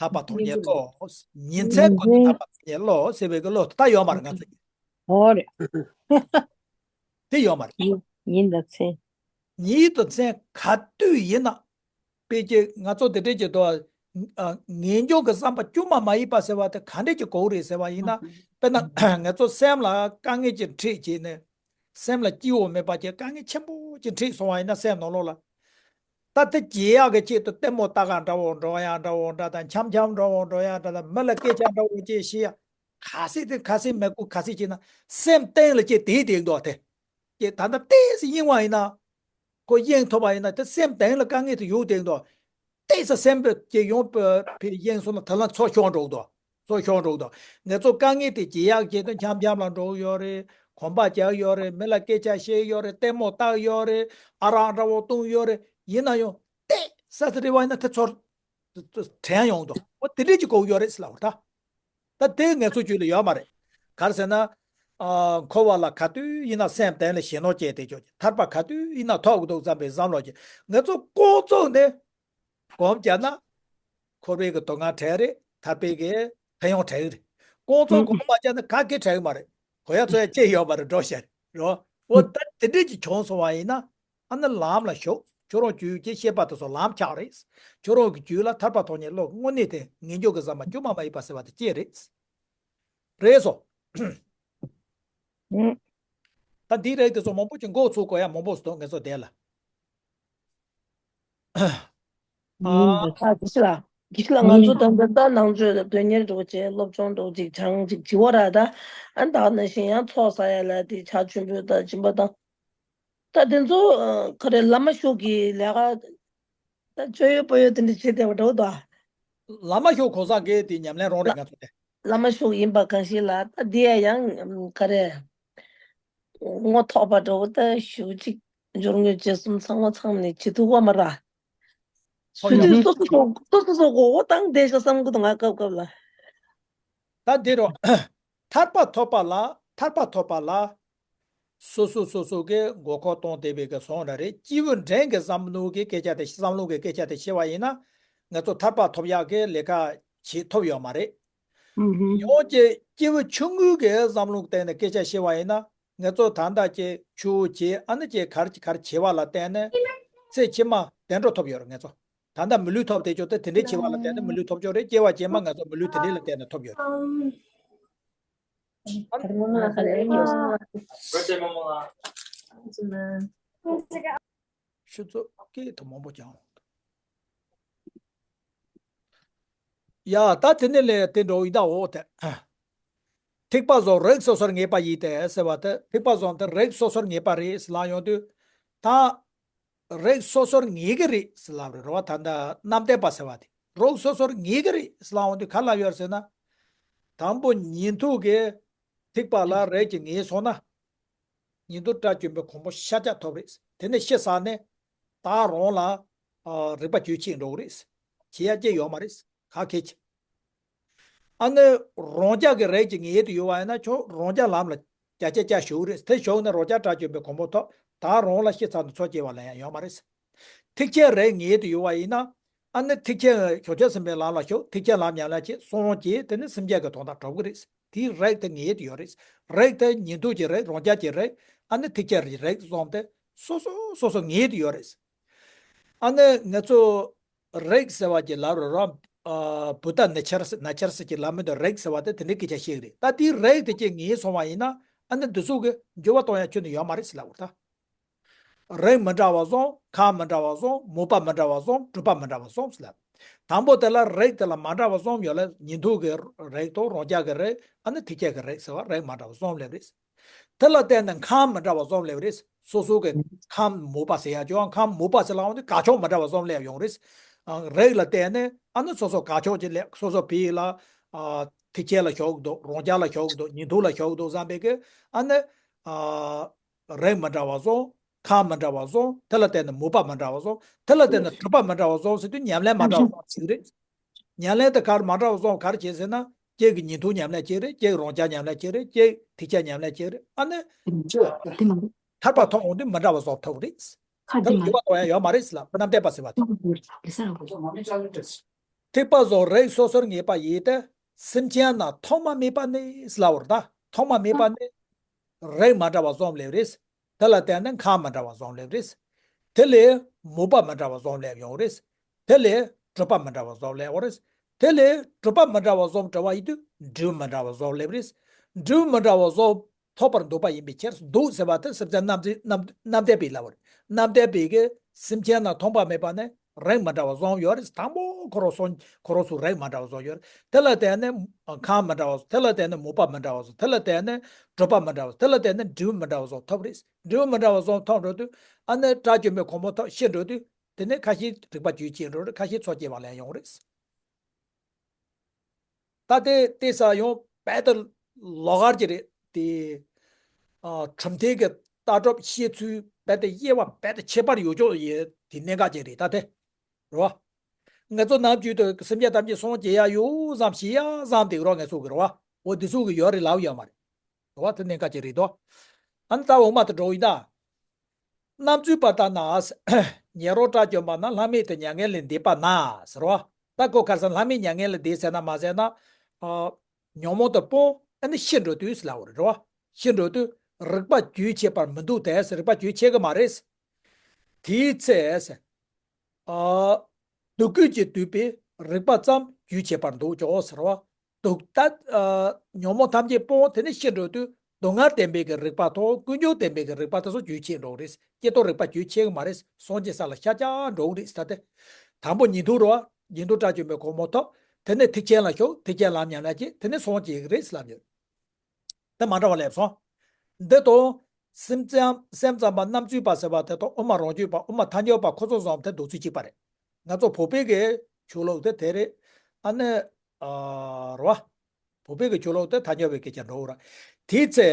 ཐར་པ་མཐོང་ཉིད་བློ། ཉིན་མཚན་ཀུན་ཏུ་ཐར་པ་མཐོང་ཉིད་བློ་ཟེར་བའི་གི་བློ་ད་ཡོད་མ་རེད་ང་ཚོ། འོ་རེད། དེ་ཡོད་མ་རེད། ཉིན་ཉིན་དང་མཚན། ཉིན་དང་མཚན་ག་དུས་ཡིན་ན། དཔེ་ཀྱི་ང་ཚོ་དེ་འདྲས་ཀྱི་དོ། ངེས་འབྱུང་གི་བསམ་པ་བཅོས་མ་མ་ཡིན་པ་ཟེར་བ་དེ་ག་འདྲས་ཀྱི་གོ་རེད་ཟེར་བ་ཡིན་ན། དཔེར་ན་ང་ཚོ་སེམས་ལ་དཀའ་ངལ་ཅིག་འཕྲད་བྱས་ནས། སེམས་ལ་སྐྱིད་པོ་མེད་པ་ཅིག་དཀའ་ངལ་ཆེན་པོ་ཅིག་འཕྲད་སོང་བ་ཡིན་ན་སེམས་ནང་ལོགས་ལ། ད་དེ་བརྗེད་ཡག་གི་ཆེད་དུ་ལྟད་མོ་ལྟ་ག་འདྲ་བོ་འགྲོ་ཡག་འདྲ་བོ་འདྲ་དང་འཆམ་འཆམ་འདྲ་བོ་འགྲོ་ཡག་འདྲ་དང་མི་ལ་སྐད་ཆ་འདྲ་བོ་ཅིག་བཤད་ཡག་ག་ཚད་དེ་ག་ཚད་མི་དགོས་ག་ཚད་བྱས་ན་སེམས་གཏིང་ལ་ཅིག་དེ་བསྡད་འདུག་དེ། ཀྱེ་ད་ལྟ་ཏོག་ཙམ་གཡེང་བ་ཡིན་ན། ཁོ་གཡེང་ཐུབ་པ་ཡིན་ན་དེ་སེམས་གཏིང་ལ་དཀའ་ངལ་དེ་ཡོད་བསྡད་འདུག་ཏོག་ཙམ་སེམས་པ་ཀྱེ་ཡོང་བ་ཕེ་གཡེང་སོང་ན་དེ་ལ་ཚོ་ཤོར་འགྲོ་འདུག་ཚོ་ཤོར་འགྲོ་འདུག་ང་ཚོ་དཀའ་ངལ་དེ་བརྗེད་ཡག་ཆེད་དུ་འཆམ་འཆམ་ལ་འགྲོ་གི་ཡོད་རེད། གོམ་པ་རྒྱག་ཡོད་རེད། མི་ལ་སྐད་ཆ་བཤད་ཡོད་རེད། ལྟད་མོ་ལྟ་ཡོད་རེད། ཨ་རག་འདྲ་བོ་བཏུང་ཡོད་རེད། ཡིན་ན་ཡང་ཏོག་ཙམ་རེ་བ་ཡིན་ན་དེ་ཚོར་དྲན་ཡོང་འདུག་འོ་དེ་འདྲས་ཀྱི་གོ་གི་ཡོད་རེད་ཟེར་ལབ་པ་རེད་ད། ད་དེ་ང་ཚོ་རྒྱུད་ལ་ཡོད་མ་རེད། ག་རེ་ཟེར་ན། ཨ་འཁོར་བ་ལ་ག་དུས་ཡིན་ན་སེམས་གཏིང་ལ་ཞེན་སྣང་སྐྱེས་ཏེ་ཆོག་ཅིག་ཐར་པ་ག་དུས་ཡིན་ན་ཐོབ་ཀྱི་འདུག་བསམ་པའི་བསམ་བློ་ཅིག་ང་ཚོ་ལྐོག་ཚོད་ནས་སྒོམ་བརྒྱབ་ན། འཁོར་བའི་གི་སྡུག་བསྔལ་བྲལ་རེད། ཐར་པའི་གི་ཕན་ཡོན་བྲལ་གི་རེད། ལྐོག་ཚོད་སྒོམ་མ་བརྒྱབ་ན་ག་གེ་བྲལ་གི་མ་རེད། གོ་ཡ་ཚོ་ཡ་ཅི་ཡོད་མ་རེད་འགྲོ་ཤར་རོ། འོ་ད་དེ་འདྲས་ཀྱི་བྱུང་སོང་བ་ཡིན་ན། ཨ་ནི་ལམ་ལ་ཞུགས། ཁྱོད་རང་རྒྱུད་ཀྱི་ཤེས་པ་དེ་ཚོ་ལམ་ཆགས་རེད། ཁྱོད་རང་གི་རྒྱུད་ལ་ཐར་པ་ཐོབ་ཉིད་བློ་དངོས་གནས་དེ་ངེས་འབྱུང་གི་ཟ་མ་བཅོས་མ་མ་ཡིན་པ་ཟེར་བ་དེ་སྐྱེ་རེད། རེད་སོ། ཨུ། ད་འདི་རེད་དེ་ཚོ་མང་པོ་ཅིག་འགོ་ཚུགས་དགོས་ཡ་མང་པོ་ཞིག་འདུག་ངེད་ཚོ་དེ་ལ། ཨ། ཡིན་འདུག་ད་དེ་ཕྱི་ལ་དེ་ཕྱི་ལ་ང་ཚོ་ད་ལྟ་ནང་ཆོས་དོན་གཉེར་འགྲོ་བྱས་སློབ་སྦྱོང་འགྲོ་ཅིག་སྦྱང་ཅིག་བྱི་བ་ར་ད་ཨ་ད་ནང་བཞིན་ཡང་ཚོགས་བསགས་ཡ་ལ་དེ་ཕྱག་མཆོད་འབུལ་ད་སྦྱིན་པ་དང་། ད་དེ་ཚོ་ཨ་ག་རེ་བླ་མ་ཤོག་གི་ལས་ཀ་ད་བཅོ་ཡོད་པོ་ཡོད་དེ་འདྲ་བྱེད་བསྡད་པ་འདྲ་བོ་འདུག་བླ་མ་ཤོག་གོ་ས་གི་དེ་ཉམས་ལེན་རོགས་རེད་ང་ཚོ་དེ། བླ་མ་ཤོག་ཡིན་པ་གང་ཞིག་ལ་ད་འདི་ཡ་ཡང་ག་རེ་ངོ་ཐོག་པ་འདྲ་བོ་ད་ཞུ་གཅིག་འབྱོར་དངོས་རྗེས་གསུམ་ཚང་མ་ཚང་ནས་བྱེད་ཐུབ་པ་མ་ར། ཞུ་དུས་སོ་སོ་སོ་སོ་སོ་མགོ་བོ་བཏང་བསྡད་ཤག་བསམ་གི་འདུག་ང་སྐབས་སྐབས་ལ། ད་འདི་རུ། ཐར་པ་ཐོབ་པ་ལ་ཐར་པ་ཐོབ་པ་ལ། སོ་སོ་སོ་སོ་གི་མགོ་སྐོར་གཏོང་བསྡད་པའི་གི་སོང་ར་རེད། སྐྱེས་བུ་འབྲིང་གི་བསམ་བློ་གི་སྐད་ཆ་དེ་བསམ་བློ་གི་སྐད་ཆ་དེ་བཤད་པ་ཡིན་ན། ང་ཚོ་ཐར་པ་ཐོབ་ཡག་གི་ལས་ཀ་བྱེད་ཐུབ་ཡོད་མ་རེད། ཡང་ཅིག་སྐྱེས་བུ་ཆུང་ངུའི་གི་བསམ་བློ་བསྟན་ནས་སྐད་ཆ་བཤད་པ་ཡིན་ན། ང་ཚོ་ད་ལྟ་ཅིག་ཆུ་བྱེད་ཨ་ནི་ཅིག་གར་གྱི་གར་བྱེད་པ་ལ་བརྟེན་ནས་ཚེ་ཕྱི་མ་བདེ་འགྲོ་ཐོབ་ཡོད་རེད་ང་ཚོ། ད་ལྟ་མི་ལུས་ཐོབ་བསྡད་ཆོག་སྟེ་དེ་འདྲའི་བྱེད་པ་ལ་བརྟེན་ནས་མི་ལུས་ཐོབ་ཆོག་རེད། སྐྱེ་བ་རྗེས་མ་ང་ཚོ་མི་ལུས་དེ་འདྲའི་ལ་བརྟེན་ནས་ཐོབ་ཡོད་རེད། ཤུ་ཚོ་སྐད་དུ་མང་པོ་ཀྱང་། ཡ་ད་དེ་ནས་ལས་དེ་འགྲོ་ཡི་ད་འོ་དེ། ཐེག་པ་བཟང་རིགས་སོ་སོར་ངེས་པ་ཡིན་ཏེ་ཟེར་བ་དེ། ཐེག་པ་བཟང་དེ་རིགས་སོ་སོར་ངེས་པ་རེད་ཟེར་ལབ་ཡོང་དུས། ད་རིགས་སོ་སོར་ངེས་ཀྱི་རེད་ཟེར་ལབ་རེད་རོ། ད་ལྟ་རྣམ་བདེན་པ་ཟེར་བ་དེ་རིགས་སོ་སོར་ངེས་ཀྱི་རེད་ཟེར་ལབ་ཡོང་དུས་ག་ལབ་ཡོད་ཟེར་ན། དང་པོ་ཉན་ཐོས་ཀྱིས་ཐེག་པ་ལ་རིགས་ཀྱིས་ངེས་སོང་ན། ཉན་ཐོས་དགྲ་བཅོམ་པའི་གོ་འཕང་ཤར་རྒྱག་ཐོབ་རེད། དེ་ནས་ཤི་ཚར་ནས་ད་རང་ལ་ཨ་རིག་པ་བཅོས་བྱེད་འགྲོ་གི་རེད། བྱེད་ཡ་ཅི་ཡོད་མ་རེད། ག་གེ་ཅི། ཨ་ནི་རང་རྒྱལ་གྱི་རིགས་ཀྱིས་ངེས་དུ་ཡོད་པ་ཡིན་ན་ཁྱོད་རང་རྒྱལ་ལམ་ལ་བརྒྱ་ཆ་བརྒྱ་ཞུགས་རེད། དེ་ཞུགས་ནས་རང་རྒྱལ་དགྲ་བཅོམ་པའི་གོ་འཕང་ཐོབ། ད་རང་ལ་ཤི་ཚར་ནས་འཚོ་སྐྱེལ་བ་ལ་ཡང་ཡོད་མ་རེད། ཐེག་ཆེན་རིགས་ངེས་དུ་ཡོད་པ་ཡིན་ན། ཨ་ནི་ཐེག་ཆེན་བྱང་ཆུབ་སེམས་དཔའི་ལམ་ལ་ཞུགས། ཐེག་ཆེན་ལམ་ཉམས་ལེན་བྱེད། སངས་རྒྱས། དེ་ནི་སེམས་ཅན་གྱི་དོན་དག་སྒྲུབ་ཀྱི་རེད། དེའི་རིགས་དེ་ངེས་དུ་ཡོད་རེད། རིགས་དེ་ཉན་ཐོས་ཀྱི་རིགས། རང་རྒྱལ་གྱི་རིགས། ཨ་ནི་ཐེག་ཆེན་རིགས་གསུམ་དེ་སོ་སོ་སོ་སོ་ངེས་དུ་ཡོད་རེད། ཨ་ནི་ང་ཚོ་རིགས་ཟེར་བ་ཅིག་ལབ་རོགས་རམ། ཨ་བུདྡྷ་ནཱ་ཚར་ཟེར་ནཱ་ཚར་ཟེར་གྱི་ལབ་མི་འདུག་རིགས་ཟེར་བ་དེ་དེ་འདྲའི་སྐད་ཆ་བཤད་ཀྱི་རེད། ད་དེའི་རིགས་དེ་ཅིག་ངེས་སོང་བ་ཡིན་ན། ཨ་ནི་འདི་ཚོ་གི་འགྱུར་བ་གཏོང་ཡ་ཁྱོན་ནས་ཡོད་མ་རེད་ཟེར་ལབ་པ་རེད་ད། རིགས་མི་འདྲ་བ་གསུམ། ཁམས་མི་འདྲ་བ་གསུམ། མོས་པ་མི་འདྲ་བ་གསུམ། སྒྲིབ་པ་མི་འདྲ་བ་གསུམ་ཟེར་ལབ། དང་པོ་དེ་ལ་རིགས་དེ་ལ་མ་འདྲ་བ་གསུམ་ཡོད་ལ། ཉན་ཐོས་ཀྱི་རིགས་དང་། རང་རྒྱལ་གྱི་རིགས། ཨ་ནི་ཐེག་ཆེན་གྱི་རིགས་ཟེར་བ་རིགས་མ་འདྲ་བ་གསུམ་སླེབས་རེད། དེ་ལ་བརྟེན་ནས་ཁམས་མི་འདྲ་བ་གསུམ་སླེབས་རེད། སོ་སོ་གི་ཁམས་མོས་པ་ཟེར་ཡ་ཅོ། ཁམས་མོས་པ་ཟེར་ལབ་ཡོང་དུས་དགའ་ཕྱོགས་མི་འདྲ་བ་གསུམ་སླེབས་ཡོང་རེད། ཨ་རིགས་ལ་བརྟེན་ནས་ཨ་ནི་སོ་སོ་དགའ་ཕྱོགས་ཅིག་སླེབས། སོ་སོ་བོད་ལ་ཨ་ཐེག་ཆེན་ལ་ཞུགས་འདུག་རང་རྒྱལ་ལ་ཞུགས་འདུག་ཉན་ཐོས་ལ་ཞུགས་འདུག་བསམ་པའི་གི་ཨ་ནི་ཨ་རིགས་མི་འདྲ་བ་གསུམ། ཁམས་མི་འདྲ་བ་གསུམ། དེ་ལ་བརྟེན་ནས་མོས་པ་མི་འདྲ་བ་གསུམ། དེ་ལ་བརྟེན་ནས་སྒྲིབ་པ་མི་འདྲ་བ་གསུམ་ཟེར་དུས་ཉམས་ལེན་མི་འདྲ་བ་གསུམ་ཞིག་རེད། ཉམས་ལེན་དེ་གར་མ་འདྲ་བ་གསུམ་ག་རེ་བྱེད་ཟེར་ན། གཅིག་གིས་ཉན་ཐོས་ཉམས་ལེན་བྱེད་རེད། གཅིག་རང་རྒྱལ་ཉམས་ལེན་བྱེད་རེད། གཅིག་ཐེག་ཆེན་ཉམས་ལེན་བྱེད་རེད། ཨ་ནི་ཐར་པ་ཐོབ་འོང་དུས་མི་འདྲ་བ་གསུམ་ཐོབ་རེད། ཁ་དེ་ལ་འགྱུར་བ་གཏོང་ཡ་ཡོད་མ་རེད་ཟེར་ལབ། རྣམ་བདེན་པ་ཟེར་བ་དེ། ཐེག་པ་བཟང་རིགས་སོ་སོར་ངེས་པ་ཡིན་ཏེ། སེམས་ཅན་རྣམས་ཐོག་མ་མེད་པ་ནས་ཟེར་ལབ་པ་རེད་ད། ཐོག་མ་མེད་པ་ནས་རིགས་མ་འདྲ་བ་གསུམ་སླེབས་རེད། དེ་ལ་བརྟེན་ནས་ཁམས་མི་འདྲ་བ་གསུམ་སླེབས་རེད། དེ་ལས་མོས་པ་མི་འདྲ་བ་གསུམ་སླེབས་ཡོང་རེད། དེ་ལས་སྒྲིབ་པ་མི་འདྲ་བ་གསུམ་སླེབས་ཡོང་རེད། དེ་ལས་སྒྲིབ་པ་མི་འདྲ་བ་གསུམ་བྲལ་བ་ཡིན་དུས་འབྲས་བུ་མི་འདྲ་བ་གསུམ་སླེབས་རེད། འབྲས་བུ་མི་འདྲ་བ་གསུམ་ཐོབ་པར་འདོད་པ་ཡིན་པའི་ཕྱིར། འདོད་ཟེར་བ་དེ་སེམས་ཅན་རྣམས་རྣམས་རྣམ་བདེན་པའི་ལབ་པ་རེད། རྣམ་བདེན་པའི་གི་སེམས་ཅན་རྣམས་ཐོག་མ་མེད་པ་ནས་རིགས་མི་འདྲ་བ་གསུམ་ཡོད་རེད། དང་པོ་ཁོ་རང་སོང་ཁོ་རང་ཚོ་རིགས་མི་འདྲ་བ་གསུམ་ཡོད་རེད། དེ་ལ་བརྟེན་ནས་ཁམས་མི་འདྲ་བ། དེ་ལ་བརྟེན་ནས་མོས་པ་མི་འདྲ་བ་གསུམ། དེ་ལ་བརྟེན་ནས་སྒྲིབ་པ་མི་འདྲ་བ། དེ་ལ་བརྟེན་ནས་འབྲས་བུ་མི་འདྲ་བ་གསུམ་ཐོབ་རེད། འབྲས་བུ་མི་འདྲ་བ་གསུམ་ཐོབ་འགྲོ་དུས་ཨ་ནི་དགྲ་བཅོམ་པའི་གོ་འཕང་ཐོབ་ཤི་འགྲོ་དུས། དེ་ནས་ཁ་ཤས་རིག་པ་བཅོས་བྱེད་འགྲོ་རེད། ཁ་ཤས་འཚོ་སྐྱེལ་བ་ལ་ཡང་ཡོང་རེད། ད་དེ་དེ་ས་ཡང་རྦད་དེ་ལོགས་ཀ་ཅིག་རེད་དེ། ཨ་གྲུབ་མཐའི་གི་ལྟ་གྲུབ་བཤད་ཚུལ་རྦད་དེ་དབྱེ་བ་རྦད་དེ་ཁྱད་པར་ཡོད་ཆོག་ཡོད་དེ་གནད་འགག་ཅིག་རེད་ད་དེ། རེད་བ། ང་ཚོ་ནམ་རྒྱུན་དུ་སེམས་ཅན་ཐམས་ཅད་སངས་རྒྱས་ཡ་ཡོད་བསམ་ཞེ་ཡ་བསམ་དེ་རོ། ང་ཚོ་གི་རེད་བ། འོ་དེ་ཚོ་གི་ཡོད་རེད་ལབ་ཡོད་མ་རེད། རེད་བ། དེ་གནད་འགག་ཅིག་རེད་དོ། ཨ་ནི་ད་འོག་མ་དེ་འགྲོ་ཡིན་ད། རྣམ་རྫུན་པ་ལྟར་ན། ཉན་རང་དགྲ་བཅོམ་པ་ན། ལྷག་མེད་དུ་མྱ་ངན་ལས་འདས་པ་ན་ཟེར་བ། ད་ཁོ་ག་རེ་ཟེར། ལྷག་མེད་མྱ་ངན་ལས་འདས་ཟེར་ན་མ་ཟེར་ན། ཨ་ཉོན་མོངས་དེ་སྤངས་ཨ་ནི་ཤི་འགྲོ་དུས་ཟེར་ལབ་པ་རེད་བ། ཤི་འགྲོ་དུས་རིག་པ་བཅོས་བྱེད་པར་མི་འདུག་སྟེ་ཟེར། རིག་པ་བཅོས་བྱེད་ཀྱི་མ་རེད། དེའི་ཚེ་ཟེར། ཨ་སྡུག་ཀུན་གྱིས་བསྡུས་པའི་རིག་པ་ཙམ་བཅོས་བྱེད་པར་འདུག་ཅོག་ཟེར་བ། སྡུག་ད་ཨ་ཉོན་མོངས་ཐམས་ཅད་སྤངས། དེ་ནས་ཤི་འགྲོ་དུས་སྡུག་བསྔལ་བདེན་པའི་གི་རིག་པ་དང་ཀུན་འབྱུང་བདེན་པའི་གི་རིག་པ་དེ་ཚོ་བཅོས་བྱེད་འགྲོ་གི་རེད། སྐྱེ་ལྟོ་རིག་པ་བཅོས་བྱེད་གི་མ་རེད། སངས་རྒྱས་ས་ལ་ཤར་རྒྱག་འགྲོ་གི་རེད་ཟེར་ད་དེ། དང་པོ་ཉན་ཐོས་རེད་བ། ཉན་ཐོས་དགྲ་བཅོམ་པའི་གོ་འཕང་ཐོབ། དེ་ནས་ཐེག་ཆེན་ལ་ཞུགས། ཐེག་ཆེན་ལམ་ཉམས་ལེན་བྱེད། དེ་ནས་སངས་རྒྱས་གི་རེད་ཟེར་ལབ་ཡོད། དེ་མ་འདྲ་བ་སླེབས་སོང་། འདི་དང་། སེམས་ཙམ་སེམས་ཙམ་པ་རྣམ་རྫུན་པ་ཟེར་བ་དེ་དང་དབུ་མ་རང་རྒྱུད་པ་དབུ་མ་ཐལ་འགྱུར་བ་ཁོ་ཚོ་བཟུམ་དེ་འདུག་ཚུལ་གཅིག་པ་རེད། ང་ཚོ་བོད་པའི་གི་ཆོས་ལུགས་དེ་དེ་རེད། ཨ་ནི། ཨ་རེད་བ། བོད་པའི་གི་ཆོས་ལུགས་དེ་ཐལ་འགྱུར་བའི་སྐད་ཆ་འགྲོ་གི་རེད། དེའི་ཚེ།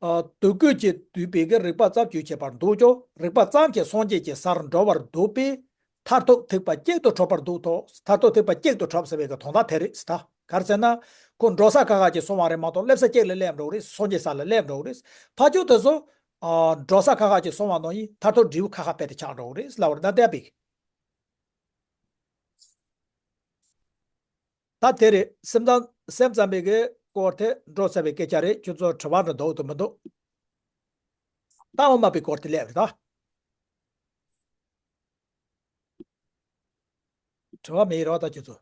ཨ་སྡུག་ཀུན་གྱིས་བསྡུས་པའི་གི་རིག་པ་ཙམ་བཅོས་བྱེད་པར་འདུག་ཀྱང་རིག་པ་ཙམ་གྱིས་སངས་རྒྱས་ཀྱི་སར་འགྲོ་བར་འདུག་པས། མཐར་ཐུག་ཐེག་པ་གཅིག་ཏུ་གྲུབ་པར་འདུག་ཐོག་མཐར་ཐུག་ཐེག་པ་གཅིག་ཏུ་གྲུབ་ཟེར་བའི་གི་དོན་དག་དེ་རེད་ཟེར་ད། ག་རེ་ཟེར་ན། ཁོ་འགྲོ་ས་ཁ་ཁ་ཅིག་སོང་བ་རེད་མ་གཏོགས་སླེབས་ས་གཅིག་ལ་སླེབས་འགྲོ་གི་རེད། སངས་རྒྱས་ས་ལ་སླེབས་འགྲོ་གི་རེད། ཕར་ཕྱོགས་དེ་ཚོ། ཨ་འགྲོ་ས་ཁ་ཁ་ཅིག་སོང་བ་ནང་བཞིན་མཐར་ཐུག་འབྲས་བུ་ཁ་ཁ་རྦད་དེ་ཆགས་འགྲོ་གི་རེད་ལབ་པ་རེད་ད་བསྡད་པའི། ད་དེ་རེད། སེམས་ཙམ་སེམས་ཙམ་པའི་གི་སྐོར་དེ་འགྲོ་ཟེར་བའི་སྐད་ཆ་རེད། ཁྱོད་ཚོ་དྲི་བ་འདྲ་འདུག་དང་མི་འདུག་ད་འོག་མ་པའི་སྐོར་དེ་སླེབས་རེད་ད། དྲི་བ་མེད་རོགས་ད་ཁྱོད་ཚོ།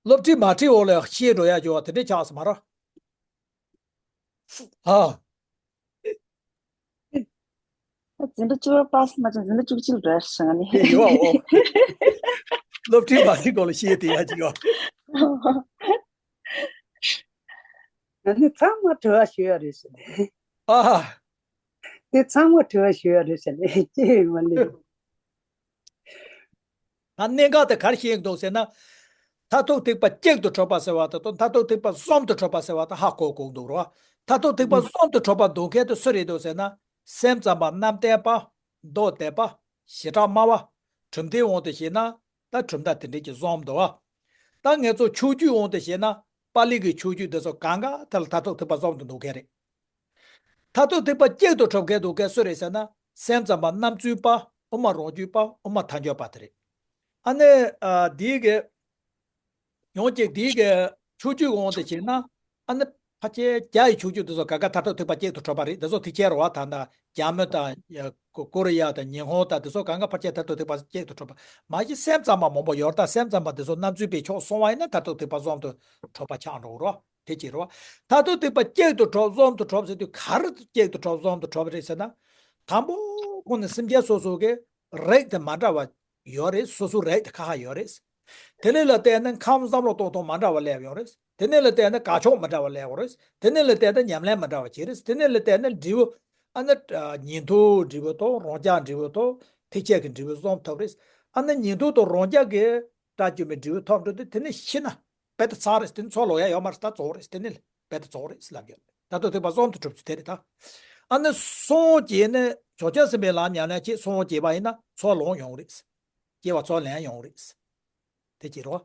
སློབ་ཁྲིད་མ་ཁྲིད་འོག་ལ་ཤེས་འགྲོ་ཡ་འགྱུར་བ་དེ་འདྲས་ཆགས་སོང་མ་རེད། ཨ། འཛིན་གྲྭ་བཅུ་པ་པཱ་སི་མ་བྱུང་འཛིན་གྲྭ་བཅུ་གཅིག་འགྲོ་ཡ་ཞིག་ནི། དེ་ཡོད་འོ། སློབ་ཁྲིད་མ་ཁྲིད་འོག་ལ་ཤེས་དེ་ཡ་ཅིག་ཡོད། ང་ནི་ཚང་མ་དྲི་བ་ཞུ་ཡ་རེད་ཟེར་ནས། ཨ། དེ་ཚང་མ་དྲི་བ་ཞུ་ཡ་རེད་ཟེར་ནས་ཅི་ཡིན་མ་ལེ། ད་གནད་འགག་དེ་ག་རེ་བཤད་ཀྱི་འདུག་ཟེར་ན། མཐར་ཐུག་ཐེག་པ་གཅིག་ཏུ་གྲུབ་པ་ཟེར་བ་དེ་དང་མཐར་ཐུག་ཐེག་པ་གསུམ་དུ་གྲུབ་པ་ཟེར་བ་དེ་ཧ་གོ་དགོས་འདུག་རོ། མཐར་ཐུག་ཐེག་པ་གསུམ་དུ་གྲུབ་པ་འདོད་མཁན་དེ་སུ་རེད་འདུག་ཟེར་ན། སེམས་ཙམ་པ་རྣམ་བལྟས་པ། མདོ་སྡེ་པ། བྱེ་བྲག་སྨྲ་བ། གྲུབ་མཐའི་དབང་དུ་བྱས་ན། ད་གྲུབ་མཐའ་དེ་འདྲས་ཀྱི་གསུམ་འདུག་བ། ད་ངེད་ཚོ་ཕྱོགས་བསྡུས་དབང་དུ་བྱས་ན། པཱ་ལི་གི་ཕྱོགས་བསྡུས་འདི་ཚོ་གང་ག་དེ་ལ་མཐར་ཐུག་ཐེག་པ་གསུམ་དུ་འདོད་མཁན་རེད། མཐར་ཐུག་ཐེག་པ་གཅིག་ཏུ་གྲུབ་མཁན་འདོད་མཁན་སུ་རེད་ཟེར་ན། སེམས་ཙམ་པ་རྣམ་རྫུན་པ། དབུ་མ་རང་རྒྱུད་པ། དབུ་མ་ཐལ་འགྱུར་པ་དེ་རེད། ཨ་ནི། ཨ། འདིའི་གི། ཡང་གཅིག་འདིའི་གི་ཕྱོགས་བསྡུས་དབང་དུ་བྱས་ན། ཨ་ནི་ཕལ་ཆེར་རྒྱ་ཡི་ཕྱོགས་བསྡུས་དེ་ཚོ་ག་ག་མཐར་ཐུག་ཐེག་པ་གཅིག་ཏུ་གྲུབ་པ་རེད། དེ་ཚོ་ཐེག་ཆེན་རེད་བ། ད་ལྟ་རྒྱ་མི་དང་། ཡ། ཀོ་ཀོ་རི་ཡ་དང་ཉི་ཧོང་དང་དེ་ཚོ་གང་ག་ཕལ་ཆེར་མཐར་ཐུག་ཐེག་པ་གཅིག་ཏུ་གྲུབ་པ། མ་གཞི་སེམས་ཙམ་པ་མང་པོ་ཡོད་རེད། ད་སེམས་ཙམ་པ་དེ་ཚོ་རྣམ་རྫུན་པའི་ཕྱོགས་སོང་བ་ཡིན་ན་མཐར་ཐུག་ཐེག་པ་གསུམ་དུ་གྲུབ་པ་ཆགས་འགྲོ་གི་རེད། དེ་གཅིག་རེད་བ། མཐར་ཐུག་ཐེག་པ་གཅིག་ཏུ་གྲུབ། གསུམ་དུ་གྲུབ་ཟེར་དུས་ག་རེ་གཅིག་ཏུ་གྲུབ་གསུམ་དུ་གྲུབ་རེད་ཟེར་ན། དང་པོ་ཁོང་ནི་སེམས་ཅན་སོ་སོ་གི་རིགས་དེ་མ་འདྲ་བ་ཡོད་རེད། སོ་སོའི་རིགས་དེ་ཁ་ཁ་ཡོད་རེད། དེ་ནས་ལ་བལྟས་ན་ཁམས་བསམ་བློ་གཏོང་སྟངས་མ་འདྲ་བ་སླེབས་ཡོང་རེད། དེ་ནས་ལ་བལྟས་ན་དགའ་ཕྱོགས་མ་འདྲ་བ་སླེབས་ཡོང་རེད། དེ་ནས་ལ་བལྟས་ན་ཉམས་ལེན་མ་འདྲ་བ་བྱེད་རེད། དེ་ནས་ལ་བལྟས་ན་འབྲས་བུ། ཨ་ནི། ཨ། ཉན་ཐོས་འབྲས་བུ་དང་རང་རྒྱལ་འབྲས་བུ་དང་ཐེག་ཆེན་གྱི་འབྲས་བུ་གསུམ་ཐོབ་རེད། ཨ་ནི་ཉན་ཐོས་དང་རང་རྒྱལ་གྱི་སྒྲ་བསྒྱུར་བའི་འབྲས་བུ་ཐོབ་འགྲོ་དུས་དེ་ནས་ཤི་ན་རྦད་དེ་ཚར་རེད། དེ་ནས་ཚུར་ལོག་ཡ་ཡོད་མ་རེད། ད་རྫོགས་རེད། དེ་ནས་རྦད་དེ་རྫོགས་རེད་ལབ་ཡོད། ད་ལྟ་ཐེག་པ་གསུམ་དུ་གྲུབ་ཚུལ་དེ་རེད་ད། ཨ་ནི་སངས་རྒྱས་ནས་བྱང་ཆུབ་སེམས་དཔའི་ལམ་ཉམས་ལེན་བྱེད། སངས་རྒྱས་པ་ཡིན་ན་ཚུར་ལོག་ཡོང་རེད། སྐྱེ་བ་ཚུར་ལེན་ཡོང་རེད། དེ་གཅིག་རེད།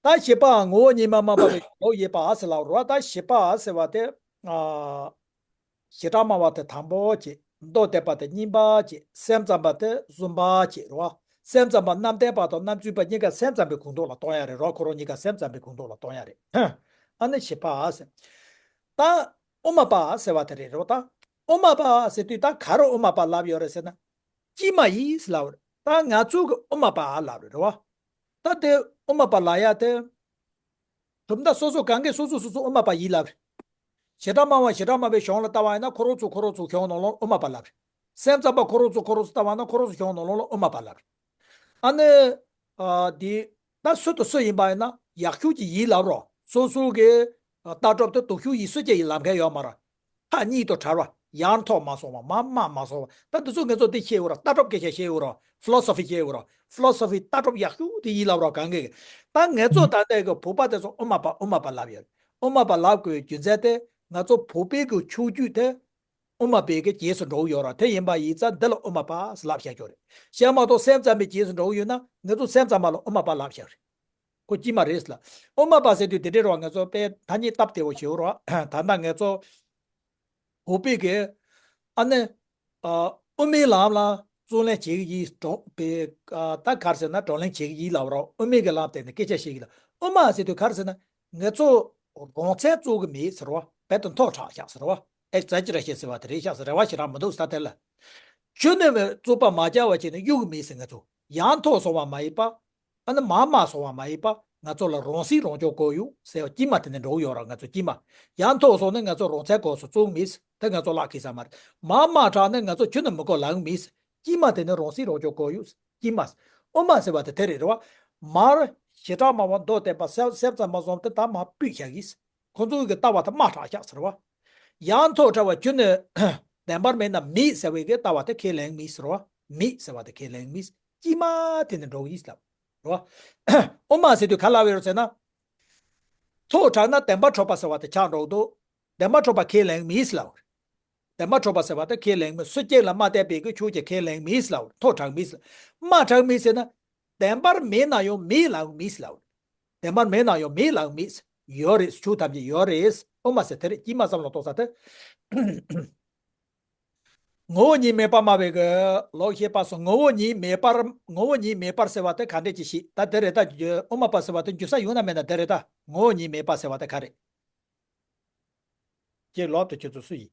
ད་བཞི་པ་ངོ་བོ་ཉིད་མེད་པར་སྨྲ་བའི་ལོག་ཡོད་པ་ཟེར་ལབ་རེད་བ། ད་བཞི་པ་ཟེར་བ་དེ། ཨ། བྱེ་བྲག་སྨྲ་བ་དེ་དང་པོ་བྱས། མདོ་སྡེ་པ་དེ་གཉིས་པ་བྱས། སེམས་ཙམ་པ་དེ་གསུམ་པ་བྱས་རེད་བ། སེམས་ཙམ་པ་རྣམ་བལྟས་པ་དང་རྣམ་རྫུན་པ་གཉིས་ཀ་སེམས་ཙམ་པའི་ཁོངས་གཏོགས་ལ་གཏོང་ཡ་རེད་རོ། ཁོ་རང་གཉིས་ཀ་སེམས་ཙམ་པའི་ཁོངས་གཏོགས་ལ་གཏོང་ཡ་རེད། ཨ་ནི་བཞི་པ་ཟེར། ད་དབུ་མ་པ་ཟེར་བ་དེ་རེད་རོ། ད་དབུ་མ་པ་ཟེར་དུས་ད་ག་རེ་དབུ་མ་པ་ལབ་ཡོད་རེད་ཟེར་ན། སྐྱེས་མ་ཡིན་ལབ་རེད། ད་ང་ཚོ་གི་དབུ་མ་པ་ལབ་རེད་རེད་བ། ད་དེ་དབུ་མ་པ་ལབ་ཡ་དེ། གྲུབ་མཐའ་སོ་སོ་གང་གས་སོ་སོ་སོ་སོ་དབུ་མ་པ་ཡིན་ལབ་རེད། བྱེ་བྲག་སྨྲ་བ་བྱེ་བྲག་སྨྲ་བའི་གཞུང་ལ་ལྟ་བ་ཡིན་ན་ཁོ་རང་ཚོ་ཁོ་རང་ཚོ་གཞུང་ནང་ལོགས་དབུ་མ་པ་ལབ་རེད། སེམས་ཙམ་པ་ཁོ་རང་ཚོ་ཁོ་རང་ཚོ་ལྟ་བ་ན་ཁོ་རང་ཚོ་གཞུང་ནང་ལོགས་ལ་དབུ་མ་པ་ལབ་རེད། ཨ་ནི། ཨ། དེ། ད་སུ་དང་སུ་ཡིན་པ་ཡིན་ན་ཡག་ཤོས་ཀྱི་ཡིན་ལབ་རོགས། སོ་སོ་གི་ལྟ་གྲུབ་དེ་སྡུག་ཤོས་ཡིན་སུ་ཅིག་ཡིན་ལབ་མཁན་ཡོད་མ་རེད། མཐའ་གཉིས་དང་བྲལ་བ། ཡང་ཐོག་མ་སོང་བ། མར་དམག་མ་སོང་བ། ད་འདི་ཚོ་ངེད་ཚོ་འདི་ཤེས་དགོས་ར། ལྟ་གྲུབ་སྐད་ཆ་ཤེས་དགོས་ར། ཕི་ལོ་སོ་ཕི་ཤེས་དགོས་ར། ཕི་ལོ་སོ་ཕི་ལྟ་གྲུབ་ཡག་ཤོས་དེ་ཡིན་ལབ་ར་གང་གི། ད་ངེད་ཚོ་ད་ལྟའི་གི་བོད་པ་དེ་ཚོ་དབུ་མ་པ་དབུ་མ་པ་ལབ་ཡོད། དབུ་མ་པ་ལབ་དགོས་རྒྱུ་མཚན་དེ་ང་ཚོ་བོད་པའི་གི་ཆོས་བརྒྱུད་དེ་དབུ་མ་པའི་གི་རྗེས་སུ་འགྲོ་གི་ཡོད་ར། དེ་ཡིན་པ་ཡིན་ཙང་འདི་ལ་དབུ་མ་པ་ལབ་བཞག་ཡོད་རེད། བྱས་མ་གཏོགས་སེམས་ཙམ་པའི་རྗེས་སུ་འགྲོ་གི་ཡོད་ན་ངེད་ཚོ་སེམས་ཙམ་པ་ལ་དབུ་མ་པ་ལབ་བཞག་རེད། ཁོ་སྐྱེས་མ་རེད་ལ། དབུ་མ་པ་ཟེར་དུས་དེ་འདྲའི་རོགས། ངེད་ཚོ་དཔེ་ཐ་སྙད་སྟབས་བདེ་བོ་ཞིག་རོགས། ད་ལྟ་ངེད་ཚོ་བོད་པའི་གི་ཨ་ནི། ཨ། དབུ་མའི་ལམ་ལ་བརྩོན་ལེན་བྱེད་ཀྱི་ཡིན། གྲོང་པའི། ཨ། ད་ག་རེ་ཟེར་ན་བགྲོ་གླེང་བྱེད་ཀྱི་ཡིན་ལབ་རོགས། དབུ་མའི་གི་ལམ་སྟེང་ནས་སྐད་ཆ་བཤད་ཀྱི་ལ། དབུ་མ་ཟེར་དུས་ག་རེ་ཟེར་ན་ངེད་ཚོ་རང་མཚན་རྩོད་ཀྱི་མེད་ཟེར་བ། རྦད་དེ་མཐོ་དྲགས་ཤག་ཟེར་བ། ཨེག་ཛ་ཇེ་རེ་ཤན་ཟེར་བ་དེ་རེད་ཤག་ཟེར། རེ་བ་ཞེ་དྲག་མི་འདུག་ཟེར། དེ་ལ་ཁྱོན་ནས་རྩོད་པ་མ་རྒྱག་པ་བྱས་ནས་གཡུག་གི་མེད་ཟེར། ངེད་ཚོ་ཡང་ཐོག་སོང་བ་མ་ཡིན་པ། ཨ་ནི་མར་དམག་སོང་བ་མ་ཡིན་པ། ང་ཚོ་ལ་རང་སྲིད་རང་སྐྱོང་དགོས་ཡོད་ཟེར་བ་དཀྱིལ་མ་དེ་ནས་འགྲོ་གི་ཡོད་ར། ང་ཚོ་དཀྱིལ་མ། ཡང་ཐོག་སོང་ནས་ང་ཚོ་རང་མཚན་གོ་སོ་བཙུགས་མེད་ཟེར། དེ་ང་ཚོ་བརླག་གི་ས་མ་རེད། མར་དམག་དྲགས་ནས་ང་ཚོ་ཁྱོན་ནས་མི་དགོས་ལབ་མེད་ཟེར། དཀྱིལ་མ་དེ་ནས་རང་སྲིད་རང་སྐྱོང་དགོས་ཡོད་ཟེར། དཀྱིལ་མ་ཟེར། དབུ་མ་ཟེར་བ་དེ་དེ་རེད་ར་བ། མར་བྱེ་བྲག་སྨྲ་བ་མདོ་སྡེ་པ་སེམས་སེམས་ཙམ་པ་གསུམ་དེ་ད་མར་ཕུད་བཞག་གི་ཟེར། ཁོ་ཚོ་གི་ལྟ་བ་དེ་དམའ་དྲགས་ཤག་ཟེར་བ། ཡང་མཐོ་དྲགས་པ་ཁྱོན་ནས་བདེན་པར་མེད་ན་མེད་ཟེར་བའི་གི་ལྟ་བ་དེ་ཁས་ལེན་མེད་ཟེར་བ། མེད་ཟེར་བ་དེ་ཁས་ལེན་མེད། དཀྱིལ་མ་དེ་ནས་འགྲོ་གི་ཡིན་ལབ་རོ། དབུ་མ་ཟེར་དུས་ག་ལབ་ཡོད་རེད་ཟེར་ན། མཐོ་དྲགས་ན་བདེན་པར་གྲུབ་པ་ཟེར་བ་དེ་ཆགས་འགྲོ་གི་འདུག་བདེན་པར་གྲུབ་པ་ཁས་ལེན་མེད་ལབ། བདེན་པར་གྲུབ་པ་ཟེར་བ་དེ་ཁས་ལེན་མེད། སུ་གཅིག་ལ་མ་བལྟས་པའི་གི་ཆོས་ཀྱི་ཁས་ལེན་མེད་ལབ། མཐོ་དྲགས་མེད་ལབ། དམའ་དྲགས་མེད་ཟེར་ན། བདེན་པར་མེད་ན་ཡང་མེད་ལབ་མེད་ལབ། བདེན་པར་མེད་ན་ཡང་མེད་ལབ་མེད། ཡོད་རེད། ཆོས་ཐམས་ཅད་ཡོད་རེད། དབུ་མ་ཟེར་དེ་རེད། དཀྱིལ་མ་བསམ་བློ་གཏོང་ས་དེ། ངོ་བོ་ཉིད་མེད་པར་སྨྲ་བའི་གི་ལོག་ཤེས་པ་སོགས། ངོ་བོ་ཉིད་མེད་པར། ངོ་བོ་ཉིད་མེད་པར་ཟེར་བ་དེ་ག་འདྲས་ཅིག་ཤེས། ད་དེ་རེད། ད་དབུ་མ་པ་ཟེར་བ་དེ་འཇུག་ས་ཡོད་ན་མེད་ན་དེ་རེད། ད་ངོ་བོ་ཉིད་མེད་པ་ཟེར་བ་དེ་ག་རེད། ཁྱེད་ལོག་ཏུ་ཁྱེད་ཚོ་སུ་ཡིན།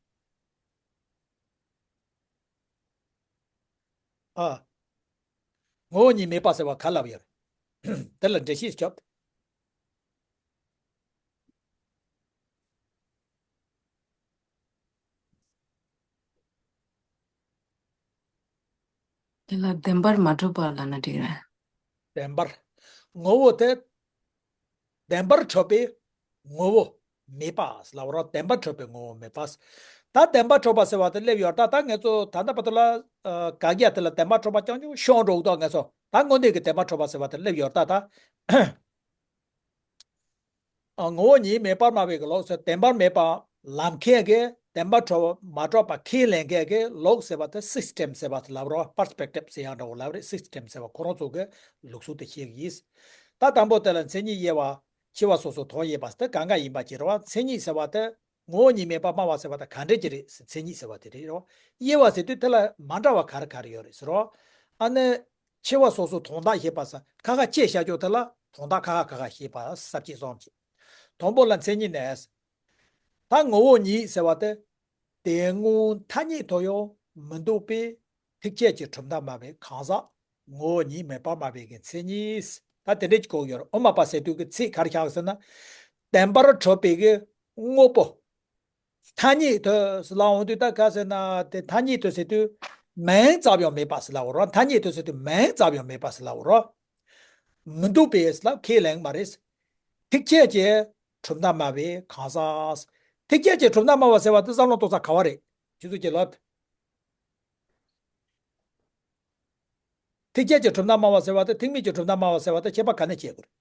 ཨ། ངོ་བོ་ཉིད་མེད་པ་ཟེར་བ་ག་ལབ་ཡོད་རེད། དེ་ལ་འགྲེལ་བཤད་ཞིག་བྱོས། དེ་ལ་བདེན་པར་མ་གྲུབ་པ་ལབ་ན་འགྲིག་རེད། བདེན་པར། ངོ་བོ་དེ། བདེན་པར་གྲུབ་པའི་ངོ་བོ་མེད་པ་ལབ་རོགས། བདེན་པར་གྲུབ་པའི་ངོ་བོ་མེད་པ། ད་བདེན་པར་གྲུབ་པ་ཟེར་བ་དེ་སླེབས་ཡོད། ད་ད་ངེད་ཚོ་ད་ལྟ་བར་དུ་ལ་ཨ་དགག་རྒྱག་དེ་ལ་བདེན་པར་གྲུབ་པ་རྐྱང་རྐྱང་ཤོར་འགྲོ་གི་འདུག་ངེད་ཚོ་ད་དངོས་གནས་ཀྱི་བདེན་པར་གྲུབ་པ་ཟེར་བ་དེ་སླེབས་ཡོད། ད་ད། ཨ་ངོ་བོ་ཉིད་མེད་པར་སྨྲ་བའི་གི་ལུགས་སུ་བདེན་པར་མེད་པ་ལབ་མཁན་གྱི་བདེན་པར་གྲུབ་མ་གྲུབ་པ་ཁས་ལེན་མཁན་གྱི་ལུགས་ཟེར་བ་དེ་སིས་ཊེམ་ཟེར་བ་དེ་ལབ་རོགས། པར་སི་པེག་ཊིབ་ཟེར་ཡང་འདྲ་བོ་ལབ་རེད། སིས་ཊེམ་ཟེར་བ་ཁོ་རང་ཚོ་གི་ལུགས་སྲོལ་དེ་བཤད་གི་ཡིན། ད་དང་པོ་དེ་ལ་མཚན་ཉིད་དབྱེ་བ་ཕྱེ་བ་སོ་སོ་དོན་དབྱེ་བ་དེ་གང་ག་ཡིན་པ་བྱེད་རོགས། མཚན་ཉིད་ཟེར་བ་དེ་ངོ་བོ་ཉིད་མེད་པར་སྨྲ་བ་ཟེར་བ་དེ་ག་འདྲ་ཅིག་རེད། མཚན་ཉིད་ཟེར་བ་དེ་རེད་རོགས། དབྱེ་བ་ཟེར་དུས་དེ་ལ་མ་འདྲ་བ་ག་རེ་ག་རེ་ཡོད་རེད་ཟེར་རོགས། ཨ་ནི་ཕྱེ་བ་སོ་སོ་དོན་དག་བཤད་པ་ས་ཁ་ཁ་ཕྱེ་བཞག་ཆོག་དེ་ལ་དོན་དག་ཁ་ཁ་ཁ་ཁ་བཤད་པ་ས་བཅད་གསུམ་བྱས། དང་པོ་ལ་མཚན་ཉིད་ནས། ད་ངོ་བོ་ཉིད་ཟེར་བ་དེ། དེ་སྔོན་ཐ་སྙད་དུ་ཡང་མི་འདུག་པས་ཐེག་ཆད་ཀྱི་གྲུབ་མཐའ་སྨྲ་བའི་གང་ཟག་ངོ་བོ་ཉིད་མེད་པར་སྨྲ་བའི་གི་མཚན་ཉིད། ད་དེ་འདྲས་ཀྱི་གོ་ཡོད་རེད། ཨོ་མ་པ་ཟེར་དུས་ཀྱི་ཚིག་ག་རེ་བཞག་ཟེར་ན། བདེན་པར་གྲུབ་པའི་གི་དངོས་པོ། ཐ་སྙད་དུ་ལབ་འོང་དུས་ད་ག་ཟེར་ན་དེ་ཐ་སྙད་དུ་ཟེར་དུས་མིང་ཙམ་ཡང་མེད་པ་ཟེར་ལབ་འོང་རོགས། ཐ་སྙད་དུ་ཟེར་དུས་མིང་ཙམ་ཡང་མེད་པ་ཟེར་ལབ་འོང་རོགས། མི་འདུག་པས་ལབ་ཁས་ལེན་མ་རེད། ཐེག་ཆད་ཀྱི་གྲུབ་མཐའ་སྨྲ་བའི་གང་ཟག་ཐེག་ཆད་ཀྱི་གྲུབ་མཐའ་སྨྲ་བ་ཟེར་བ་དེ་བསམ་བློ་གཏོང་ས་ག་བ་རེད། ཁྱེད་ཚོ་ཀྱིས་ལབ། ཐེག་ཆད་ཀྱི་གྲུབ་མཐའ་སྨྲ་བ་ཟེར་བ་དེ་ཐེག་དམན་གྱི་གྲུབ་མཐའ་སྨྲ་བ་ཟེར་བ་དེ་ཁྱད་པར་ག་ནས་ཕྱེ་དགོས་རེད།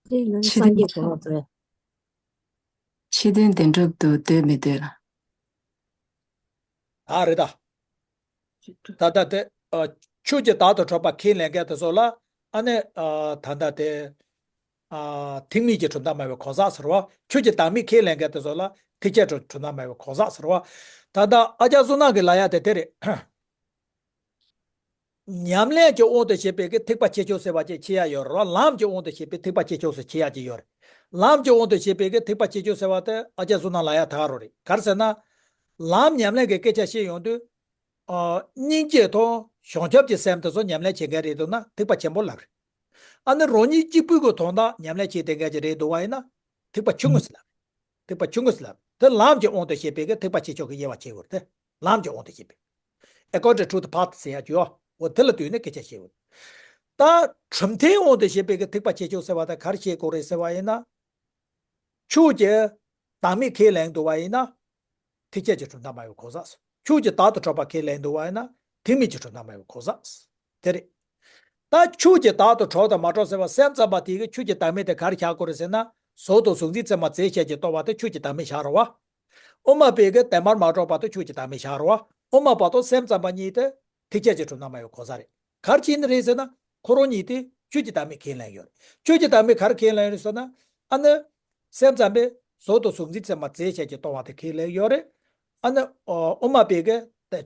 དེ་ནི་ཕྱི་དོན་སངས་རྒྱས་གོ་ལ་ཚོས། ཕྱི་དོན་བདེན་གྲུབ་ཏུ་འདོད་མི་འདོད་ལ། ད་རེད་ད། ད་ལྟ་དེ་ཨ་ཆོས་ཀྱི་བདག་ཏུ་གྲུབ་པ་ཁས་ལེན་མཁན་དེ་ཚོ་ལ་ཨ་ནི་ཨ་ད་ལྟ་དེ་ཨ་ཐེག་དམན་གྱི་གྲུབ་མཐའ་སྨྲ་བའི་གང་ཟག་ཟེར་བ། ཆོས་ཀྱི་བདག་མེད་ཁས་ལེན་མཁན་དེ་ཚོ་ལ་ཐེག་ཆད་གྲུབ་མཐའ་སྨྲ་བའི་གང་ཟག་ཟེར་བ། ད་ལྟ་ཨ་ལྕགས་བསོད་ནམས་ཀྱི་ལབ་ཡ་དེ་དེ་རེད། ཉམས་ལེན་གྱི་དབང་དུ་བྱས་པའི་གི་ཐེག་པ་ཆེ་ཆུང་ཟེར་བ་ཅིག་ཕྱེ་ཡ་ཡོད་རེད། ལམ་གྱི་དབང་དུ་བྱས་པའི་ཐེག་པ་ཆེ་ཆུང་ཟེར་ཕྱེ་ཡ་ཅིག་ཡོད་རེད། ལམ་གྱི་དབང་དུ་བྱས་པའི་གི་ཐེག་པ་ཆེ་ཆུང་ཟེར་བ་དེ་ཨ་ལྕགས་བསོད་ནམས་ལབ་ཡ་ད་ག་རང་རེད། ག་རེ་ཟེར་ན། ལམ་ཉམས་ལེན་གྱི་སྐད་ཆ་བཤད་ཡོང་དུས། ཨ་སྙིང་རྗེ་དང་བྱང་ཆུབ་ཀྱི་སེམས་དེ་ཚོ་ཉམས་ལེན་བྱེད་མཁན་རེད་འདུག་ན་ཐེག་པ་ཆེན་པོ་ལབ་རེད། ཨ་ནི་རང་ཉིད་གཅིག་པུའི་གི་དོན་དག་ཉམས་ལེན་བྱེད་བསྡད་མཁན་ཅིག་རེད་འདུག་བ་ཡིན་ན་ཐེག་པ་ཆུང་ངུ་ཟེར་ལབ་རེད། ཐེག་པ་ཆུང་ངུ་ཟེར་ལབ། དེ་ལམ་གྱི་དབང་དུ་བྱས་པའི་གི་ཐེག་པ་ཆེ་ཆུང་གི་དབྱེ་བ་ཕྱེ་དགོས་རེད་དེ། ལམ་གྱི་དབང་དུ་བྱས་པའི། According to the path ཟེར་ཡ་ཅིག་ཡོད། འོ་དེ་ལ་ལྟོས་ནས་སྐད་ཆ་བཤད་དགོས། ད་གྲུབ་མཐའི་དབང་དུ་བྱས་པའི་གི་ཐེག་པ་ཆེ་ཆུང་ཟེར་བ་དེ་ག་རེ་བཤད་དགོས་རེད་ཟེར་བ་ཡིན་ན། ཆོས་ཀྱི་བདག་མེད་ཁས་ལེན་འདུག་བ་ཡིན་ན། ཐེག་ཆད་ཀྱི་གྲུབ་མཐའ་སྨྲ་བའི་གང་ཟག་ཟེར། ཆོས་ཀྱི་བདག་ཏུ་གྲུབ་པ་ཁས་ལེན་འདུག་བ་ཡིན་ན་ཐེག་དམན་གྱི་གྲུབ་མཐའ་སྨྲ་བའི་གང་ཟག་ཟེར། དེ་རེད། ད་ཆོས་ཀྱི་བདག་ཏུ་གྲུབ་དང་མ་གྲུབ་ཟེར་བ་སེམས་ཙམ་པ་དེ་གིས་ཆོས་ཀྱི་བདག་མེད་དེ་ག་རེ་བཞག་དགོས་རེད་ཟེར་ན། གཟུགས་དང་གཟུགས་འཛིན་ཚད་མ་རྫས་བཅས་ཀྱིས་སྟོང་བ་དེ་ཆོས་ཀྱི་བདག་མེད་བཞག་རེད་བ། དབུ་མ་པའི་གི་བདེན་པར་མ་གྲུབ་པ་དེ་ཆོས་ཀྱི་བདག་མེད་བཞག་རེད་བ། དབུ་མ་པ་དང་སེམས་ཙམ་པ་གཉིས་དེ་ཐེག་ཆད་ཀྱི་གྲུབ་མཐའ་སྨྲ་བའི་གང་ཟག་རེད། ག་རེ་བྱས་ནས་རེད་ཟེར་ན། ཁོ་རང་གཉིས་དེ་ཆོས་ཀྱི་བདག་མེད་ཁས་ལེན་ཡོད་རེད། ཆོས་ཀྱི་བདག་མེད་ག་རེ་ཁས་ལེན་ཡོད་རེད་ཟེར་ན། ཨ་ནི། སེམས་ཙམ་པས་གཟུགས་དང་གཟུགས་འཛིན་ཚད་མ་རྫས་བཅས་ཀྱིས་སྟོང་བ་དེ་ཁས་ལེན་ཡོད་རེད། ཨ་ནི། ཨོ་དབུ་མ་པའི་གི་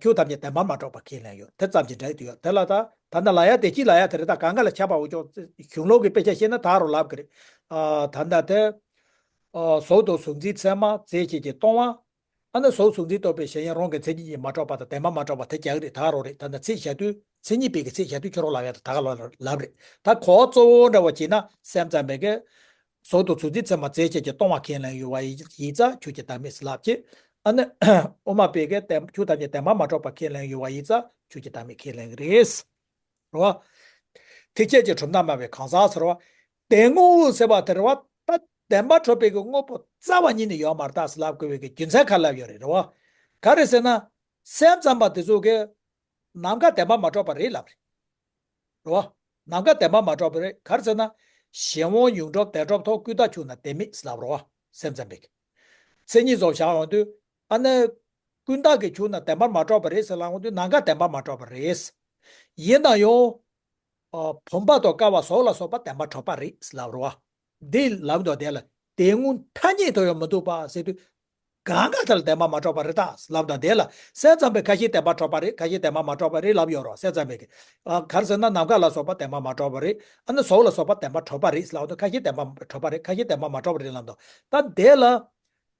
ཆོས་ཐམས་ཅད་བདེན་པར་མ་གྲུབ་པ་ཁས་ལེན་ཡོད་རེད། དེ་ཙམ་གྱིས་འགྲིག་གི་ཡོད། དེ་ལ་ད་ད་ལྟ་ལབ་ཡ་དེ་གཅིག་ལབ་ཡ་དེ་རེད། ད་གང་ག་ལ་ཁྱབ་པ་འོ་ཅོག་གཞུང་ལུགས་ཀྱི་དཔེ་ཆ་ཤེས་ན་ད་རུང་ལབ་གི་རེད། ཨ་ད་ལྟ་དེ། ཨོ་གཟུགས་དང་གཟུགས་འཛིན་ཚད་མ་རྫས་བཅས་ཀྱིས་སྟོང་བ། ཨ་ནི་གཟུགས་གཟུགས་འཛིན་རྟོག་པའི་གཞན་ཡང་རང་གི་མཚན་ཉིད་ཀྱིས་མ་གྲུབ་པ་དང་བདེན་པར་མ་གྲུབ་པ་དེ་རྒྱག་གི་རེད། ད་རུང་རེད། ད་ནི་ཚིག་བཤད་དུས་མཚན་ཉིད་པའི་གི་ཚིག་བཤད་དུས་ཁྱོད་རང་ལབ་ཡ་དེ་ད་ག་ལ་ལབ་རེད། ད་གོ་གཙོ་བོ་འདྲ་བོ་བྱས་ན་སེམས་ཙམ་པའི་གི་གཟུགས་དང་གཟུགས་འཛིན་ཚད་མ་རྫས་བཅས་ཀྱིས་སྟོང་བ་ཁས་ལེན་ཡོད་པ་ཡིན་ཙང་ཆོས་ཀྱི་བདག་མེད་ཟེར་ལབ་ཀྱི། ཨ་ནི་དབུ་མ་པའི་གི་བདེན་ཆོས་ཐམས་ཅད་བདེན་པར་མ་གྲུབ་པ་ཁས་ལེན་ཡོད་པ་ཡིན་ཙང་ཆོས་ཀྱི་བདག་མེད་ཁས་ལེན་གི་རེད། རེད་བ། ཐེག་ཆད་ཀྱི་གྲུབ་མཐའ་སྨྲ་བའི་གང་ཟག་ཟེར་བ། དེ་དངོས་པོ་ཟེར་བ་དེ་རེད་བ། ད་བདེན་པར་གྲུབ་པའི་གི་དངོས་པོ་རྩ་བ་ཉིད་ནས་ཡོད་མ་རེད་ད་ཟེར་ལབ་དགོས་པའི་གི་རྒྱུ་མཚན་ག་རེ་ལབ་ཡོད་རེད། རེད་བ། ག་རེ་ཟེར་ན། སེམས་ཙམ་པ་དེ་ཚོ་གིས་ནམ་མཁའ་བདེན་པར་མ་གྲུབ་པ་རེད་ལབ་རེད། རེད་བ། ནམ་མཁའ་བདེན་པར་མ་གྲུབ་པ་རེད། ག་རེ་ཟེར་ན། གཞན་དབང་ཡོངས་གྲུབ་བདེན་གྲུབ་ཐོབ། ཀུན་བཏགས་ཆོས་རྣམས་བདེན་མེད་ཟེར་ལབ་རེད་བ། སེམས་ཙམ་པས། མཚན་ཉིད་བཟོ་བཞག་ཡོང་དུས། ཨ་ནི། ཀུན་བཏགས་ཀྱི་ཆོས་རྣམས་བདེན་པར་མ་གྲུབ་པ་རེད་ཟེར་ལབ་ཡོང་དུས་ནམ་མཁའ་བདེན་པར་མ་གྲུབ་པ་རེད། ཡིན་ན་ཡང་། ཨ་བུམ་པ་དང་ཀ་བ་གཟུགས་ལ་སོགས་པ་བདེན་པར་གྲུབ་པ་རེད་ཟེར་ལབ་རེད་བ། འདི་ལབ་དང་དེ་ལ་དེ་དངོས་ཐ་སྙད་དུ་ཡང་མི་འདུག་པ་ཟེར་དུས། གང་ག་དེ་ལ་བདེན་པར་མ་གྲུབ་པ་རེད་ད་ལབ་དང་དེ་ལ་སེམས་ཙམ་པས་ཁ་ཤས་བདེན་པར་གྲུབ་པ་རེད། ཁ་ཤས་བདེན་པར་མ་གྲུབ་པ་རེད་ལབ་ཡོད་རེད་བ། སེམས་ཙམ་པས་ཀྱི། ཨ་ག་རེ་ཟེར་ན་ནམ་མཁའ་ལ་སོགས་པ་བདེན་པར་མ་གྲུབ་པ་རེད། ཨ་ནི་གཟུགས་ལ་སོགས་པ་བདེན་པར་གྲུབ་པ་རེད་ལབ་དང་ཁ་ཤས་བདེན་པར་གྲུབ་པ་རེད། ཁ་ཤས་བདེན་པར་མ་གྲུབ་པ་རེད་ལབ་དང་། ད་དེ་ལ།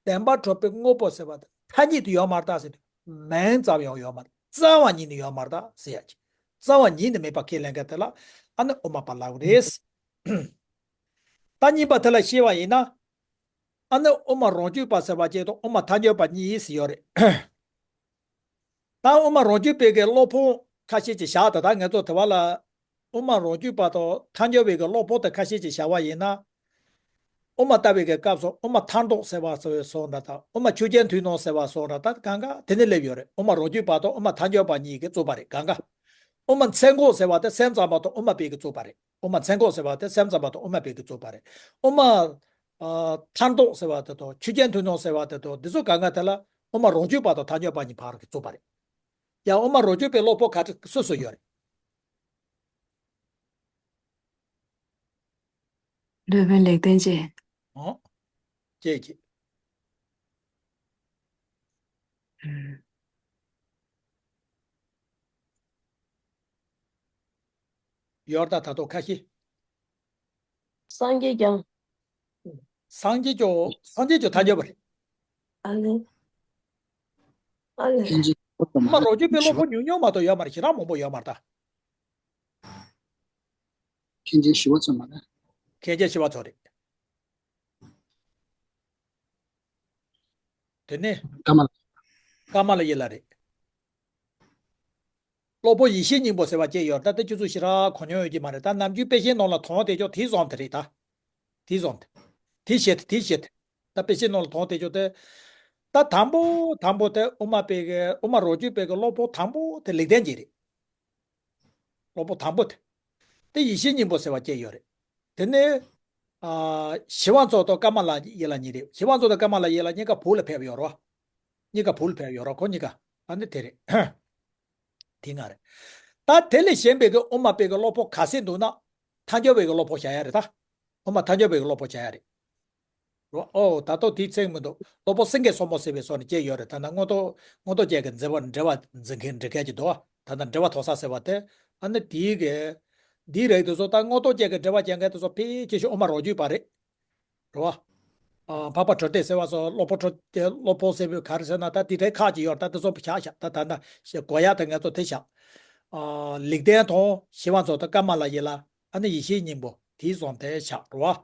བདེན་པར་གྲུབ་པའི་དངོས་པོ་ཟེར་བ་དེ་ཐ་སྙད་དུ་ཡོད་མ་རེད་ད་ཟེར་དུས་མིང་ཙམ་ཡང་ཡོད་མ་རེད། རྩ་བ་ཉིད་ནས་ཡོད་མ་རེད་ད་ཟེར་ཡ་ཅིག་རྩ་བ་ཉིད་ནས་མེད་པ་ཁས་ལེན་མཁན་དེ་ལ་ཨ་ནི་དབུ་མ་པ་ལབ་རེད། ད་གཉིས་པ་དེ་ལ་བཤད་པ་ཡིན་ན། ཨ་ནི་དབུ་མ་རང་རྒྱུད་པ་ཟེར་བ་བཅས་དང་དབུ་མ་ཐལ་འགྱུར་བ་གཉིས་ཡིན་ཟེར་ཡོད་རེད། ད་དབུ་མ་རང་རྒྱུད་པའི་གི་སློབ་དཔོན་ཁ་ཤས་ཀྱིས་བཞག་ད་ད་ངེད་ཚོ་དེ་བ་ལ། དབུ་མ་རང་རྒྱུད་པ་དང་ཐལ་འགྱུར་བའི་གི་བློ་ཕུགས་དེ་ཁ་ཤས་ཅིག་བཞག་པ་ཡིན་ན། དབུ་མ་ལྟ་བའི་གི་སྐབས་སུ་དབུ་མ་ཐལ་འགྱུར་ཟེར་བ་སོགས་འདྲ་དང་དབུ་མ་ཆོས་ཅན་མཐུན་སྣང་ཟེར་བ་སོགས་འདྲ་ད་གང་ག་དེ་ནས་སླེབས་ཡོད་རེད། དབུ་མ་རང་རྒྱུད་པ་དང་དབུ་མ་ཐལ་འགྱུར་བ་གཉིས་ཀྱིས་བཙུགས་པ་རེད་གང་ག། དབུ་མ་ཚད་འགོག་ཟེར་བ་དེ་སེམས་ཙམ་པ་དང་དབུ་མ་པའི་གིས་བཙུགས་པ་རེད། དབུ་མ་ཚད་འགོག་ཟེར་བ་དེ་སེམས་ཙམ་པ་དང་དབུ་མ་པའི་གིས་བཙུགས་པ་རེད། དབུ་མ། ཨ། ཐལ་འགྱུར་ཟེར་བ་དེ་དང་ཆོས་ཅན་མཐུན་སྣང་ཟེར་བ་དེ་དང་འདི་ཚོ་གང་ག་དེ་ལ་དབུ་མ་རང་རྒྱུད་པ་དང་ཐལ་འགྱུར་བ་གཉིས་བར་གྱིས་བཙུགས་པ་རེད། ཡང་དབུ་མ་རང་རྒྱུད་པའི་བློ་ཕུགས་ག་རེ་སུ་སུ་ཡོད་རེད། སློབ་དཔོན་ལེགས་ལྡན་འབྱེད། ཨོ། ཀྱེ་ཀྱེ། ཡོར་ད་ད་དོ་ཁ་ཤས། སངས་རྒྱས་ཀྱང་། སངས་རྒྱས་ཀྱང་སངས་རྒྱས་ཀྱང་ཐལ་འགྱུར་བ་རེད། ཨ་ལེ། ཨ་ལེ། ཐལ་འགྱུར་བ་མ་རེད། རང་རྒྱུད་པའི་བློ་ཕུགས་ཉུང་ཉུང་མ་གཏོགས་ཡོད་མ་རེད། ཞེ་དྲག་མང་པོ་ཡོད་མ་རེད་ད། མཁན་ཆེན་ཞི་བ་འཚོ་མ་རེད། མཁན་ཆེན་ཞི་བ་འཚོ་རེད། དེ་ནས། ཀ་མ་ལ། ཀ་མ་ལ་ཡེ་ལ་རེད། བློ་ཕུགས་ཡེ་ཤེས་སྙིང་པོ་ཟེར་བ་ཅིག་ཡོད་ད་ལྟ་ཁྱོད་ཚོ་ཞེ་དྲག་གོ་མྱོང་ཡོད་ཀྱི་མ་རེད་ད། ནམ་རྒྱུན་དཔེ་ཆའི་ནང་ལ་མཐོང་བསྡད་ཆོག་དེ་བཟོ་འདྲ་རེད་ད། དེ་བཟོ་འདྲ། དེ་བཤད་དེ་དེ་བཤད་དེ། ད་དཔེ་ཆའི་ནང་ལ་མཐོང་བསྡད་ཆོག་དེ། ད་དང་པོ་དང་པོ་དེ་དབུ་མ་པའི་གི་དབུ་མ་རང་རྒྱུད་པའི་གི་བློ་ཕུགས་དང་པོ་དེ་ལེགས་ལྡན་འབྱེད་རེད། བློ་ཕུགས་དང་པོ་དེ། དེ་ཡེ་ཤེས་སྙིང་པོ་ཟེར་བ་ཅིག་ཡོད་རེད། དེ་ནས། ཨ། ཞི་བ་འཚོ་དང་ཀ་མ་ལ་ཡེ་ལ་གཉིས་རེད། ཞི་བ་འཚོ་དང་ཀ་མ་ལ་ཡེ་ལ་གཉིས་ཀ་བོད་ལ་ཕེབས་ཡོད་རེད་བ། གཉིས་ཀ་བོད་ལ་ཕེབས་ཡོད་རེད་ཁོ་གཉིས་ཀ། ཨ་ནི་དེ་རེད། དེ་ང་རེད། ད་དེ་ལས་གཞན་པའི་གི་དབུ་མ་པའི་གི་བློ་ཕུགས་ག་ཚད་འདུག་ན། ཐལ་འགྱུར་བའི་གི་བློ་ཕུགས་བཞག་ཡ་རེད་ད། དབུ་མ་ཐལ་འགྱུར་བའི་གི་བློ་ཕུགས་བཞག་ཡ་རེད། རོ། ཨོ་ད་དོ་དེའི་ཚིག་མི་འདུག་བློ་ཕུགས་སེང་གེ་སོར་མོ་ཟེར་བའི་སོར་ནས་སྐྱེས་ཡོད་རེད། ད་ནི་མངོན་རྟོགས་མངོན་རྟོགས་ཅན་གྱི་འཛིན་པ་འགྲེལ་བ་འཛིན་མཁན་འགྲེལ་མཁན་གྱི་འདུག་ད་ལྟ་འགྲེལ་པ་ཐོག་ས་ཟེར་བ་དེ། ཨ་ནི་དེའི་གི། འདིའི་རིགས་དེ་ཚོ་ད་མངོན་རྟོགས་ཅན་གྱི་འགྲེལ་པ་རྒྱག་མཁན་དེ་ཚོ་ཕལ་ཆེ་ཤོས་དབུ་མ་རང་རྒྱུད་པ་རེད། རེད་བ། ཨ། འཕགས་པ་གྲོལ་སྡེ་ཟེར་བ་སོགས་བློ་ཕུགས་གྲོལ་སྡེ་བློ་ཕུགས་ཟེར་བའི་ག་རེ་ཟེར་ན་ད་དེ་འདྲའི་ཁག་ཅིག་ཡོད་ད་དེ་ཚོ་བཞག་བཞག་ད་ད་ད་གོ་ཡག་ད་ང་ཚོ་དེ་བཞག་ཨ། ལེགས་ལྡན་དང་ཞི་བ་འཚོ་དང་ཀ་མ་ལ་ཡེ་ལ། ཨ་ནི་ཡེ་ཤེས་སྙིང་པོ་དེའི་བཟོ་འདྲ་བཞག་རོ།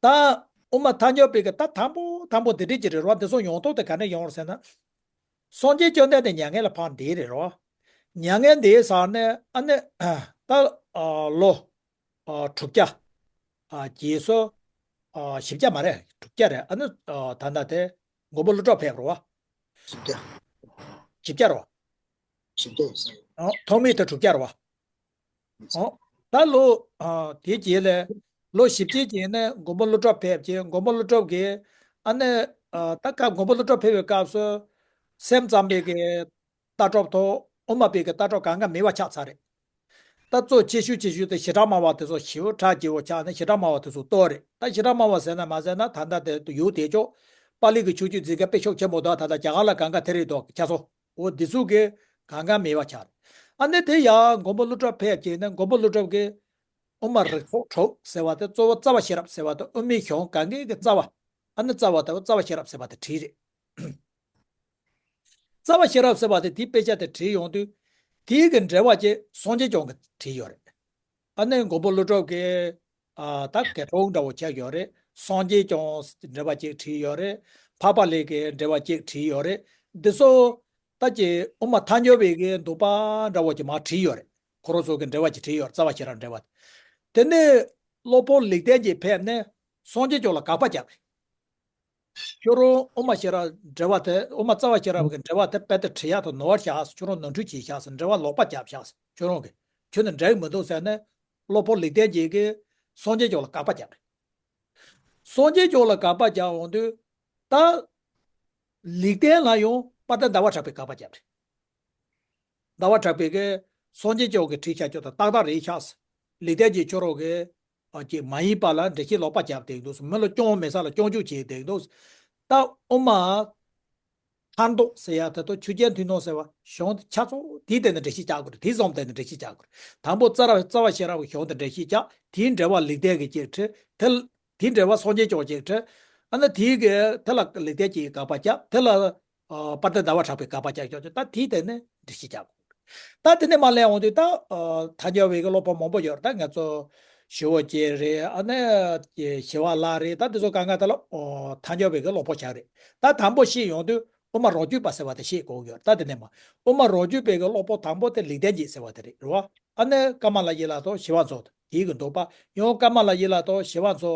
ད་དབུ་མ་ཐལ་འགྱུར་བའི་གི་ད་དང་པོ་དང་པོ་འདི་འདྲས་ཅིག་རེད་རོ། འདི་ཚོ་ཡོང་སྟངས་དེ་ག་ནས་ཡོང་རེད་ཟེར་ན། སངས་རྒྱས་བཅོམ་ལྡན་འདས་མྱ་ངན་ལས་འཕགས་འདི་རེད་རོ། མྱ་ངན་འདས་ས་ནས་ཨ་ནི་ད་ལོ་དྲུག་བརྒྱ། རྗེས་སུ་བཞི་བརྒྱ་མ་རེད། དྲུག་བརྒྱ་རེད། ཨ་ནི་ད་ལྟ་དེ་མགོན་པོ་ཀླུ་སྒྲུབ་ཕེབས་རོ། བཞི་བརྒྱ། བཞི་བརྒྱ་རོ། བཞི་བརྒྱ་ཡིན་ས་རེད། ཨོ། ཐོག་མའི་དེ་དྲུག་བརྒྱ་རེད་བ། ཨོ། ད་ལོ། ཨ། དེའི་རྗེས་ལ། ལོ་བཞི་བརྒྱའི་རྗེས་ནས་མགོན་པོ་ཀླུ་སྒྲུབ་ཕེབས་རྗེས་མགོན་པོ་ཀླུ་སྒྲུབ་ཀྱིས། ཨ་ནི། ཨ། ད་སྐབས་མགོན་པོ་ཀླུ་སྒྲུབ་ཕེབས་པའི་སྐབས་སུ། སེམས་ཙམ་པའི་གི་ལྟ་གྲུབ་དང་དབུ་མ་པའི་གི་ལྟ་གྲུབ་གང་ག་མེད་པ་ཆགས་ཚར་རེད། ད་གཙོ་ཆེ་ཤོས་ཆེ་ཤོས་དེ་བྱེ་བྲག་སྨྲ་བ་དེ་ཚོ་ཞེ་པོ་གྲགས་ཆེ་བོ་ཆགས་ནས་བྱེ་བྲག་སྨྲ་བ་དེ་ཚོ་གཏོར་རེད། ད་བྱེ་བྲག་སྨྲ་བ་ཟེར་ན་མ་ཟེར་ན་ད་ལྟ་དེ་ཡུལ་དེ་ཅོག་པཱ་ལི་གི་ཆོས་བརྒྱུད་འཛིན་མཁན་དཔེ་ཤུགས་ཆེན་པོ་འདུག་ད་ལྟ་རྒྱ་གར་ལ་གང་ག་དེ་རེད་འདུག་ཆ་ཚོ། འོ་འདི་ཚོ་གི་གང་ག་མེད་པ་ཆགས་རེད། ཨ་ནི་དེ་ཡང་མགོན་པོ་ཀླུ་སྒྲུབ་ཕེབས་རྗེས་ནས་མགོན་པོ་ཀླུ་སྒྲུབ་ཀྱིས་དབུ་མ་རིགས་ཚོགས་དྲུག་ཟེར་བ་དེ་གཙོ་བོ་རྩ་བ་ཤེས་རབ་ཟེར་བ་དེ་དབུ་མའི་གཞུང་གང་གའི་གི་རྩ་བ། ཨ་ནི་རྩ་བ་དེ་རྩ་བ་ཤེས་རབ་ཟེར་བ་དེ་བྲིས་རེད། རྩ་བ་ཤེས་རབ་ཟེར་བ་དེ་དེའི་དཔེ་ཆ་དེ་བྲིས་ཡོང་དུས། དེའི་གི་འགྲེལ་པ་ཅིག་སངས་རྒྱས་བསྐྱངས་ཀྱིས་བྲིས་ཡོད་རེད། ཨ་ནི་མགོན་པོ་ཀླུ་སྒྲུབ་ཀྱིས། ཨ། ད་དགེ་སློང་འདྲ་བོ་ཆགས་ཡོད་རེད། སངས་རྒྱས་བསྐྱངས་འགྲེལ་པ་ཅིག་བྲིས་ཡོད་རེད། འཕགས་པ་ལེགས་ཀྱིས་འགྲེལ་པ་ཅིག་བྲིས་ཡོད་རེད། འདི་ཚོ་ད་ཀྱི་དབུ་མ་ཐལ་འགྱུར་བའི་གི་འདུག་པ་འདྲ་བོ་ཅིག་མར་བྲིས་ཡོད་རེད། ཁོ་རང་ཚོ་གི་འགྲེལ་པ་ཅིག་བྲིས་ཡོད་རེད། རྩ་བ་ཤེས་རབ་འགྲེལ་པ། དེ་ནས་སློབ་དཔོན་ལེགས་ལྡན་གྱིས་ཕེབས་ནས་སངས་རྒྱས་བསྐྱངས་ལ་དགག་པ་བརྒྱབ་རེད། ཁྱོད་རང་དབུ་མ་ཤེས་རབ་འགྲེལ་པ་དེ་དབུ་མ་རྩ་བ་ཤེས་རབ་ཀྱི་འགྲེལ་པ་དེ་དཔེ་དེབ་བྲི་ཡག་ཏུ་ནོར་བཞག་ཁྱོད་རང་ནོར་འཁྲུལ་བྱས་བཞག་འགྲེལ་པ་ལོག་པ་བརྒྱབ་བཞག་ཁྱོད་རང་གིས་ཁྱོད་ནི་འགྲིག་མི་འདུག་ཟེར་ནས་སློབ་དཔོན་ལེགས་ལྡན་འབྱེད་ཀྱིས་སངས་རྒྱས་བསྐྱངས་ལ་དགག་པ་བརྒྱབ་རེད། སངས་རྒྱས་བསྐྱངས་ལ་དགག་པ་བརྒྱབ་འོང་དུས་ད་ལེགས་ལྡན་ལ་ཡང་དཔལ་ལྡན་ཟླ་བ་གྲགས་པས་དགག་པ་བརྒྱབ་རེད། ཟླ་བ་གྲགས་པས་ཀྱི་སངས་རྒྱས་བསྐྱངས་ཀྱིས་བྲིས་བཞག་རྒྱུ་དང་ཏག་ཏག་རེད་ཤག་ལེགས་ལྡན་འབྱེད་ཁྱོད་རང་གིས། ཨ། ཅིག་མ་ཡིན་པ་ལ་འགྲེལ་བཤད་ལོག་པ་བརྒྱབ་བསྡད་འདུག་མི་ལ་སྐྱོན་མེད་ས་ལ་སྐྱོན་བརྗོད་བྱས་བསྡད་འདུག་ད་དབུ་མ་ཐལ་འགྱུར་ཟེར་ཡ་དེ་དང་ཆོས་ཅན་མཐུན་སྣང་ཟེར་བ་གཞུང་དེ་ཆ་ཚང་དེའི་སྟེང་ནས་འགྲེལ་བཤད་རྒྱག་དགོས་རེད། དེ་བཟུང་སྟེང་ནས་འགྲེལ་བཤད་རྒྱག་དགོས་རེད། དང་པོ་རྩ་ར་རྩ་བ་ཤེས་རབ་ཀྱི་གཞུང་དེ་འགྲེལ་བཤད་རྒྱག་དེའི་འགྲེལ་པ་ལེགས་ལྡན་གྱིས་ཅིག་བྲིས། དེ་དེའི་འགྲེལ་པ་སངས་རྒྱས་བསྐྱངས་ཅིག་བྲིས། ཨ་ནི་དེའི་གི་དེ་ལ་ལེགས་ལྡན་གྱིས་དགག་པ་བརྒྱབ། དེ་ལ་ཨ་དཔལ་ལྡན་ཟླ་བ་གྲགས་པས་དགག་པ་རྒྱག་ཆོག་ཅིག་ད་དེའི་སྟེང་ནས་འགྲེལ་བཤད་རྒྱག་དགོས། ད་དེ་ནས་མར་སླེབས་འོང་དུས་ད་ཨ་ཐལ་འགྱུར་བའི་གི་བློ་ཕུགས་མང་པོ་ཡོད་རེད། ད་ང་ཚོ་ཞི་བ་རྒྱས་རེད། ཨ་ནི་ཞི་བ་ལྷ་རེད། ད་དེ་ཚོ་གང་ག་དེ་ལ་ཨོ་ཐལ་འགྱུར་བའི་གི་བློ་ཕུགས་ཆགས་རེད། ད་དང་པོ་བཤད་ཡོང་དུས་དབུ་མ་རང་རྒྱུད་པ་ཟེར་བ་དེ་བཤད་དགོས་ཀྱི་ཡོད་རེད། ད་དེ་ནས་མར་དབུ་མ་རང་རྒྱུད་པའི་གི་བློ་ཕུགས་དང་པོ་དེ་ལེགས་ལྡན་འབྱེད་ཟེར་བ་དེ་རེད། རེད་བ། ཨ་ནི་ཀ་མ་ལ་ཡི་ལ་དང་ཞི་བ་འཚོ་དེ་གི་འདོད་པ། ཡང་ཀ་མ་ལ་ཡི་ལ་དང་ཞི་བ་འཚོ་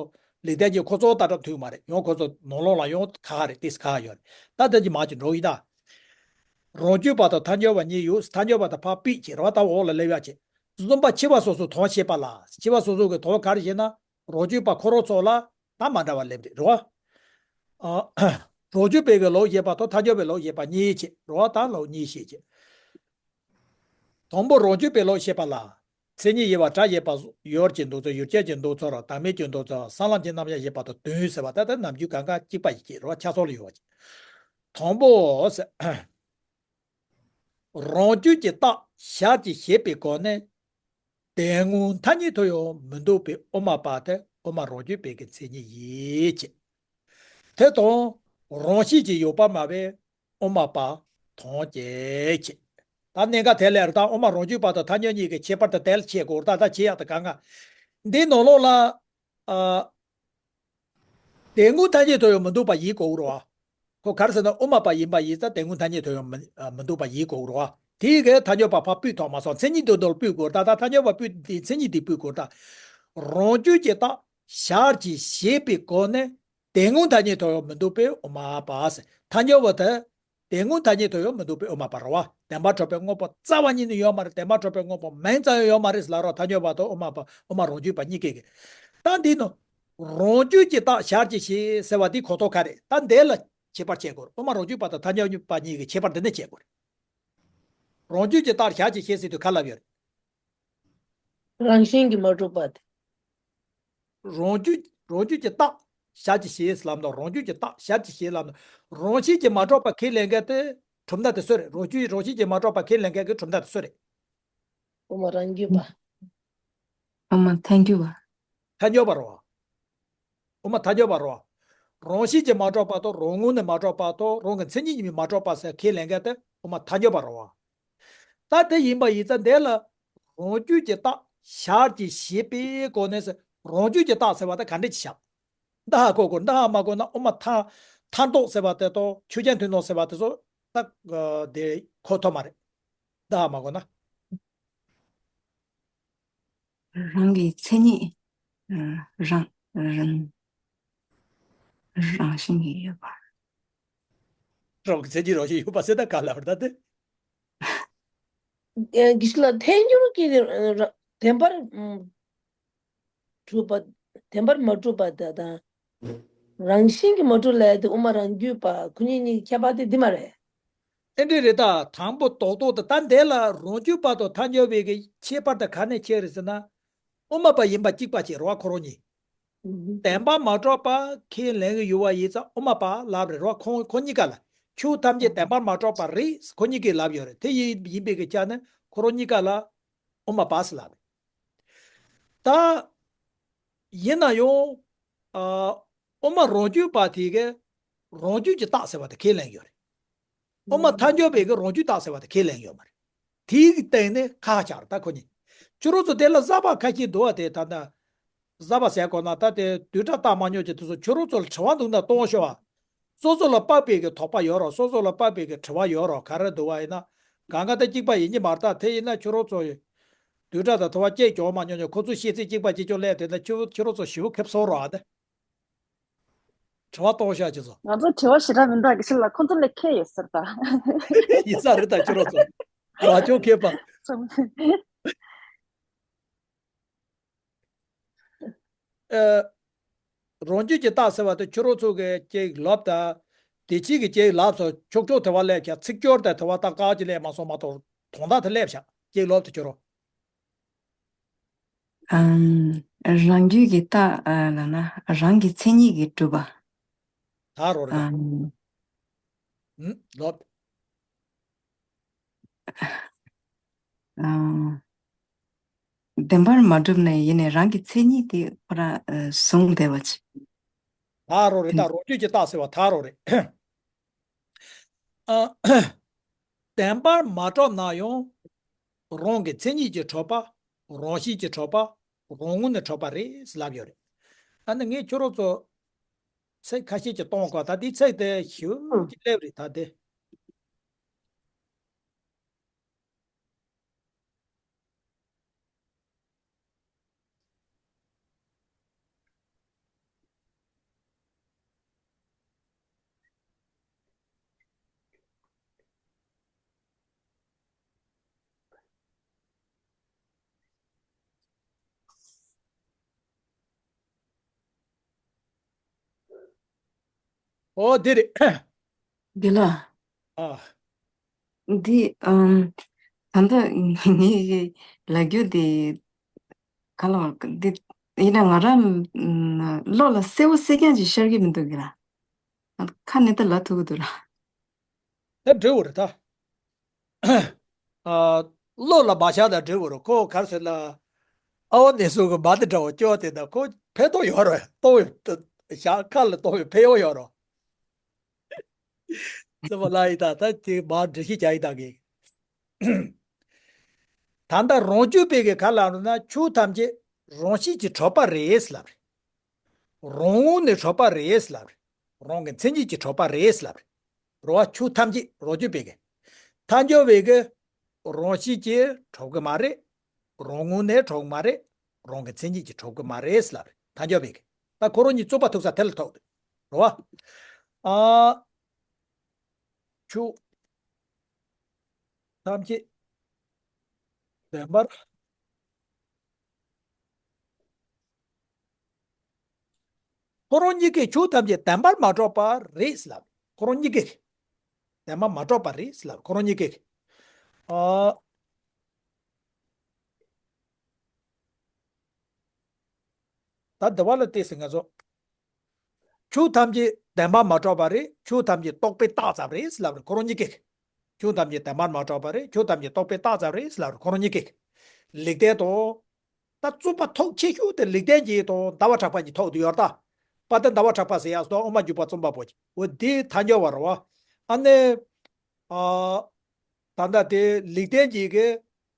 ལེགས་ལྡན་གྱི་ཁོ་ཚོ་ལྟ་གྲུབ་མཐུན་མ་རེད། ཡང་ཁོ་ཚོ་ནང་ལོགས་ལ་ཡང་ཁ་ཁ་རེད། ཏིས་ཁ་ཁ་ཡོད་རེད། ད་དེ་གྱི་མ་གྱི་འགྲོ་ཡི་ད། རང་རྒྱུད་པ་དང་ཐལ་འགྱུར་བ་གཉིས་ཡོད། ཐལ་འགྱུར་བ་དང་ཕར་ཕུད་ཀྱི་རེད་བ། ད་འོག་ལ་སླེབས་ཡག་ཅིག་གསུམ་པ་འཆི་བ་སོ་སོའི་དོན་བཤད་པ་ལ། འཆི་བ་སོ་སོ་གི་དོན་ག་རེ་བཤད་ན། རང་རྒྱུད་པ་ཁོ་རང་ཚོ་ལ་ད་མ་འདྲ་བ་སླེབས་རེད་རེད་བ། ཨ། རང་རྒྱུད་པའི་གི་ལུགས་བཤད་པ་དང་ཐལ་འགྱུར་བའི་ལུགས་བཤད་པ་གཉིས་བྱས་རེད་བ། ད་ལུགས་གཉིས་བཤད་ཀྱི། དང་པོ་རང་རྒྱུད་པའི་ལུགས་བཤད་པ་ལ། མཚན་ཉིད་ཡོད་པ་སྒྲ་བཤད་པ། ཡུལ་གྱི་འདུ་ཚོགས། ཡུལ་ཅན་གྱི་འདུ་ཚོགས་ར་བདག་མེད་ཀྱི་འདུ་ཚོགས་ར་གསང་ལམ་གྱི་རྣམ་གཞག་བཤད་པ་དང་དོན་ཟེར་བ་ད་ལྟ་ནམ་རྒྱུན་གང་ག་གཅིག་པ་ཡི་གེ་རེད་བ། ཆ་ཚང་ལ་ཡོད་པ་ཅིག་དང་པོ་ཟེར། རང་རྒྱུད་ཀྱི་རྟགས་ཞར་གྱིས་བཞེད་པའི་སྒོ་ནས། དེ་སྔོན་ཐ་སྙད་དུ་ཡང་མི་འདུག་པའི་དབུ་མ་པ་དེ་དབུ་མ་རང་རྒྱུད་པའི་གི་མཚན་ཉིད་ཡིན་ཅེས། དེ་དང་རང་བཞིན་གྱིས་ཡོད་པར་སྨྲ་བའི་དབུ་མ་པ་དང་བཅས་ཀྱི། ད་གནད་འགག་དེ་ལས་རེད། ད་དབུ་མ་རང་རྒྱུད་པ་དང་ཐལ་འགྱུར་གཉིས་ཀྱི་ཁྱད་པར་དེ་དེ་ལ་ཕྱེ་དགོས། ད་ད་ཕྱེ་ཡག་དེ་གང་ག་འདི་ནང་ལོགས་ལ། ཨ། དེ་སྔོན་ཐ་སྙད་དུ་ཡང་མི་འདུག་པ་ཡིན་དགོས་རེད་བ། ཁོ་ག་རེ་ཟེར་ན་དབུ་མ་པ་ཡིན་པ་ཡིན་ཙང་དེ་སྔོན་ཐ་སྙད་དུ་ཡང་མི་མི་འདུག་པ་ཡིན་དགོས་རེད་བ། དེའི་གི་ཐལ་འགྱུར་བ་ཕར་ཕུད་ཐུབ་མ་སོང་། མཚན་ཉིད་དེ་དོན་ལ་ཕུད་དགོས། ད་ད་ཐལ་འགྱུར་བ་ཕུད་དེ་མཚན་ཉིད་དེ་ཕུད་དགོས། ད་རང་རྒྱུད་ཀྱི་རྟགས་ཞར་གྱིས་བཞེད་པའི་སྒོ་ནས། དེ་སྔོན་ཐ་སྙད་དུ་ཡང་མི་འདུག་པའི་དབུ་མ་པ་ཟེར། ཐལ་འགྱུར་བ་དེ། དེ་སྔོན་ཐ་སྙད་དུ་ཡང་མི་འདུག་པའི་དབུ་མ་པ་རེད་བ། བདེན་པར་གྲུབ་པའི་དངོས་པོ་རྩ་བ་ཉིད་ནས་ཡོད་མ་རེད། བདེན་པར་གྲུབ་པའི་དངོས་པོ་མིང་ཙམ་ཡང་ཡོད་མ་རེད་ལབ་རོགས། ཐལ་འགྱུར་བ་དང་དབུ་མ་པ་དབུ་མ་རང་རྒྱུད་པ་གཉིས་ཀས་གི། ད་འདི་ནི། རང་རྒྱུད་ཀྱི་རྟགས་ཞར་གྱིས་བཞེད་ཟེར་བ་འདི་གོ་རྟོགས་ག་རེད། ད་འདི་ལ་ཁྱད་པར་ཕྱེ་དགོས། དབུ་མ་རང་རྒྱུད་པ་དང་ཐལ་འགྱུར་པ་གཉིས་ཀྱི་ཁྱད་པར་འདི་ནས་ཕྱེ་དགོས་རེད། རང་རྒྱུད་ཀྱི་རྟགས་ཞར་གྱིས་བཞེད་ཟེར་དུས་ག་ལབ་ཡོད་རེད། རང་བཞིན་གྱིས་མ་གྲུབ་པ་དེ། རང་རྒྱུད་རང་རྒྱུད་ཀྱི་རྟགས་ཞར་གྱིས་བཞེད་ལབ་ན། རང་རྒྱུད་ཀྱི་རྟགས་ཞར་གྱིས་བཞེད་ལབ་ན། རང་བཞིན་གྱིས་མ་གྲུབ་པ་ཁས་ལེན་མཁན་དེ་གྲུབ་མཐའ་དེ་སུ་རེད། རང་རྒྱུད་རང་བཞིན་གྱིས་མ་གྲུབ་པ་ཁས་ལེན་མཁན་གྱི་གྲུབ་མཐའ་དེ་སུ་རེད། དབུ་མ་རང་རྒྱུད་པ། དབུ་མ་ཐལ་འགྱུར་བ། ཐལ་འགྱུར་བ་རེད་བ། དབུ་མ་ཐལ་འགྱུར་བ་རེད་བ། རང་བཞིན་གྱིས་མ་གྲུབ་པ་དང་རང་ངོས་ནས་མ་གྲུབ་པ་དང་རང་གི་མཚན་ཉིད་ཉིད་མ་གྲུབ་པ་ཟེར་ཁས་ལེན་མཁན་དེ་དབུ་མ་ཐལ་འགྱུར་བ་རེད་བ། ད་དེ་ཡིན་པ་ཡིན་ཙང་འདི་ལ་རང་རྒྱུད་ཀྱི་རྟགས་ཞར་གྱིས་བཞེད་པའི་སྒོ་ནས་ཟེར། རང་རྒྱུད་ཀྱི་རྟགས་ཟེར་བ་ད་ག་འདྲ་ཅིག་བཞག་འདི་ཧ་གོ་དགོས། འདི་ཧ་མ་གོ་ན་དབུ་མ་ཐལ་ཐལ་འདོགས་ཟེར་བ་དེ་དང་ཆོས་ཅན་མཐུན་ལུགས་ཟེར་བ་དེ་ཚོ་ད་དེ་གོ་ཐུབ་མ་རེད། འདི་ཧ་མ་གོ་ན། རང་གི་མཚན་ཉིད། རང་རང་རང་བཞིན་གྱིས་ཡོད་པ། རང་གི་མཚན་ཉིད་རང་བཞིན་ཡོད་པ་ཟེར་ན་ག་ལ་བར་ད་དེ། ཨེ། དགེ་བཤེས་ལགས། ཐལ་འགྱུར་གྱི་བདེན་པར་གྲུབ་པ། བདེན་པར་མ་གྲུབ་པ་དང་། རང་བཞིན་གྱིས་མ་གྲུབ་ལབ་དེ་དབུ་མ་རང་རྒྱུད་པ་ཁོ་གཉིས་གཉིས་ཁྱད་པར་དེ་འདི་མ་རེད། ཨེ་འདྲ་རེད། ད་དང་པོ་རྡོག་རྡོག་ཏུ་ད་འདི་ལ་རང་རྒྱུད་པ་དང་ཐལ་འགྱུར་བའི་གི་ཁྱད་པར་དེ་ག་ནས་ཁྱད་རེད་ཟེར་ན། དབུ་མ་པ་ཡིན་པ་གཅིག་པ་ཅིག་རེད་བ་ཁོ་རང་གཉིས། བདེན་པར་མ་གྲུབ་པ་ཁས་ལེན་གི་ཡོད་པ་ཡིན་ཙང་དབུ་མ་པ་ལབ་རེད་རོ། ཁོང་ཁོ་གཉིས་ཀ་ལ། ཆོས་ཐམས་ཅད་བདེན་པར་མ་གྲུབ་པ་རེད་ཁོ་གཉིས་ཀས་ལབ་ཡོད་རེད། དེ་ཡིན་ཡིན་པའི་གི་ཆ་ནས་ཁོ་རང་གཉིས་ཀ་ལ་དབུ་མ་པ་ཟེར་ལབ་རེད། ད། ཡིན་ན་ཡང་། ཨ། དབུ་མ་རང་རྒྱུད་པ་དེ་གི་རང་རྒྱུད་ཀྱི་རྟགས་ཟེར་བ་དེ་ཁས་ལེན་ཡོད་རེད། དབུ་མ་ཐལ་འགྱུར་བའི་གི་རང་རྒྱུད་རྟགས་ཟེར་བ་དེ་ཁས་ལེན་ཡོད་མ་རེད། དེའི་སྟེང་ནས་ཁ་ཆག་ད་ཁོ་གཉིས། ཁྱོད་རང་ཚོ་དེ་ལ་གཟའ་པ་ཁ་ཤས་འདུག་བ། དེ་ད་ལྟ་གཟའ་པ་ཟེར་དགོས་ན་ད་དེ་བསྡུས་གྲྭ་བལྟ་མ་མྱོང་ཅིག་དེ་ཚོ་ཁྱོད་རང་ཚོ་ལ་དྲི་བ་འདུག་ན་གཏོང་ཤོག་ཨ། སོ་སོ་ལ་དཔག་པའི་གི་དོགས་པ་ཡོད་རོགས། སོ་སོ་ལ་དཔག་པའི་གི་དྲི་བ་ཡོད་རོགས། ག་རེ་འདུག་བ་ཡིན་ན། གང་ག་ད་གཅིག་པ་ཡིན་གྱི་མ་རེད། ད་དེ་ཡིན་ན་ཁྱོད་རང་ཚོ་བསྡུས་གྲྭ་དང་དྲི་བ་སྐད་རྒྱག་མ་མྱོང་ཀྱང་ཁོ་ཚོ་བཤད་ཚད་གཅིག་པ་གཅིག་རྐྱང་སླེབས་དེ་ན་ཁྱོད་ཁྱོད་རང་ཚོ་ཞེ་པོ་ཁེ་བཟང་རོགས་ཨ། ད་དྲི་བ་གཏོང་ཤག་ཁྱེད་ཚོ། ང་ཚོ་དྲི་བ་ཞེ་དྲག་མི་འདུག་དགེ་བཤེས་ལགས། ཁོ་ཚོ་ལས་མཁས་ཡོད་ཟེར་ད། ཡིན་ས་རེད། ད་ཁྱོད་རང་ཚོ་རང་ཅུང་མཁས་པ། ཙམ། ཨ། རང་རྒྱུད་ཀྱི་རྟགས་ཟེར་བ་དེ་ཁྱོད་རང་ཚོ་གིས་ཅིག་ལབ་དང་། དེ་ཕྱིས་ཀྱི་ཅིག་ལབ་སོང་། ཆོག་ཆོག་དེ་བ་སླེབས་ཤག་ཚིག་སྦྱོར་དང་དེ་བ་ད་ག་ཅིག་སླེབས་མ་སོང་མ་གཏོགས་དོན་དག་དེ་སླེབས་ཤག་ཅིག་ལབ་དང་ཁྱོད་རང་། ཨམ། རང་རྒྱུད་ཀྱི་རྟགས་ལབ་ན་རང་གི་མཚན་ཉིད་ཀྱིས་གྲུབ་པ། ད་རོ་རེད་ད། ཨམ། ལབ། ཨ། བདེན་པར་མ་གྲུབ་ན་ཡིན་ནའི་རང་གི་མཚན་ཉིད་དེ་ཁོ་རང་བཟུང་བསྡད་པ་ཅིག་ད་རོ་རེད། ད་རང་རྒྱུད་ཀྱི་རྟགས་ཟེར་བ་ད་རོ་རེད། ཨ། བདེན་པར་མ་གྲུབ་ན་ཡང་རང་གི་མཚན་ཉིད་ཀྱིས་གྲུབ་པ། རང་བཞིན་གྱིས་གྲུབ་པ། རང་ངོས་ནས་གྲུབ་པ་རེད་ལབ་ཡོད་རེད། ཨ་ནི་ངས་ཁྱོད་རང་ཚོ་ཚིག་ཁ་ཤས་ཀྱི་གཏོང་གོ། ད་འདི་ཚིག་དེ་ཞིབ་ཀྱི་སླེབས་རེད་ད་དེ། ཨོ་དེ་རེད། འདི་ལ། ཨ། འདི་ཨམ། ད་ལྟ་ངས་ལབ་རྒྱུ་དེ་ག་ལ་བ་འདི་ཡིན་ན་ང་རང་ཨམ། བློ་ལ་གསལ་པོ་གསལ་རྐྱང་ཅིག་ཤར་གྱི་མི་འདུག་གི་ར། ཁ་ནས་ད་ལབ་ཐུབ་ཀྱི་འདུག་ར། ད་འགྲིག་པ་རེད་ད། ཨ། བློ་ལ་མ་བཞག་ན་འགྲིག་པ་རེད། ཁོ་ག་རེ་ཟེར་ན། ཨ་བ་ནས་སུ་གི་མ་དེ་འདྲ་བ་སྐྱོ་དེ་ད་ཁོ་ཕན་ཐོགས་ཡོད་རེད། གཏོང་བའི་ཞག་ཁ་ལ་གཏོང་བའི་ཕན་ཡོན་ཡོད་རེད། ཙི་མ་ལ་ཡི་ད་ད་དེ་མ་འགྲེལ་བཤད་བྱ་ཡི་ད་གི། ད་ལྟ་རང་རྒྱུད་པའི་གི་ག་ལ་རུ་ན་ཆོས་ཐམས་ཅད་རང་བཞིན་གྱིས་གྲུབ་པ་རེད་ལབ་རེད། རང་ངོས་ནས་གྲུབ་པ་རེད་ལབ་རེད། རང་གི་མཚན་ཉིད་ཀྱིས་གྲུབ་པ་རེད་ལབ་རེད། རེད་བ། ཆོས་ཐམས་ཅད་རང་རྒྱུད་པའི་གི། ཐལ་འགྱུར་བའི་གི་རང་བཞིན་གྱིས་གྲུབ་གི་མ་རེད། རང་ངོས་ནས་གྲུབ་གི་མ་རེད། རང་གི་མཚན་ཉིད་ཀྱིས་གྲུབ་གི་མ་རེད་ལབ་རེད། ཐལ་འགྱུར་བའི་གི། ད་ཁོ་རང་གཉིས་རྩོད་པ་ཐུག་ས་དེ་ལ་ཐུག་འདུག་རེད་བ། ཨ། ཆོས་ཐམས་ཅད་བདེན་པར། ཁོ་རང་གཉིས་ཀས་ཆོས་ཐམས་ཅད་བདེན་པར་མ་གྲུབ་པ་རེད་ལབ། ཁོ་རང་གཉིས་ཀས། བདེན་པར་མ་གྲུབ་པ་རེད་ལབ། ཁོ་རང་གཉིས་ཀས། ཨ། ད་འདི་བ་ལ་བལྟས་ཟིན་ང་ཚོ། ཆོས་ཐམས་ཅད་བདེན་པར་མ་གྲུབ་པ་རེད། ཆོས་ཐམས་ཅད་རྟོག་པས་བཏགས་ཙམ་རེད་ལབ་རེད། ཁོ་རང་གཉིས་ཀས། ཆོས་ཐམས་ཅད་བདེན་པར་མ་གྲུབ་པ་རེད། ཆོས་ཐམས་ཅད་རྟོག་པས་བཏགས་ཙམ་རེད་ལབ་རེད། ཁོ་རང་གཉིས་ཀས། ལེགས་ལྡན་དང་། ད་རྩོད་པ་ཐོག་ཆེ་ཤོས་དེ་ལེགས་ལྡན་གྱི་དང་ཟླ་བ་གྲགས་པ་གཉིས་ཐོག་ཏུ་ཡོད་ད། དཔལ་ལྡན་ཟླ་བ་གྲགས་པ་ཟེར་ཡག་སོ་དབུ་མ་འཇུག་པ་རྩོམ་པ་པོ་གྱིས། འོ་དེ་ཐལ་འགྱུར་བ་རེད་བ། ཨ་ནི། ཨ། ད་ལྟ་དེ་ལེགས་ལྡན་གྱི་གི།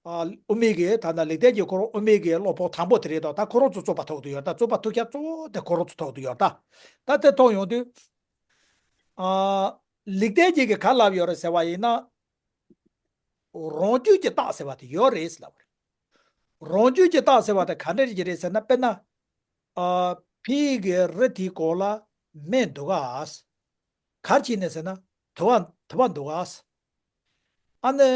ཨ། དབུ་མའི་གི་ད་ལྟ་ལེགས་ལྡན་གྱི་ཁོ་རང་དབུ་མའི་གི་བློ་ཕོག་དང་པོ་དེ་རེད་དོ། ད་ཁོ་རང་ཚོ་རྩོད་པ་ཐོག་ཏུ་ཡོད་ད། རྩོད་པ་ཐུག་ཡག་གཙོ་བོ་དེ་ཁོ་རང་ཚོ་ཐོག་ཏུ་ཡོད་ད། ད་དེ་ཐོག་ཡོང་དུས། ཨ། ལེགས་ལྡན་གྱི་གི་ག་ལབ་ཡོད་རེད་ཟེར་བ་ཡིན་ན། རང་རྒྱུད་ཀྱི་རྟགས་ཟེར་བ་དེ་ཡོད་རེད་ལབ་པ་རེད། རང་རྒྱུད་ཀྱི་རྟགས་ཟེར་བ་དེ་ག་འདྲ་ཞིག་རེད་ཟེར་ན། དཔེར་ན། ཨ། ཕ་གི་རི་དེའི་གོང་ལ་མེ་འདུག་ག། ག་རེ་བྱས་ནས་ཟེར་ན། དུ་བ་དུ་བ་འདུག་ག། ཨ་ནི།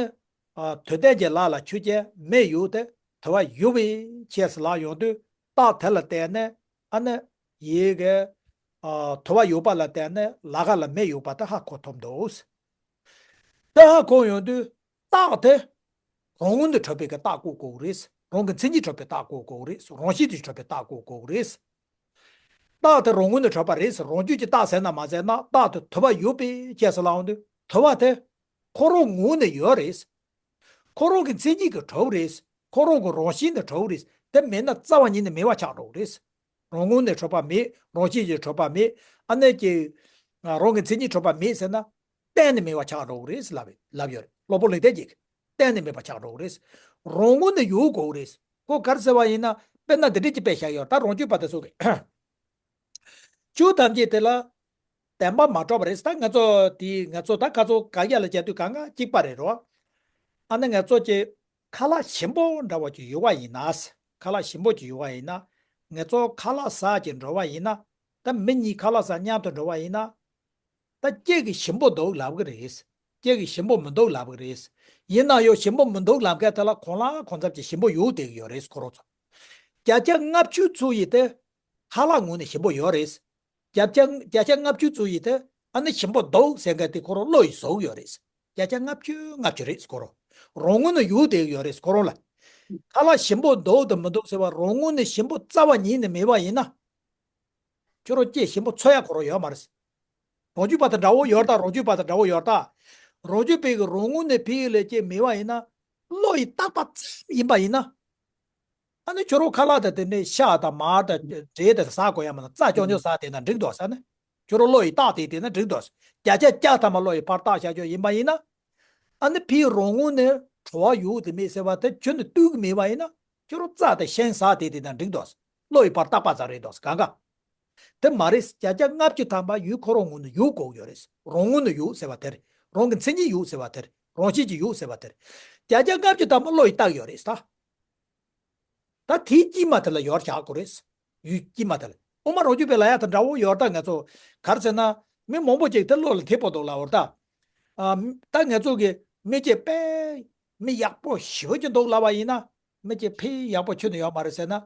ཨ། དུ་ལྡན་གྱི་ལ་ལ་ཆུ་རྐྱེན་མེ་ཡོད་དེ་དུ་བ་ཡོད་པའི་ཕྱིར་ཟེར་ལབ་ཡོང་དུས། རྟགས་དེ་ལ་བརྟེན་ནས་ཨ་ནི་ཡིད་ཀྱི། ཨ། དུ་བ་ཡོད་པ་ལ་བརྟེན་ནས་ལ་ཁ་ལ་མེ་ཡོད་པ་དེ་ཧ་གོ་ཐུབ་འདུག། དེ་ཧ་གོ་ཡོང་དུས་རྟགས་དེ་རང་ངོས་ནས་གྲུབ་པའི་གི་རྟགས་བཀོད་དགོས་རེད། རང་གི་མཚན་ཉིད་གྲུབ་པའི་རྟགས་བཀོད་དགོས་རེད། རང་བཞིན་གྱིས་གྲུབ་པའི་རྟགས་བཀོད་དགོས་རེད། རྟགས་དེ་རང་ངོས་ནས་གྲུབ་པ་རེད། རང་རྒྱུད་ཀྱི་རྟགས་ཟེར་ན་མ་ཟེར་ན། རྟགས་དེ་དུ་བ་ཡོད་པའི་ཕྱིར་ཟེར་ལབ་ཡོང་དུས། དུ་བ་དེ་ཁོ་རང་ངོས་ནས་ཡོད་རེད། ཁོ་རང་གི་མཚན་ཉིད་ཀྱིས་གྲུབ་རེད། ཁོ་རང་གི་རང་བཞིན་ནས་གྲུབ་རེད། དེ་མེད་ན་རྩ་བ་ཉིད་ནས་མེད་པ་ཆགས་འགྲོ་གི་རེད། རང་ངོས་ནས་གྲུབ་པ་མེད། རང་བཞིན་གྱིས་གྲུབ་པ་མེད། ཨ་ནི་ཀྱི། རང་གི་མཚན་ཉིད་གྲུབ་པ་མེད་ཟེར་ན། གཏན་ནས་མེད་པ་ཆགས་འགྲོ་གི་རེད་ལབ་ལབ་ཡོད་རེད། སློབ་དཔོན་ལེགས་ལྡན་གྱིས། གཏན་ནས་མེད་པ་ཆགས་འགྲོ་གི་རེད། རང་ངོས་ནས་ཡོད་དགོས་གི་རེད། ཁོ་ག་རེ་ཟེར་བ་ཡིན་ན། དཔེར་ན་འདི་འདྲས་ཀྱི་དཔེ་བཞག་ཡོད། ད་རང་རྒྱུད་པ་དེ་ཚོ་གིས། ཆོས་ཐམས་ཅད་དེ་ལ་བདེན་པ་མ་གྲུབ་པ་རེད། ད་ང་ཚོ་དེ་ང་ཚོ་ད་ཁ་ཚོ་ག་རྒྱ་ལ་བྱ་དུས་གང་ག་གཅིག་པ་རེད་རོ། ཨ་ནི་ང་ཚོ་ཀྱི་ཁ་ལག་ཞིམ་པོ་འདྲ་བོ་ཅིག་ཡོད་པ་ཡིན་ན། ཁ་ལག་ཞིམ་པོ་ཅིག་ཡོད་པ་ཡིན་ན། ང་ཚོ་ཁ་ལག་ཟ་གི་འགྲོ་བ་ཡིན་ན། ད་མི་གཉིས་ཁ་ལག་ཟ་མཉམ་དུ་འགྲོ་བ་ཡིན་ན། ད་ཁྱེད་ཀྱིས་ཞིམ་པོ་འདུག་ལབ་གི་རེད། ཁྱེད་ཀྱིས་ཞིམ་པོ་མི་འདུག་ལབ་གི་རེད། ཡིན་ན་ཡང་ཞིམ་པོ་མི་འདུག་ལབ་མཁན་དེ་ལ་ཁོང་ལ་ཁོང་ཚབ་ཀྱི་ཞིམ་པོ་ཡོད་བསྡད་ཀྱི་ཡོད་རེད། ཁོ་རང་ཚོ། བརྒྱ་ཆ་ལྔ་བཅུ་ཚོ་ཡི་དེ་ཁ་ལག་ངོས་ནས་ཞིམ་པོ་ཡོད་རེད། བརྒྱ་ཆ་བརྒྱ་ཆ་ལྔ་བཅུ་ཚོ་ཡི་དེ་ཨ་ནི་ཞིམ་པོ་འདུག་ཟེར་མཁན་དེ་ཁོ་རང་བློ་ཡིས་བཟོ་གི་ཡོད་རེད། བརྒྱ་ཆ་ལྔ་བཅུ་ལྔ་བཅུ་རེད། ཁོ་རང་རང་ངོས་ནས་ཡོད་བསྡད་ཀྱི་ཡོད་རེད། ཁོ་རང་ལ་ཁ་ལག་ཞིམ་པོ་འདུག་དང་མི་འདུག་ཟེར་བ། རང་ངོས་ནས་ཞིམ་པོ་རྩ་བ་ཉིད་ནས་མེད་པ་ཡིན་ན། ཁྱོད་རང་ཅིག་ཞིམ་པོ་ཚོར་ཡག་ཁོ་རང་ཡོད་མ་རེད། རང་རྒྱུད་པ་དང་འདྲ་བོ་ཡོད་ད། རང་རྒྱུད་པ་དང་འདྲ་བོ་ཡོད་ད། རང་རྒྱུད་པའི་གི་རང་ངོས་ནས་ཕ་གི་ལ་ཅིག་མེད་པ་ཡིན་ན། བློ་ཡིས་བཏགས་པ་ཙམ་ཡིན་པ་ཡིན་ན། ཨ་ནི་ཁྱོད་རང་ཁ་ལག་དང་དེ་ནས་ཤ་དང་མར་དང་འབྲས་དང་ཟ་དགོས་ཡ་མ་ན། རྩྭ་ཅོག་ཅོག་ཟ་དེ་ན་འགྲིག་འདུག་ཟེར་ན། ཁྱོད་རང་བློ་ཡིས་བཏགས་དེ་དེ་ན་འགྲིག་འདུག་ཟེར། བརྒྱ་ཆ་བརྒྱ་ཐམ་པ་བློ་ཡིས་ཕར་བཏགས་བཞག་ཆོག་ཡིན་པ་ཡིན་ན། ཨ་ནི་ཕ་གི་རང་ངོས་ནས་བྲོ་བ་ཡོད་དེ་མེད་ཟེར་བ་དེ་ཁྱོད་ནས་བཏུལ་གི་མེད་པ་ཡིན་ན། ཁྱོད་རང་རྩྭ་དང་ཤིང་ཟ་དེ་དེ་ན་འགྲིག་འདུག་ཟེར། བློ་ཡིས་ཕར་བཏགས་པ་ཙམ་རེད་འདུག་ཟེར། གང་ག་དེ་མ་རེད། བརྒྱ་ཆ་ལྔ་བཅུ་ཐམ་པ་ཡུལ་ཁོ་རང་ངོས་ནས་ཡོད་དགོས་ཡོད་རེད། རང་ངོས་ནས་ཡོད་ཟེར་བ་དེ་རེད། རང་གི་མཚན་ཉིད་ཡོད་ཟེར་བ་དེ་རེད། རང་བཞིན་གྱིས་ཡོད་ཟེར་བ་དེ་རེད། བརྒྱ་ཆ་ལྔ་བཅུ་ཐམ་པ་བློ་ཡིས་བཏགས་ཡོད་རེད་ད། ད་དེའི་དཀྱིལ་མ་དེ་ལ་ཡོད་བཞག་དགོས་རེད། ཡུལ་དཀྱིལ་མ་དེ་ལ། དབུ་མ་རང་རྒྱུད་པའི་ལ་ཡ་དང་འདྲ་བོ་ཡོད་ད། ང་ཚོ་ག་རེ་ཟེར་ན། མི་མང་པོ་ཅིག་དེ་བློ་ལ་འཐིབས་པོ་འདུག་ལབ་ཡོད་ད། ཨ། ད་ང་ཚོ་གི་མི་གཅིག་དཔེ་མི་ཡག་པོ་ཞེ་པོ་ཅིག་འདུག་ལབ་པ་ཡིན་ན། མི་གཅིག་ཕ་གི་ཡག་པོ་ཁྱོན་ནས་ཡོད་མ་རེད་ཟེར་ན།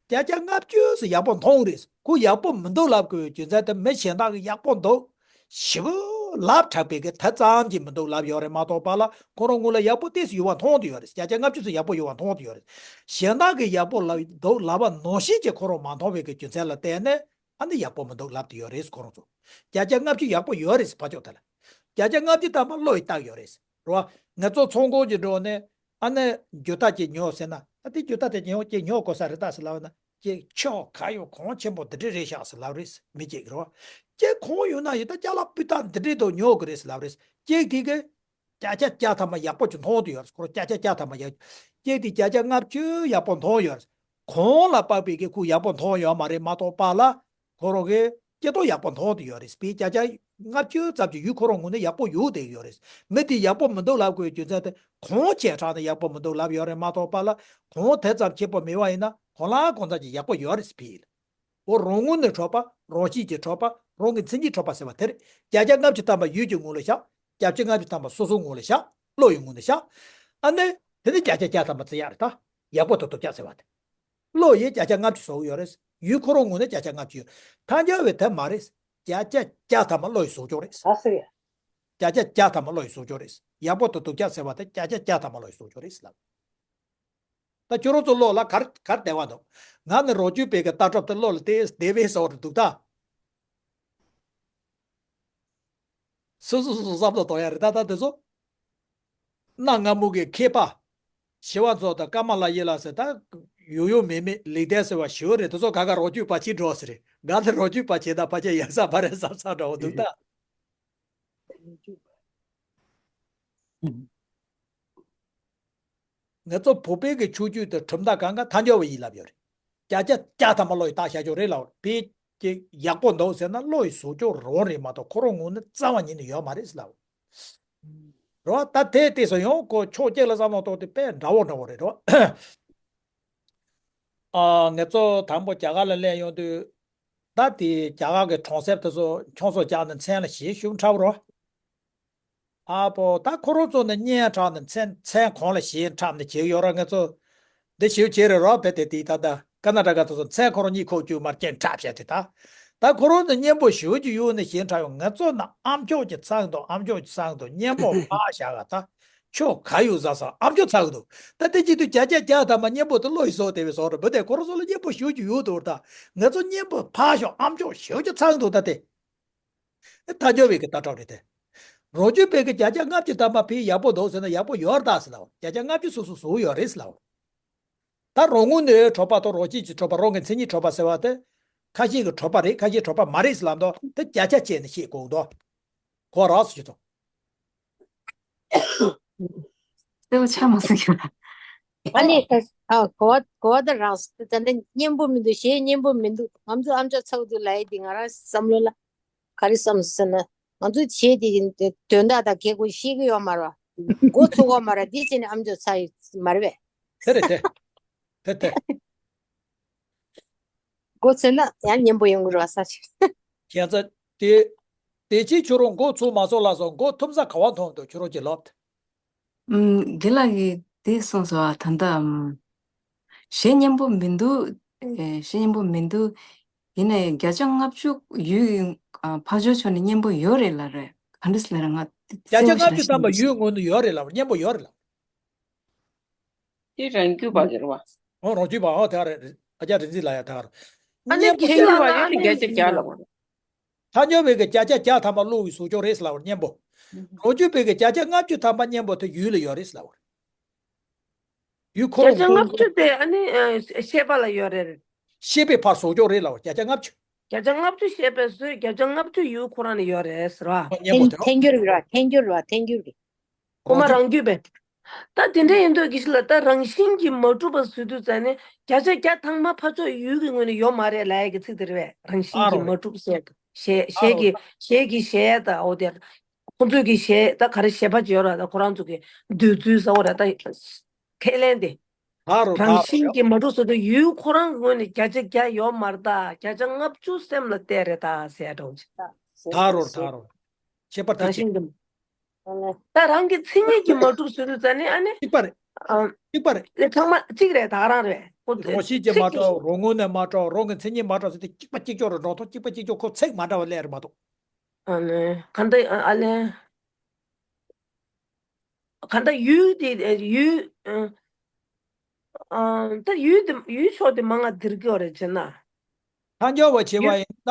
བརྒྱ་ཆ་ལྔ་བཅུ་ཙམ་ཡག་པོ་མཐོང་རེད། ཁོ་ཡག་པོ་མི་འདུག་ལབ་དགོས་རྒྱུ་མཚན་དེ་མི་གཞན་དག་གིས་ཡག་པོ་འདུག་ཞེ་པོ་ལབ་དྲགས་པའི་གི་དེ་ཙམ་གྱིས་མི་འདུག་ལབ་ཡོད་རེད་མ་གཏོགས་པ་ལ་ཁོ་རང་ངོས་ལ་ཡག་པོ་ཏོག་ཙམ་ཡོད་པ་མཐོང་དུ་ཡོད་རེད། བརྒྱ་ཆ་ལྔ་བཅུ་ཙམ་ཡག་པོ་ཡོད་པ་མཐོང་དུ་ཡོད་རེད། གཞན་དག་གིས་ཡག་པོ་ལབ་འདུག་ལབ་པ་ནང་བཞིན་གྱིས་ཁོ་རང་མ་མཐོང་བའི་གི་རྒྱུ་མཚན་ལ་བརྟེན་ནས། ཨ་ནི་ཡག་པོ་མི་འདུག་ལབ་དུ་ཡོད་རེད་ཁོ་རང་ཚོ། བརྒྱ་ཆ་ལྔ་བཅུ་ཡག་པོ་ཡོད་རེད་ཕར་ཕྱོགས་དེ་ལ། བརྒྱ་ཆ་ལྔ་བཅུ་ཐམ་པ་བློ་ཡི་རྟགས་ཡོད་རེད། རེད་བ། ང་ཚོ་ཚོང་ཁང་གི་འགྲོ་ནས་ཨ་ནི་རྒྱུ་དག་ཅིག་ཉོ་ཟེར་ན། ཨ་དེ་རྒྱུ་དག་དེ་ཉོ་ཅིག་ཉོ་དགོས་ས་རེད་ད་ཟེར་ལབ་ན། ཅིག་ཁྱོད་ག་ཡོད་གོང་ཆེན་པོ་འདི་འདྲ་རེད་ཤག་ཟེར་ལབ་རེད་མི་གཅིག་རེད་བ། ཅིག་གོང་ཡོད་ན་ཡོད་ད་ཅ་ལག་སྤུས་དག་འདི་འདྲ་དུ་ཉོ་དགོས་རེད་ཟེར་ལབ་རེད། ཅིག་དེ་གི་བརྒྱ་ཆ་བརྒྱ་ཐམ་པ་ཡག་པོ་ཅིག་མཐོང་དུ་ཡོད་རེད། ཁོ་རང་བརྒྱ་ཆ་བརྒྱ་ཐམ་པ་ཡག་ཅེས་དེ་བརྒྱ་ཆ་ལྔ་བཅུ་ཡག་པོ་མཐོང་ཡོད་རེད། གོང་ལ་དཔག་པའི་གི་ཁོ་ཡག་པོ་མཐོང་ཡོད་མ་རེད་མ་གཏོགས་པ་ལ། ཁོ་རང་གི་སྐྱེ་སྟོབས་ཡག་པོ་མཐོང་དུ་ཡོད་རེད། བའི་བརྒྱ་ཆ་ལྔ་བཅུ་ཙམ་གྱི་ཡུལ་ཁོ་རང་ངོས་ནས་ཡག་པོ་ཡོད་བསྡད་ཡོད་རེད། མི་དེ་ཡག་པོ་མི་འདུག་ལབ་དགོས་རྒྱུ་མཚན་དེ་གོང་ཆེ་དྲགས་ནས་ཡག་པོ་མི་འདུག་ལབ་ཡོད་རེད་མ་གཏོགས་པ་ལ། གོང་དེ་ཙམ་ཆེ་པོ་མེད་པ་ཡིན་ན་གོང་ལ་གོང་ཙམ་གྱི་ཡག་པོ་ཡོད་རེད་བའི། འོ་རང་ངོས་ནས་འཕྲོག་པ། རང་བཞིན་གྱིས་འཕྲོག་པ། རང་གི་མཚན་ཉིད་འཕྲོག་པ་ཟེར་བ་དེ་རེད། བརྒྱ་ཆ་ལྔ་བཅུ་ཐམ་པ་ཡུལ་གྱི་ངོས་ལ་བཞག་བརྒྱ་ཆ་ལྔ་བཅུ་ཐམ་པ་སོ་སོའི་ངོས་ལ་བཞག་བློ་ཡི་ངོས་ནས་བཞག་ཨ་ནི། དེ་ནི་བརྒྱ་ཆ་བརྒྱ་ཐམ་པ་བརྩི་ཡག་རེད་ད། ཡག་པོ་དང་སྡུག་ཅག་ཟེར་བ་དེ། བློ་ཡིས་བརྒྱ་ཆ་ལྔ་བཅུ་བཟོ་གི་ཡོད་རེད། ཡུལ་ཁོ་རང་ངོས་ནས་བརྒྱ་ཆ་ལྔ་བཅུ་ཡོད། ཐལ་འགྱུར་བའི་དེ་མ་རེད། བརྒྱ་ཆ་བརྒྱ་ཐམ་པ་བློ་ཡིས་བཟོ་ཆོག་རེད། ཨ་ཟེར་ཡ། བརྒྱ་ཆ་བརྒྱ་ཐམ་པ་བློ་ཡིས་བཟོ་ཆོག་རེད། ཡག་པོ་དང་སྡུག་ཅག་ཟེར་བ་དེ་བརྒྱ་ཆ་བརྒྱ་ཐམ་པ་བློ་ཡིས་བཟོ་ཆོག་རེད་ལབ། ད་ཁྱོད་རང་ཚོ་བློ་ལ་གར་གར་བདེ་བ་འདུག་ང་ནི་རོ་བཅུད་པའི་གི་ལྟ་གྲུབ་དེ་བློ་ལ་དེ་བདེ་བའི་བཟོ་འདྲ་འདུག་ད། སོ་སོ་སོ་སོ་བསམ་བློ་གཏོང་ཡ་རེད་ད། ད་དེ་ཚོ་གནའ་སྔ་མོ་གི་མཁས་པ་ཞི་བ་འཚོ་དང་ཀ་མ་ལ་ཡེ་ལ་ཟེར་ད་ཡོད་ཡོད་མེད་མེད་ལེགས་ལྡན་ཟེར་བ་ཞི་བ་རེད། དེ་ཚོ་ག་ག་རོ་བཅུད་པ་ཅིག་འགྲོ་ཟེར་རེད། ང་ནི་རོ་བཅུད་པ་བྱེད་ད་ཕལ་ཆེར་ཡག་ས་མ་རེད་བསམ་བསམ་འདྲ་བོ་འདུག་ད། ང་ཚོ་བོད་པའི་གི་ཆོས་བརྒྱུད་དེ་གྲུབ་མཐའ་གང་ག་ཐལ་འགྱུར་བ་ཡིན་ལབ་ཡོད་རེད། བརྒྱ་ཆ་བརྒྱ་ཐམ་པ་བློ་ཡིས་བཏགས་བཞག་ཆོག་རེད་ལབ་པའི་གི་ཡག་པོ་འདུག་ཟེར་ན་བློ་ཡིས་བཟོ་ཆོག་རང་རེད་མ་གཏོགས་ཁོ་རང་ངོས་ནས་རྩ་བ་ཉིད་ནས་ཡོད་མ་རེད་ལབ། རེད་བ། ད་དེ་ལྟས་སོ་ཡང་ཁོ་ཕྱོགས་གཅིག་ལ་བསམ་བློ་གཏོང་དུས་དཔེ་འདྲ་བོ་འདྲ་བོ་རེད་རོ། ཨ་ང་ཚོ་དང་པོ་རྒྱ་གར་ལ་སླེབས་ཡོང་དུས། ད་དེ་རྒྱ་གར་གི་གྲོང་གསེབ་དེ་ཚོ་ཁྱོངས་སོ་རྒྱག་ནས་མཚན་ལ་ཞེ་ཞུམ་ཁྲ་བོ་རོ། ཨ་པོ་ད་ཁོ་རང་ཚོ་ནི་བརྙན་དྲངས་ནས་མཚན་མཚན་གོང་ལ་ཞེ་འཁྲབ་ནས་བྱེད་ཡོད་ར། ང་ཚོ་འདི་ཞེ་བྱེད་རེད་རོགས་བེ་དེ་དེ་ད་ད་ཀ་ན་ཊ་ཀ་དེ་ཚོ་མཚན་ཁོ་རང་གཉིས་ཁོག་བཅུག་མར་སྐྱེན་འཁྲབ་བྱས་ཏེ་ད། ད་ཁོ་རང་ཚོ་སྙན་པོ་ཞེ་བོ་ཅིག་ཡོད་ནས་ཞེ་འཁྲབ་ཡོང་། ང་ཚོ་ན་ཨམ་ཅོག་གི་ཚང་དུ་ཨམ་ཅོག་གི་ཚང་དུ་སྙན་པོ་ཕར་བཞག་ག་ད་ཁྱོད་ག་ཡོད་ཟ་ས་ཨམ་ཅོག་ཚང་དུ་ད་དེ་ཅི་དུས་བརྒྱ་ཆ་བརྒྱ་ཐམ་པ་སྙན་པོ་དེ་བློ་ཡིས་བཟོ་དེ་བས་བཟོ་ར་བེ་དེ་ཁོ་རང་ཚོ་ལ་སྙན་པོ་ཞེ་བོ་ཅིག་ཡོད་དུ་ད་ང་ཚོ་སྙན་པོ་ཕར་ཞོག་ཨམ་ཅོག་ཞེ་བོ་ཅིག་ཚང་དུ་ད་དེ། ཐལ་འགྱུར་བའི་གི་ལྟ་གྲུབ་རེད་དེ། རོ་བཅུད་པའི་གི་བརྒྱ་ཆ་ལྔ་བཅུ་ཐམ་པ་ཕི་ཡག་པོ་འདུག་ཟེར་ན་ཡག་པོ་ཡོད་རེད་ཟེར་ལ། བརྒྱ་ཆ་ལྔ་བཅུ་སོ་སོ་བཟོ་ཡོད་རེད་ཟེར་ལ། ད་རོ་ངོས་ནས་འཕྲོག་པ་དང་རོ་སྐྱེས་ཀྱི་འཕྲོག་པ་རོ་གི་མཚན་ཉིད་འཕྲོག་པ་ཟེར་བ་དེ། ཁ་ཤས་ཀྱི་འཕྲོག་པ་རེད། ཁ་ཤས་འཕྲོག་པ་མ་རེད་ཟེར་ལ་འདུག་དེ་བརྒྱ་ཆ་བྱས་ནས་ཤེས་དགོས་འདུག་གོ་རག་སོ་ཞིག་ཐོག་གསལ་པོ་ཆགས་མ་སོང་ཁྱོད་ལ། ཨ་ནི་ཨ་གོ་བ་གོ་བ་ད་རག་སོང་། ད་ལྟ་སྙན་པོ་མི་འདུག་གཞས་སྙན་པོ་མི་འདུག་ང་ཚོ་ཨམ་ཅོག་ཚ་བོ་འདུག་ལབ་ཡས་དེ་ང་རང་བསམ་བློ་ལ། ག་རེ་བསམ་སོང་ཟེར་ན། ང་ཚོ་བྱས་དེ་དོན་དག་དང་གལ་དགོས་ཤེས་ཀྱི་ཡོད་མ་རེད་བ། འགོ་ཚུགས་ཡོད་མ་རེད། དེ་བྱས་ནས་ཨམ་ཅོག་ཚ་ཡོད་མ་རེད་པས། དེ་རེད་དེ། དེ་དེ། འགོ་ཚུགས་ན་ཡང་སྙན་པོ་ཡོང་གི་རེད་བ་ས་ཆ། ཁྱེད་ཚོ་དེ། དེ་ཅི་ཁྱོད་རང་འགོ་ཚུགས་མ་ཚུགས་ལ་སོགས་འགོ་ཐུབ་ས་ག་བ་མཐོང་འདུག་ཁྱོད་རང་གྱིས་ལབ། ཨུམ། དགེ་ལགས་ཀྱིས་དེ་གསུངས་སོང་བ། ད་ལྟ་ཨམ། གཞས་སྙན་པོ་མི་འདུག་ཨེ། གཞས་སྙན་པོ་མི་འདུག་ཡིན་ནའི་བརྒྱ་ཆ་ལྔ་བཅུ་ཡུལ་ཨ་ཕར་ཕྱོགས་ཕྱོགས་ནས་སྙན་པོ་ཡོད་རེད་ལབ་རེད། ག་འདྲ་ཟེར་ལབ་རེད། ང་བརྒྱ་ཆ་ལྔ་བཅུ་ཐམ་པ་ཡུལ་ངོས་ནས་ཡོད་རེད་ལབ། སྙན་པོ་ཡོད་རེད་ལབ། དེ་རང་རྒྱུད་པ་རེད་བ། ཨོ་རང་རྒྱུད་པ་ཨོ་དེ་ག་རེད། ཨ་ཅག་རིག་འཛིན་ལགས་ཡ་དེ་ག་རེད། ཨ་ནི་སྙན་པོ་ཁྱེད་ཡོད་པ་ཡོད་ནི་བརྒྱ་ཆ་བརྒྱ་ལབ་པ་རེད། ཐལ་འགྱུར་བའི་གི་བརྒྱ་ཆ་བརྒྱ་ཐམ་པ་བློ་ཡིས་བཟོ་ཆོག་རེད་ཟེར་ལབ་པ་སྙན་པོ། རོ་བཅུད་པའི་གི་བརྒྱ་ཆ་ལྔ་བཅུ་ཐམ་པ་སྙན་པོ་དེ་ཡུལ་ལ་ཡོད་རེད་ཟེར་ལབ་པ། ཡུལ་ཁོ་རང་བརྒྱ་ཆ་ལྔ་བཅུ་དེ་ཨ་ནི་ཨ་ཤེས་པ་ལ་ཡོད་རེད། ཤེས་པས་ཕར་བཟོ་ཆོག་རེད་ལབ་པ་བརྒྱ་ཆ་ལྔ་བཅུ། བརྒྱ་ཆ་ལྔ་བཅུ་ཤེས་པས་བཟོས། བརྒྱ་ཆ་ལྔ་བཅུ་ཡུལ་ཁོ་རང་ལ་ཡོད་རེད་ཟེར་བ། སྙན་པོ་དེ་རོ། ཐལ་འགྱུར་རེད་བ། ཐལ་འགྱུར་རེད་བ། ཐལ་འགྱུར་རེད། ཁོ་མ་རང་རྒྱུད་པས། ད་དེ་འདྲ་ཡིན་དུས་དགེ་བཤེས་ལགས། ད་རང་བཞིན་གྱིས་མ་གྲུབ་པ་ཟེར་དུས་ཙ་ནས་བརྒྱ་ཆ་བརྒྱ་ཐམ་པ་ཕར་ཕྱོགས་ཡུལ་གྱི་ངོས་ནས་ཡོད་མ་རེད་ལབ་ཡ་གི་ཚིག་དེ་རེད་པས། རང་བཞིན་གྱིས་མ་གྲུབ་ཟེར་གི། གཞས་གཞས་ཀྱི་གཞས་ཀྱི་གཞས་ད་འོ་དེ། ཁོང་ཚོས་ཀྱི་གཞས་ད་ག་རེ་གཞས་པ་ཅིག་ཡོད་ར། ད་ཁོ་རང་ཚོ་གི་འདོད་ཚུལ་ཟེར་བ་ར། ད་ཁས་ལེན་དེ། ད་རུང་རང་ད་བཞིན་རུང་གྱིས་མ་གྲུབ་ཟེར་དུས་ཡུལ་ཁོ་རང་གི་ངོས་ནས་བརྒྱ་ཆ་བརྒྱ་ཡོད་མ་རེད། ད་བརྒྱ་ཆ་ལྔ་བཅུ་སེམས་ལ་གཏད་རེད་ད་ཟེར་ཡ་འདྲ་བོ་ཅིག་ད་རུང་ད་རུང་། ཁྱད་པར་ད་རང་བཞིན་གྱིས། ད་རང་གི་མཚན་ཉིད་ཀྱིས་མ་གྲུབ་ཟེར་དུས་ཙ་ནས་ཨ་ནི། གཅིག་པ་རེད། ཨ། གཅིག་པ་རེད། ཨེ་ཚང་མ་གཅིག་རེད། ད་ག་རང་རེད། ཁོ་རང་བཞིན་གྱིས་མ་ཚིག་གི་གྲུབ། རང་ངོས་ནས་མ་གྲུབ། རང་གི་མཚན་ཉིད་མ་གྲུབ་ཟེར་དུས་གཅིག་པ་གཅིག་ལྕོགས་རེད་འགྲོ་ཐུབ། གཅིག་པ་གཅིག་ལྕོགས་ཁོ་ཚིག་མ་འདྲ་བ་སླེབས་རེད་མ་གཏོགས། ཨ་ནི་ག་འདྲ་ཨ་ལེ། ག་འདྲ་ཡུལ་དེ་ཡུལ་ཨ་ད་ཡུལ་དེ་ཡུལ་ཕྱོགས་དེ་མང་ང་དེར་གི་རེད་བྱས་ན། ཐལ་འགྱུར་བ་བྱས་པ་ཡུལ་ཡིན་ན།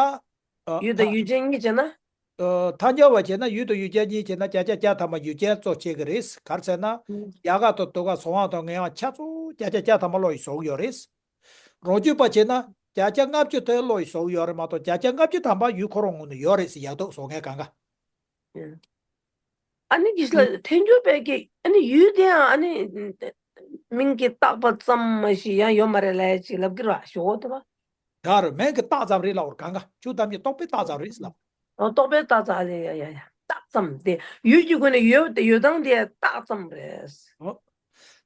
ཨ་ཡུལ་དང་ཐལ་ཡུལ་ཅན་གཉིས་བྱས་ན། ཨ་ཐལ་འགྱུར་བ་བྱས་ན་ཡུལ་དང་ཡུལ་ཅན་གཉིས་བྱས་ན་བརྒྱ་ཆ་བརྒྱ་ཐམ་པ་ཡུལ་ཅན་གཙོ་བྱེད་ཀྱི་རེད། ག་རེ་ཟེར་ན། ཡལ་ག་དང་དུད་ཁ་བཟོ་དབང་དང་ངན་དབང་ཆ་ཚང་བརྒྱ་ཆ་བརྒྱ་ཐམ་པ་བློ་ཡིས་བཟོ་གི་ཡོད་རེད། རང་རྒྱུད་པ་བྱས་ན་བརྒྱ་ཆ་ལྔ་བཅུ་དེ་བློ་ཡིས་བཟོ་གི་ཡོད་རེད་མ་གཏོགས་བརྒྱ་ཆ་ལྔ་བཅུ་ཐམ་པ་ཡུལ་ཁོ་རང་ངོས་ནས་ཡོད་རེད་ཟེར། ཡག་ཐོག་བཟོ་མཁན་གང་ག་ཨ་ནི་ཅིག་ལ་ཐལ་འགྱུར་བས་ཀྱི་ཨ་ནི་ཡུལ་དེའང་ཨ་ནི་མིང་གི་བཏགས་པ་ཙམ་མ་ཞིག་ཡང་ཡོད་མ་རེད་ལབ་ཅིག་ལབ་ཀྱི་རེད་བ། ཞོག་དེ་བ། ཡ་རུ་མིང་གི་བཏགས་ཙམ་རེད་ལབ་པར་གང་ག་ཆུ་དམ་གྱི་རྟོག་པའི་བཏགས་ཙམ་རེད་ལབ། ཨོ་རྟོག་པའི་བཏགས་ཙམ་རེད། ཡ་ཡ་ཡ་བཏགས་ཙམ་དེ་ཡུལ་གྱི་སྒོ་ནས་ཡོད་དེ་ཡོད་སྟངས་དེ་བཏགས་ཙམ་རེད། ཨོ།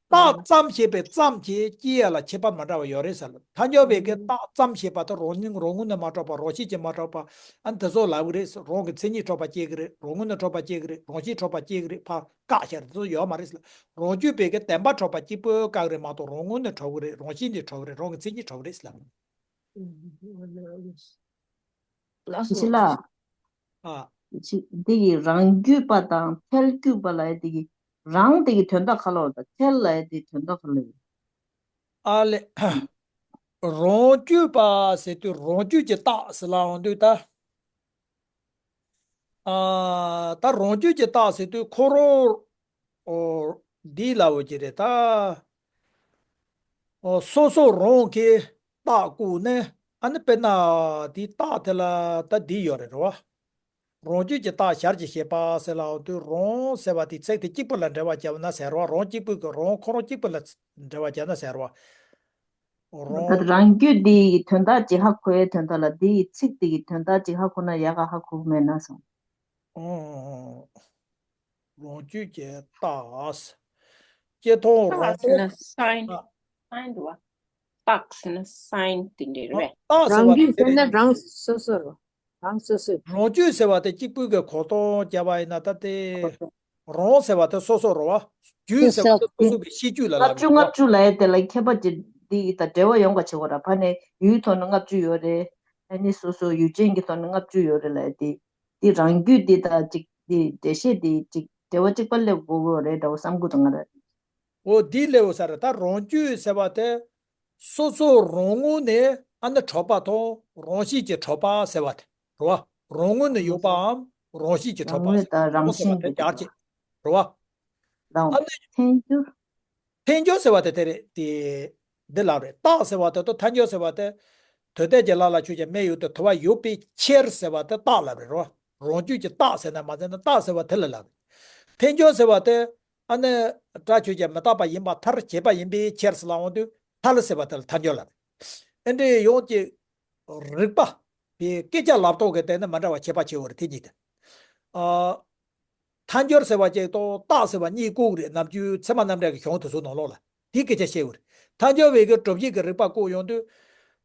བཏགས་ཙམ་ཞེས་པའི་ཙམ་གྱིས་སྐྱེ་ཡ་ལ་ཁྱད་པར་མ་འདྲ་བ་ཡོད་རེད་ཟེར་ལ། ཐལ་འགྱུར་བས་ཀྱི་བཏགས་ཙམ་ཞེས་པ་དེ་རང་ཉིད་རང་ངོས་ནས་མ་གྲུབ་པ་རང་བཞིན་གྱིས་མ་གྲུབ་པ་ཨ་ནི་དེ་ཚོ་ལབ་ཀྱི་རེད། རང་གི་མཚན་ཉིད་གྲུབ་པ་སྐྱེ་གི་རེད། རང་ངོས་ནས་གྲུབ་པ་སྐྱེ་གི་རེད། རང་བཞིན་གྲུབ་པ་སྐྱེ་གི་རེད། ཕར་བཀག་བཞག་རེད། དེ་ཚོ་ཡོད་མ་རེད་ཟེར་ལ། རང་རྒྱུད་པས་ཀྱི་བདེན་པ་གྲུབ་པ་གཅིག་པུ་བཀག་གི་རེད་མ་གཏོགས་རང་ངོས་ནས་གྲུབ་གི་རེད། རང་བཞིན་གྱིས་གྲུབ་གི་རེད། རང་གི་མཚན་ཉིད་གྲུབ་གི་རེད་ཟེར་ལབ། ལགས་སོ། ཅི་ལ། ཨ། ཅི་འདི་གི་རང་རྒྱུད་པ་དང་ཐལ་འགྱུར་བ་ལ་འདི་གི་རང་འདི་གི་དོན་དག་ག་ལ་བ་དང་ཐལ་ལ་འདི་དོན་དག་ག་ལ་ཡོད། ཨ་ལེ། རང་རྒྱུད་པ་ཟེར་དུས་རང་རྒྱུད་ཀྱི་རྟགས་ཟེར་ལབ་ཡོང་དུས་ད། ཨ། ད་རང་རྒྱུད་ཀྱི་རྟགས་ཟེར་དུས་ཁོ་རང་། ཨོ། འདི་ལབ་ཀྱི་རེད་ད། ཨོ། སོ་སོ་རང་གི་རྟགས་བཀོད་ནས་ཨ་ནི་དཔེར་ན་དེའི་རྟགས་དེ་ལ་ད་འདི་ཡོད་རེད་རོ། རང་རྒྱུད་ཀྱི་རྟགས་ཞར་གྱིས་བཤད་པ་ཟེར་ལབ་དུས་རང་ཟེར་བ་དེ་ཚིག་དེ་གཅིག་པུ་ལ་འབྲེལ་བ་བརྒྱབ་ན་ཟེར་བ། རང་གཅིག་པུ་གི་རང་ཁོ་རང་གཅིག་པུ་ལ་འབྲེལ་བ་བརྒྱབ་ན་ཟེར་བ། རང་། ད་རང་རྒྱུད་འདི་ཡི་དོན་དག་ཅིག་ཧ་གོ་ཡའི་དོན་དག་ལ་འདི་ཡི་ཚིག་འདི་ཡི་དོན་དག་ཅིག་ཧ་གོ་ན་ཡག་ག་ཧ་གོ་གི་མེད་ན་བསམ། ཨོ། རང་རྒྱུད་ཀྱི་རྟགས། སྐྱེ་མཐོང་རང་རྟགས་ཟེར་ན་རྟོག་སའིན། ཨ། སའིན་འདུག་བ། རྟགས་ཟེར་ན་སའིན་དེ་འདྲ་རེད་པས། རྟགས་ཟེར་བ་རང་རྒྱུད་དེ་ཟེར་ན་རེད། རང་སོ་སོ་རོ། རང་སོ་སོ། རང་རྒྱུད་ཟེར་བ་དེ་གཅིག་པུའི་གི་གོ་དོན་བརྒྱབ་པ་ཡིན་ན་ད་དེ། རང་ཟེར་བ་དེ་སོ་སོ་རོ་བ། རྒྱུད་ཟེར་བ་དེ་སོ་སོ་གི་ཤེས་རྒྱུད་ལ་ལབ་ཀྱི་རེད་བ། ལྔ་བཅུ་ལབ་ཡ་དེ་ལ་ཁྱད་པར་ཅིག་འདི་ཡི་དང་འབྲེལ་བ་ཡོང་ག་བྱེད་དགོས་ར། ཕ་ནས་ཡུལ་ཐོག་ནས་ལྔ་བཅུ་ཡོད་རེད། ཨ་ནི་སོ་སོ་ཡུལ་ཅན་གྱི་ཐོག་ནས་ལྔ་བཅུ་ཡོད་རེད་ལབ་ཡ་དེ། འདི་རང་རྒྱུད་འདི་དང་ཅིག་འདི་འགྲེལ་བཤད་འདི་ཅིག་འབྲེལ་བ་གཅིག་པ་སླེབས་དགོས་ཀྱི་རེད་འདྲ་བོ་བསམ་གྱི་འདུག་ང་རང་། འོ་འདི་སླེབས་ཡོད་ས་རེད། ད་རང་རྒྱུད་ཟེར་བ་དེ་སོ་སོ་རང་ངོས་ནས་ཨ་ནི་གྲུབ་པ་དང་རང་བཞིན་གྱིས་གྲུབ་པ་ཟེར་བ་དེ་རེད་བ། རང་ངོས་ནས་ཡོད་པའམ་རང་བཞིན་གྱིས་གྲུབ་པ་ཟེར་བ་དེ་རང་ཟེར་བ་དེ་རྒྱག་ཅིག་རེད་བ། ཨ་ནི་ཐལ་འགྱུར། ཐལ་འགྱུར་ཟེར་བ་དེ་དེ་རེད་དེ། འདི་ལབ་རེད། རྟགས་ཟེར་བ་དེ་དང་ཐལ་འགྱུར་ཟེར་བ་དེ། དོན་དམ་གྱི་ལམ་ལ་ཆོས་ཅན། སྨྲ་བའི་ཡུལ་དུ་དུ་བ་ཡོད་པའི་ཕྱིར་ཟེར་བ་དེ་རྟགས་ལབ་རེད་རོ། རང་རྒྱུད་ཀྱི་རྟགས་ཟེར་ན་མ་ཟེར་ན་རྟགས་ཟེར་བ་དེ་ལ་ལབ་རེད། ཐལ་འགྱུར་ཟེར་བ་དེ། ཨ་ནི། སྒྲ་ཆོས་ཅན་མི་རྟག་པ་ཡིན་པར་ཐལ། བྱས་པ་ཡིན་པའི་ཕྱིར་ཟེར་ལབ་འོང་དུས་ཐལ་ཟེར་བ་དེ་ལ་ཐལ་འགྱུར་ལབ་རེད། ཨེ་འདྲའི་ཡོངས་ཀྱི་རིགས་པ། དེ་སྐད་ཆ་ལབ་སྟངས་ཀྱི་སྟེང་ནས་མ་འདྲ་བ་ཁྱད་པར་ཆེ་བ་རེད་དེ་གཉིས་དེ། ཨ། ཐལ་འགྱུར་ཟེར་བ་ཅིག་དང་རྟགས་ཟེར་བ་གཉིས་བཀོད་རེད། ནམ་རྒྱུན་ཚད་མ་རྣམ་འགྲེལ་གྱི་གཞུང་དེ་ཚོའི་ནང་ལོགས་ལ་དེའི་སྐད་ཆ་བཤད་ཡོད་རེད། ཐལ་འགྱུར་བས་ཀྱི་གྲུབ་བྱེད་ཀྱི་རིགས་པ་བཀོད་ཡོང་དུས།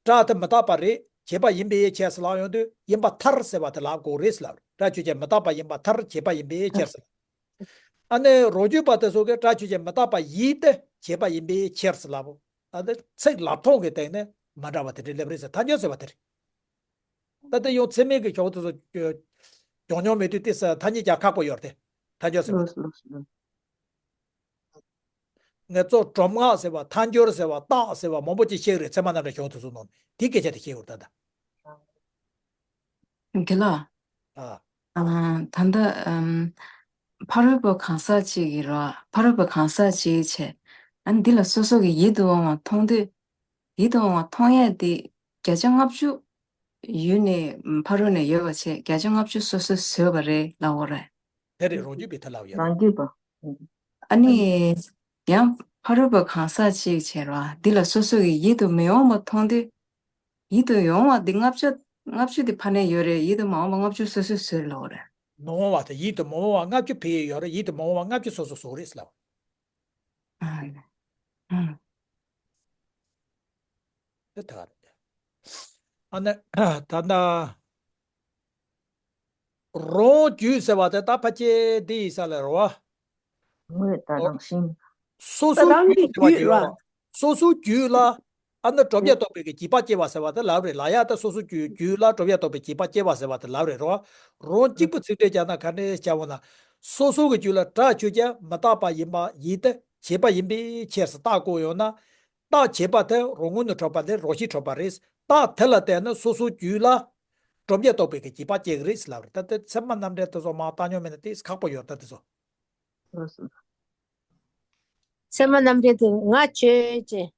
སྒྲ་དེ་མི་རྟག་པ་རེད། བྱས་པ་ཡིན་པའི་ཕྱིར་ཟེར་ལབ་ཡོང་དུས་ཡིན་པར་ཐལ་ཟེར་བ་དེ་ལབ་དགོས་རེད་ཟེར་ལབ་རེད། སྒྲ་ཆོས་ཅན་མི་རྟག་པ་ཡིན་པར་ཐལ། བྱས་པ་ཡིན་པའི་ཕྱིར་ཟེར། ཨ་ནི་རང་རྒྱུད་པ་དེ་ཚོ་གིས་སྒྲ་ཆོས་ཅན་མི་རྟག་པ་ཡིན་ཏེ་བྱས་པ་ཡིན་པའི་ཕྱིར་ཟེར་ལབ། ཨ་ནི་ཚིག་ལབ་སྟངས་ཀྱི་སྟེང་ནས་མ་འདྲ་བ་དེ་འདྲ་སླེབས་རེད་ཟེར། ཐལ་འགྱུར་ཟེར་བ་དེ་རེད། ད་ལྟ་ཡང་ཚད་མིན་གྱི་གཞུང་དེ་ཚོ་སྦྱོང་མྱོང་མེད་དུས་དེ་ས་ཐ་སྙད་རྒྱག་ཁག་པོ་ཡོད་རེད་དེ། ཐལ་འགྱུར་ཟེར་བ་དེ། ལགས་སོ་ལགས་སོ། ངེད་ཚོ་སྒྲོམ་སྔགས་ཟེར་བ། ཐལ་འགྱུར་ཟེར་བ། རྟགས་ཟེར་བ་མང་པོ་ཅིག་བཤད་ཀྱི་རེད། ཚད་མ་རྣམ་འགྲེལ་གཞུང་དེ་ཚོ་ནང་ནས་དེའི་སྐད་ཆ་དེ་བཤད་ཡོད་རེད་ད་ལྟ། དགེ་ལགས། ཨ། ཨ། ད་ལྟ་ཨམ། ཕ་རོལ་པོ་གང་ཟག་ཅིག་གིས་རོ། ཕ་རོལ་པོ་གང་ཟག་ཅིག་བྱས། ཨ་ནི་འདི་ལ་སོ་སོ་གི་ཡིད་དུ་འོང་བ་མཐོང་དུས། ཡིད་དུ་འོང་བ་མཐོང་ཡས་འདི་བརྒྱ་ཆ་ལྔ་བཅུ་ཡུལ་ནས་ཕ་རོལ་ནས་ཡོད་པ་བྱས། བརྒྱ་ཆ་ལྔ་བཅུ་སོ་སོས་བཟོས་པ་རེད་ལབ་དགོས་རེད། དེ་རེད། རང་རྒྱུད་པའི་ཐད་ལབ་ཡོད་རེད། རང་རྒྱུད་པ། ཨ་ནི། ཡང་ཕ་རོལ་པོ་གང་ཟག་ཅིག་བྱས་རོ། འདི་ལ་སོ་སོ་གི་ཡིད་དུ་མི་འོང་བ་མཐོང་དུས། ཡིད་དུ་འོང་བ་འདི་ལྔ་བཅུ། ལྔ་བཅུ་འདི་ཕ་ནས་ཡོད་རེད། ཡིད་དུ་མ་འོང་བ་ལྔ་བཅུ་སོ་སོས་བཟོས་ལབ་དགོས་རེད། མ་འོངས་པ་དེ་ཡིད་དུ་མ་འོང་བ་ལྔ་བཅུ་ཕ་གིར་ཡོད་རེད། ཡིད་དུ་མ་འོང་བ་ལྔ་བཅུ་སོ་སོས་བཟོས་རེད་ལབ། ཨ། ཨ། དེ་ད་ག་རེད། ཨ་ནི་ད་ལྟ་རང་རྒྱུད་ཟེར་བ་དེ་ད་ཕལ་ཆེར་འདི་ཡིན་ས་ལ་རེད་བ། དངོས་དང་རང་བཞིན། སོ་སོའི་རང་གི་རྒྱུད་ཟེར་བ་ཅིག་ཡོད་ར། རྒྱུད་ལ། སོ་སོའི་རྒྱུད་ལ། ཨ་ནི་བགྲོད་པ་རྟོགས་པའི་གི་རྗེས་དཔག་སྐྱེ་བ་ཟེར་བ་དེ་ལབ་རེད། ལབ་ཡ་ད་སོ་སོ་རྒྱུད་རྒྱུད་ལ་བགྲོད་པ་རྟོགས་པའི་རྗེས་དཔག་སྐྱེ་བ་ཟེར་བ་དེ་ལབ་རེད་རོ། རང་གཅིག་པུ་ཚིག་ཕྲད་བྱས་ན་ག་འདྲས་བྱ་བ་ན། སོ་སོ་གི་རྒྱུད་ལ་སྒྲ་ཆོས་ཅན་མི་རྟག་པ་ཡིན་པ་ཡིན་ཏེ་བྱས་པ་ཡིན་པའི་ཕྱིར་ཟེར་རྟགས་བཀོད་ཡོང་ན། རྟགས་བྱས་པ་དེ་རང་ངོས་ནས་གྲུབ་པ་དེ་རང་བཞིན་གྲུབ་པ་རེད། རྟགས་དེ་ལ་བརྟེན་ནས་སོ་སོ་རྒྱུད་ལ་བགྲོད་པ་རྟོགས་པའི་གི་རྗེས་དཔག་སྐྱེ་གི་རེད་ཟེར་ལབ་རེད། ད་དེ་ཚད་མ་རྣམ་འགྲེལ་དེ་ཚོ་མར་བཏང་མྱོང་མེད་ན་ཏོག་ཙམ་ཁག་པོ་ཡོད་རེད། ད་དེ་ཚོ། ཚད་མ་རྣམ་འགྲེལ་དུ་ང་ཆོས་ཅན།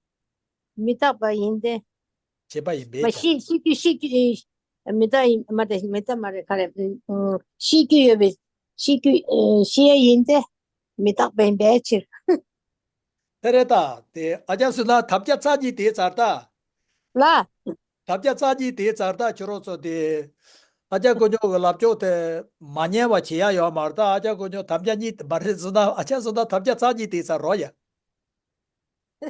མི་རྟག་པ་ཡིན་ཏེ། བྱས་པ་ཡིན་པས་མ་ཀྱང་། ཤེས་ཤེས་རྒྱུ་ཤེས་རྒྱུ། མི་རྟག་ཡིན་མ་རེད། མི་རྟག་མ་རེད། ག་རེ། ཨུམ། ཤེས་རྒྱུ་ཡོད་པའི་ཤེས་རྒྱུ། ཨེ། ཤེས་ཡ་ཡིན་ཏེ། མི་རྟག་པ་ཡིན་པའི་ཕྱིར། དེ་རེད་ད། དེ་ཨ་ཅག་སུ་ན་དམ་བཅའ་རྩ་གཉིས་དེའི་རྩར་ད། ལ། དམ་བཅའ་རྩ་གཉིས་དེའི་རྩར་ད་ཁྱོད་རང་ཚོ་དེ། ཨ་ཅག་དཀོན་མཆོག་གི་ལབ་ཕྱོགས་དེ་མ་ཉན་པ་བྱེད་ཡ་ཡོད་མ་རེད་ད། ཨ་ཅག་དཀོན་མཆོག་དམ་བཅའ་གཉིས་མ་རེད་ཟེར་ན། ཨ་ཅག་སུ་ན་དམ་བཅའ་རྩ་གཉིས་དེའི་རྩར་རོ་ཡ།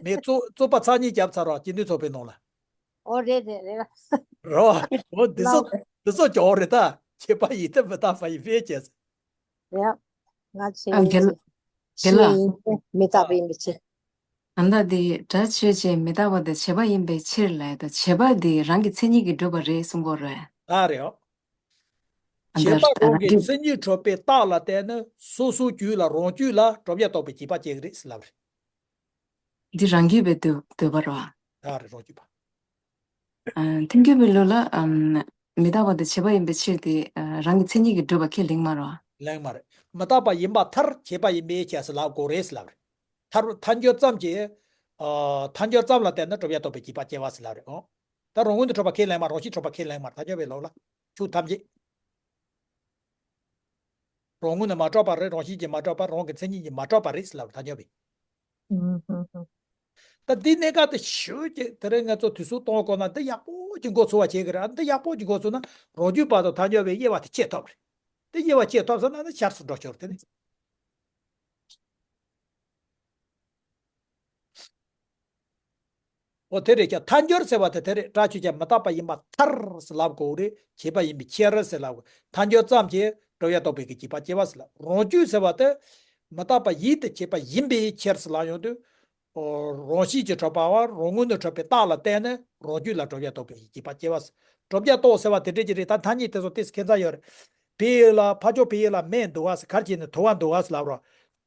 མི་རྩོད་རྩོད་པ་རྩ་གཉིས་བརྒྱབ་ཚར་རོ། སྤྱི་འཐུས་ཚོགས་པའི་ནང་ལ། ཨོ་རེད་རེད་རེད། རོ། འོ་འདི་ཚོ་ལའོ། འདི་ཚོ་ཅོག་རེད་ད། བྱས་པ་ཡིན་ཏེ་མི་རྟག་པ་ཡིན་པས་བྱས། ཡ། ང་ཆོས་ཨ་དེ་ལ་ཅན། དེ་ལ། ཤེས་ཡིན་ཏེ་མི་རྟག་པ་ཡིན་པའི་ཕྱིར། ཨ་ད་དེ་སྒྲ་ཆོས་ཅན་མི་རྟག་པ་དེ་བྱས་པ་ཡིན་པའི་ཕྱིར་ལབ་ཡ་ད། བྱས་པ་དེ་རང་གི་མཚན་ཉིད་ཀྱིས་གྲུབ་པ་རེད་གསུང་གི་ཡོད་རེད། ཨ་རེད་ཨོ། ཨ་ད་བྱས་པ་རང་གི་རང་གི་མཚན་ཉིད་གྲུབ་པའི་རྟགས་ལ་བརྟེན་ནས་སོ་སོ་རྒྱུད་ལ་རང་རྒྱུད་ལ་བགྲོད་པ་རྟོགས་པའི་རྗེས་དཔག་སྐྱེ་གི་རེད་ཟེར་ལབ་རེད། འདི་རང་རྒྱུད་པའི་འདོད་འདོད་པ་རེད་བ། ཨ་རེད། རང་རྒྱུད་པ། ཨ། ཐལ་འགྱུར་བའི་ལུགས་ལ། ཨམ། མི་རྟག་པ་དེ་བྱས་པ་ཡིན་པའི་ཕྱིར་ཏེ། ཨ། རང་གི་མཚན་ཉིད་ཀྱིས་གྲུབ་པ་ཁས་ལེན་མ་རེད་བ། ལེན་མ་རེད། མི་རྟག་པ་ཡིན་པར་ཐལ། བྱས་པ་ཡིན་པའི་ཕྱིར་ཟེར་ལབ་དགོས་རེད་ཟེར་ལབ་རེད། ཐལ་ཐལ་འགྱུར་ཙམ་གྱིས། ཨ། ཐལ་འགྱུར་ཙམ་ལ་བརྟེན་ནས་བགྲོད་པ་རྟོགས་པའི་རྗེས་དཔག་སྐྱེ་བ་ཟེར་ལབ་རེད། ཨོ། ད་རང་ངོས་ནས་གྲུབ་པ་ཁས་ལེན་མ་རེད། རང་བཞིན་གྲུབ་པ་ཁས་ལེན་མ་རེད། ཐལ་འགྱུར་བའི་ལུགས་ལ། ཆོས་ཐམས་ཅད། རང་ངོས་ནས་མ་གྲུབ་པ་རེད། རང་བཞིན་གྱིས་མ་གྲུབ་པ། རང་གི་མཚན་ཉིད་ཀྱིས་མ་གྲུབ་པ་རེད་ཟེར་ལབ་རེད། ཐལ་འགྱུར་བའི། ཨུ་ཧུ་ཧུ། ད་འདི་གནད་འགག་དེ་ཞུ་གི། དེ་རིང་ང་ཚོ་དུས་ཚོད་གཏོང་དགོས་ན་འདི་ཡག་པོ་ཅིག་མགོ་ཚོས་པ་བྱེད་ཀྱི་རེད། ཨ། འདི་ཡག་པོ་ཅིག་མགོ་ཚོས་ན་རང་རྒྱུད་པ་དང་ཐལ་འགྱུར་བའི་དབྱེ་བ་དེ་ཕྱེ་ཐུབ་རེད། དེ་དབྱེ་བ་ཕྱེ་ཐུབ་སོང་ན་ནི་ཤར་སུ་འགྲོ་ཆོག་རེད། དེ་ནི། འོ་དེ་རེད་ཀྱང་། ཐལ་འགྱུར་ཟེར་བ་དེ་དེ་རེད། སྒྲ་ཆོས་ཅན་མི་རྟག་པ་ཡིན་པར་ཐལ་ཟེར་ལབ་དགོས་རེད། བྱས་པ་ཡིན་པའི་ཕྱིར་ཟེར་ལབ་དགོས། ཐལ་འགྱུར་ཙམ་གྱིས་བགྲོད་པ་རྟོགས་པའི་གི་རྗེས་དཔག་སྐྱེ་བ་ཟེར་ལབ། རང་རྒྱུད་ཟེར་བ་དེ་མི་རྟག་པ་ཡིན་ཏེ་བྱས་པ་ཡིན་པའི་ཕྱིར་ཟེར་ལབ་ཡོང་དུས། ཨོ། རང་བཞིན་གྱིས་གྲུབ་པ་བ། རང་ངོས་ནས་གྲུབ་པའི་རྟགས་ལ་བརྟེན་ནས་རང་རྒྱུད་ལ་བགྲོད་པ་རྟོགས་པའི་རྗེས་དཔག་སྐྱེ་བ་ཟེར། བགྲོད་པ་རྟོགས་ཟེར་བ་དེ་འདྲ་ཅིག་རེད། ད་ཐ་སྙད་དེ་ཚོ་ཏོག་ཙམ་ཁྱད་མཚར་ཡོད་རེད། བལ་ཡུལ་ལ། ཕར་ཕྱོགས་བལ་ཡུལ་ལ་མེ་འདུག་ག་ཟེར། ག་རེ་བྱས་ནས་དུ་བ་འདུག་ག་ཟེར་ལབ་རོ།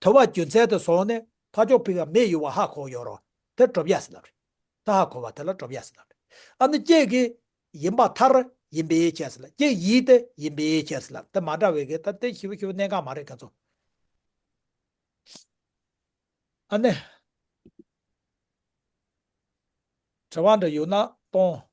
དུ་བ་རྒྱུ་མཚན་དེ་བཟུང་ནས་ཕར་ཕྱོགས་བལ་ཡུལ་ལ་མེ་ཡོད་པ་ཧ་གོ་ཡོད་རོ། དེ་བགྲོད་པ་ཟེར་ལབ་རེད། ད་ཧ་གོ་བ་དེ་ལ་བགྲོད་པ་ཟེར་ལབ་རེད། ཨ་ནི་ཁྱེད་ཀྱིས་ཡིན་པར་ཐལ། ཡིན་པའི་ཕྱིར་ཟེར་ལབ། ཁྱེད་ཡིན་ཏེ་ཡིན་པའི་ཕྱིར་ཟེར་ལབ། དེ་མ་འདྲ་བའི་གི། ད་དེ་ཞེ་པོ་ཞེ་པོ་གནད་འགག་མ་རེད་ཁ་ཚོ། ཨ་ནི། དྲི་བ་འདྲ་ཡོད་ན་གཏོང་།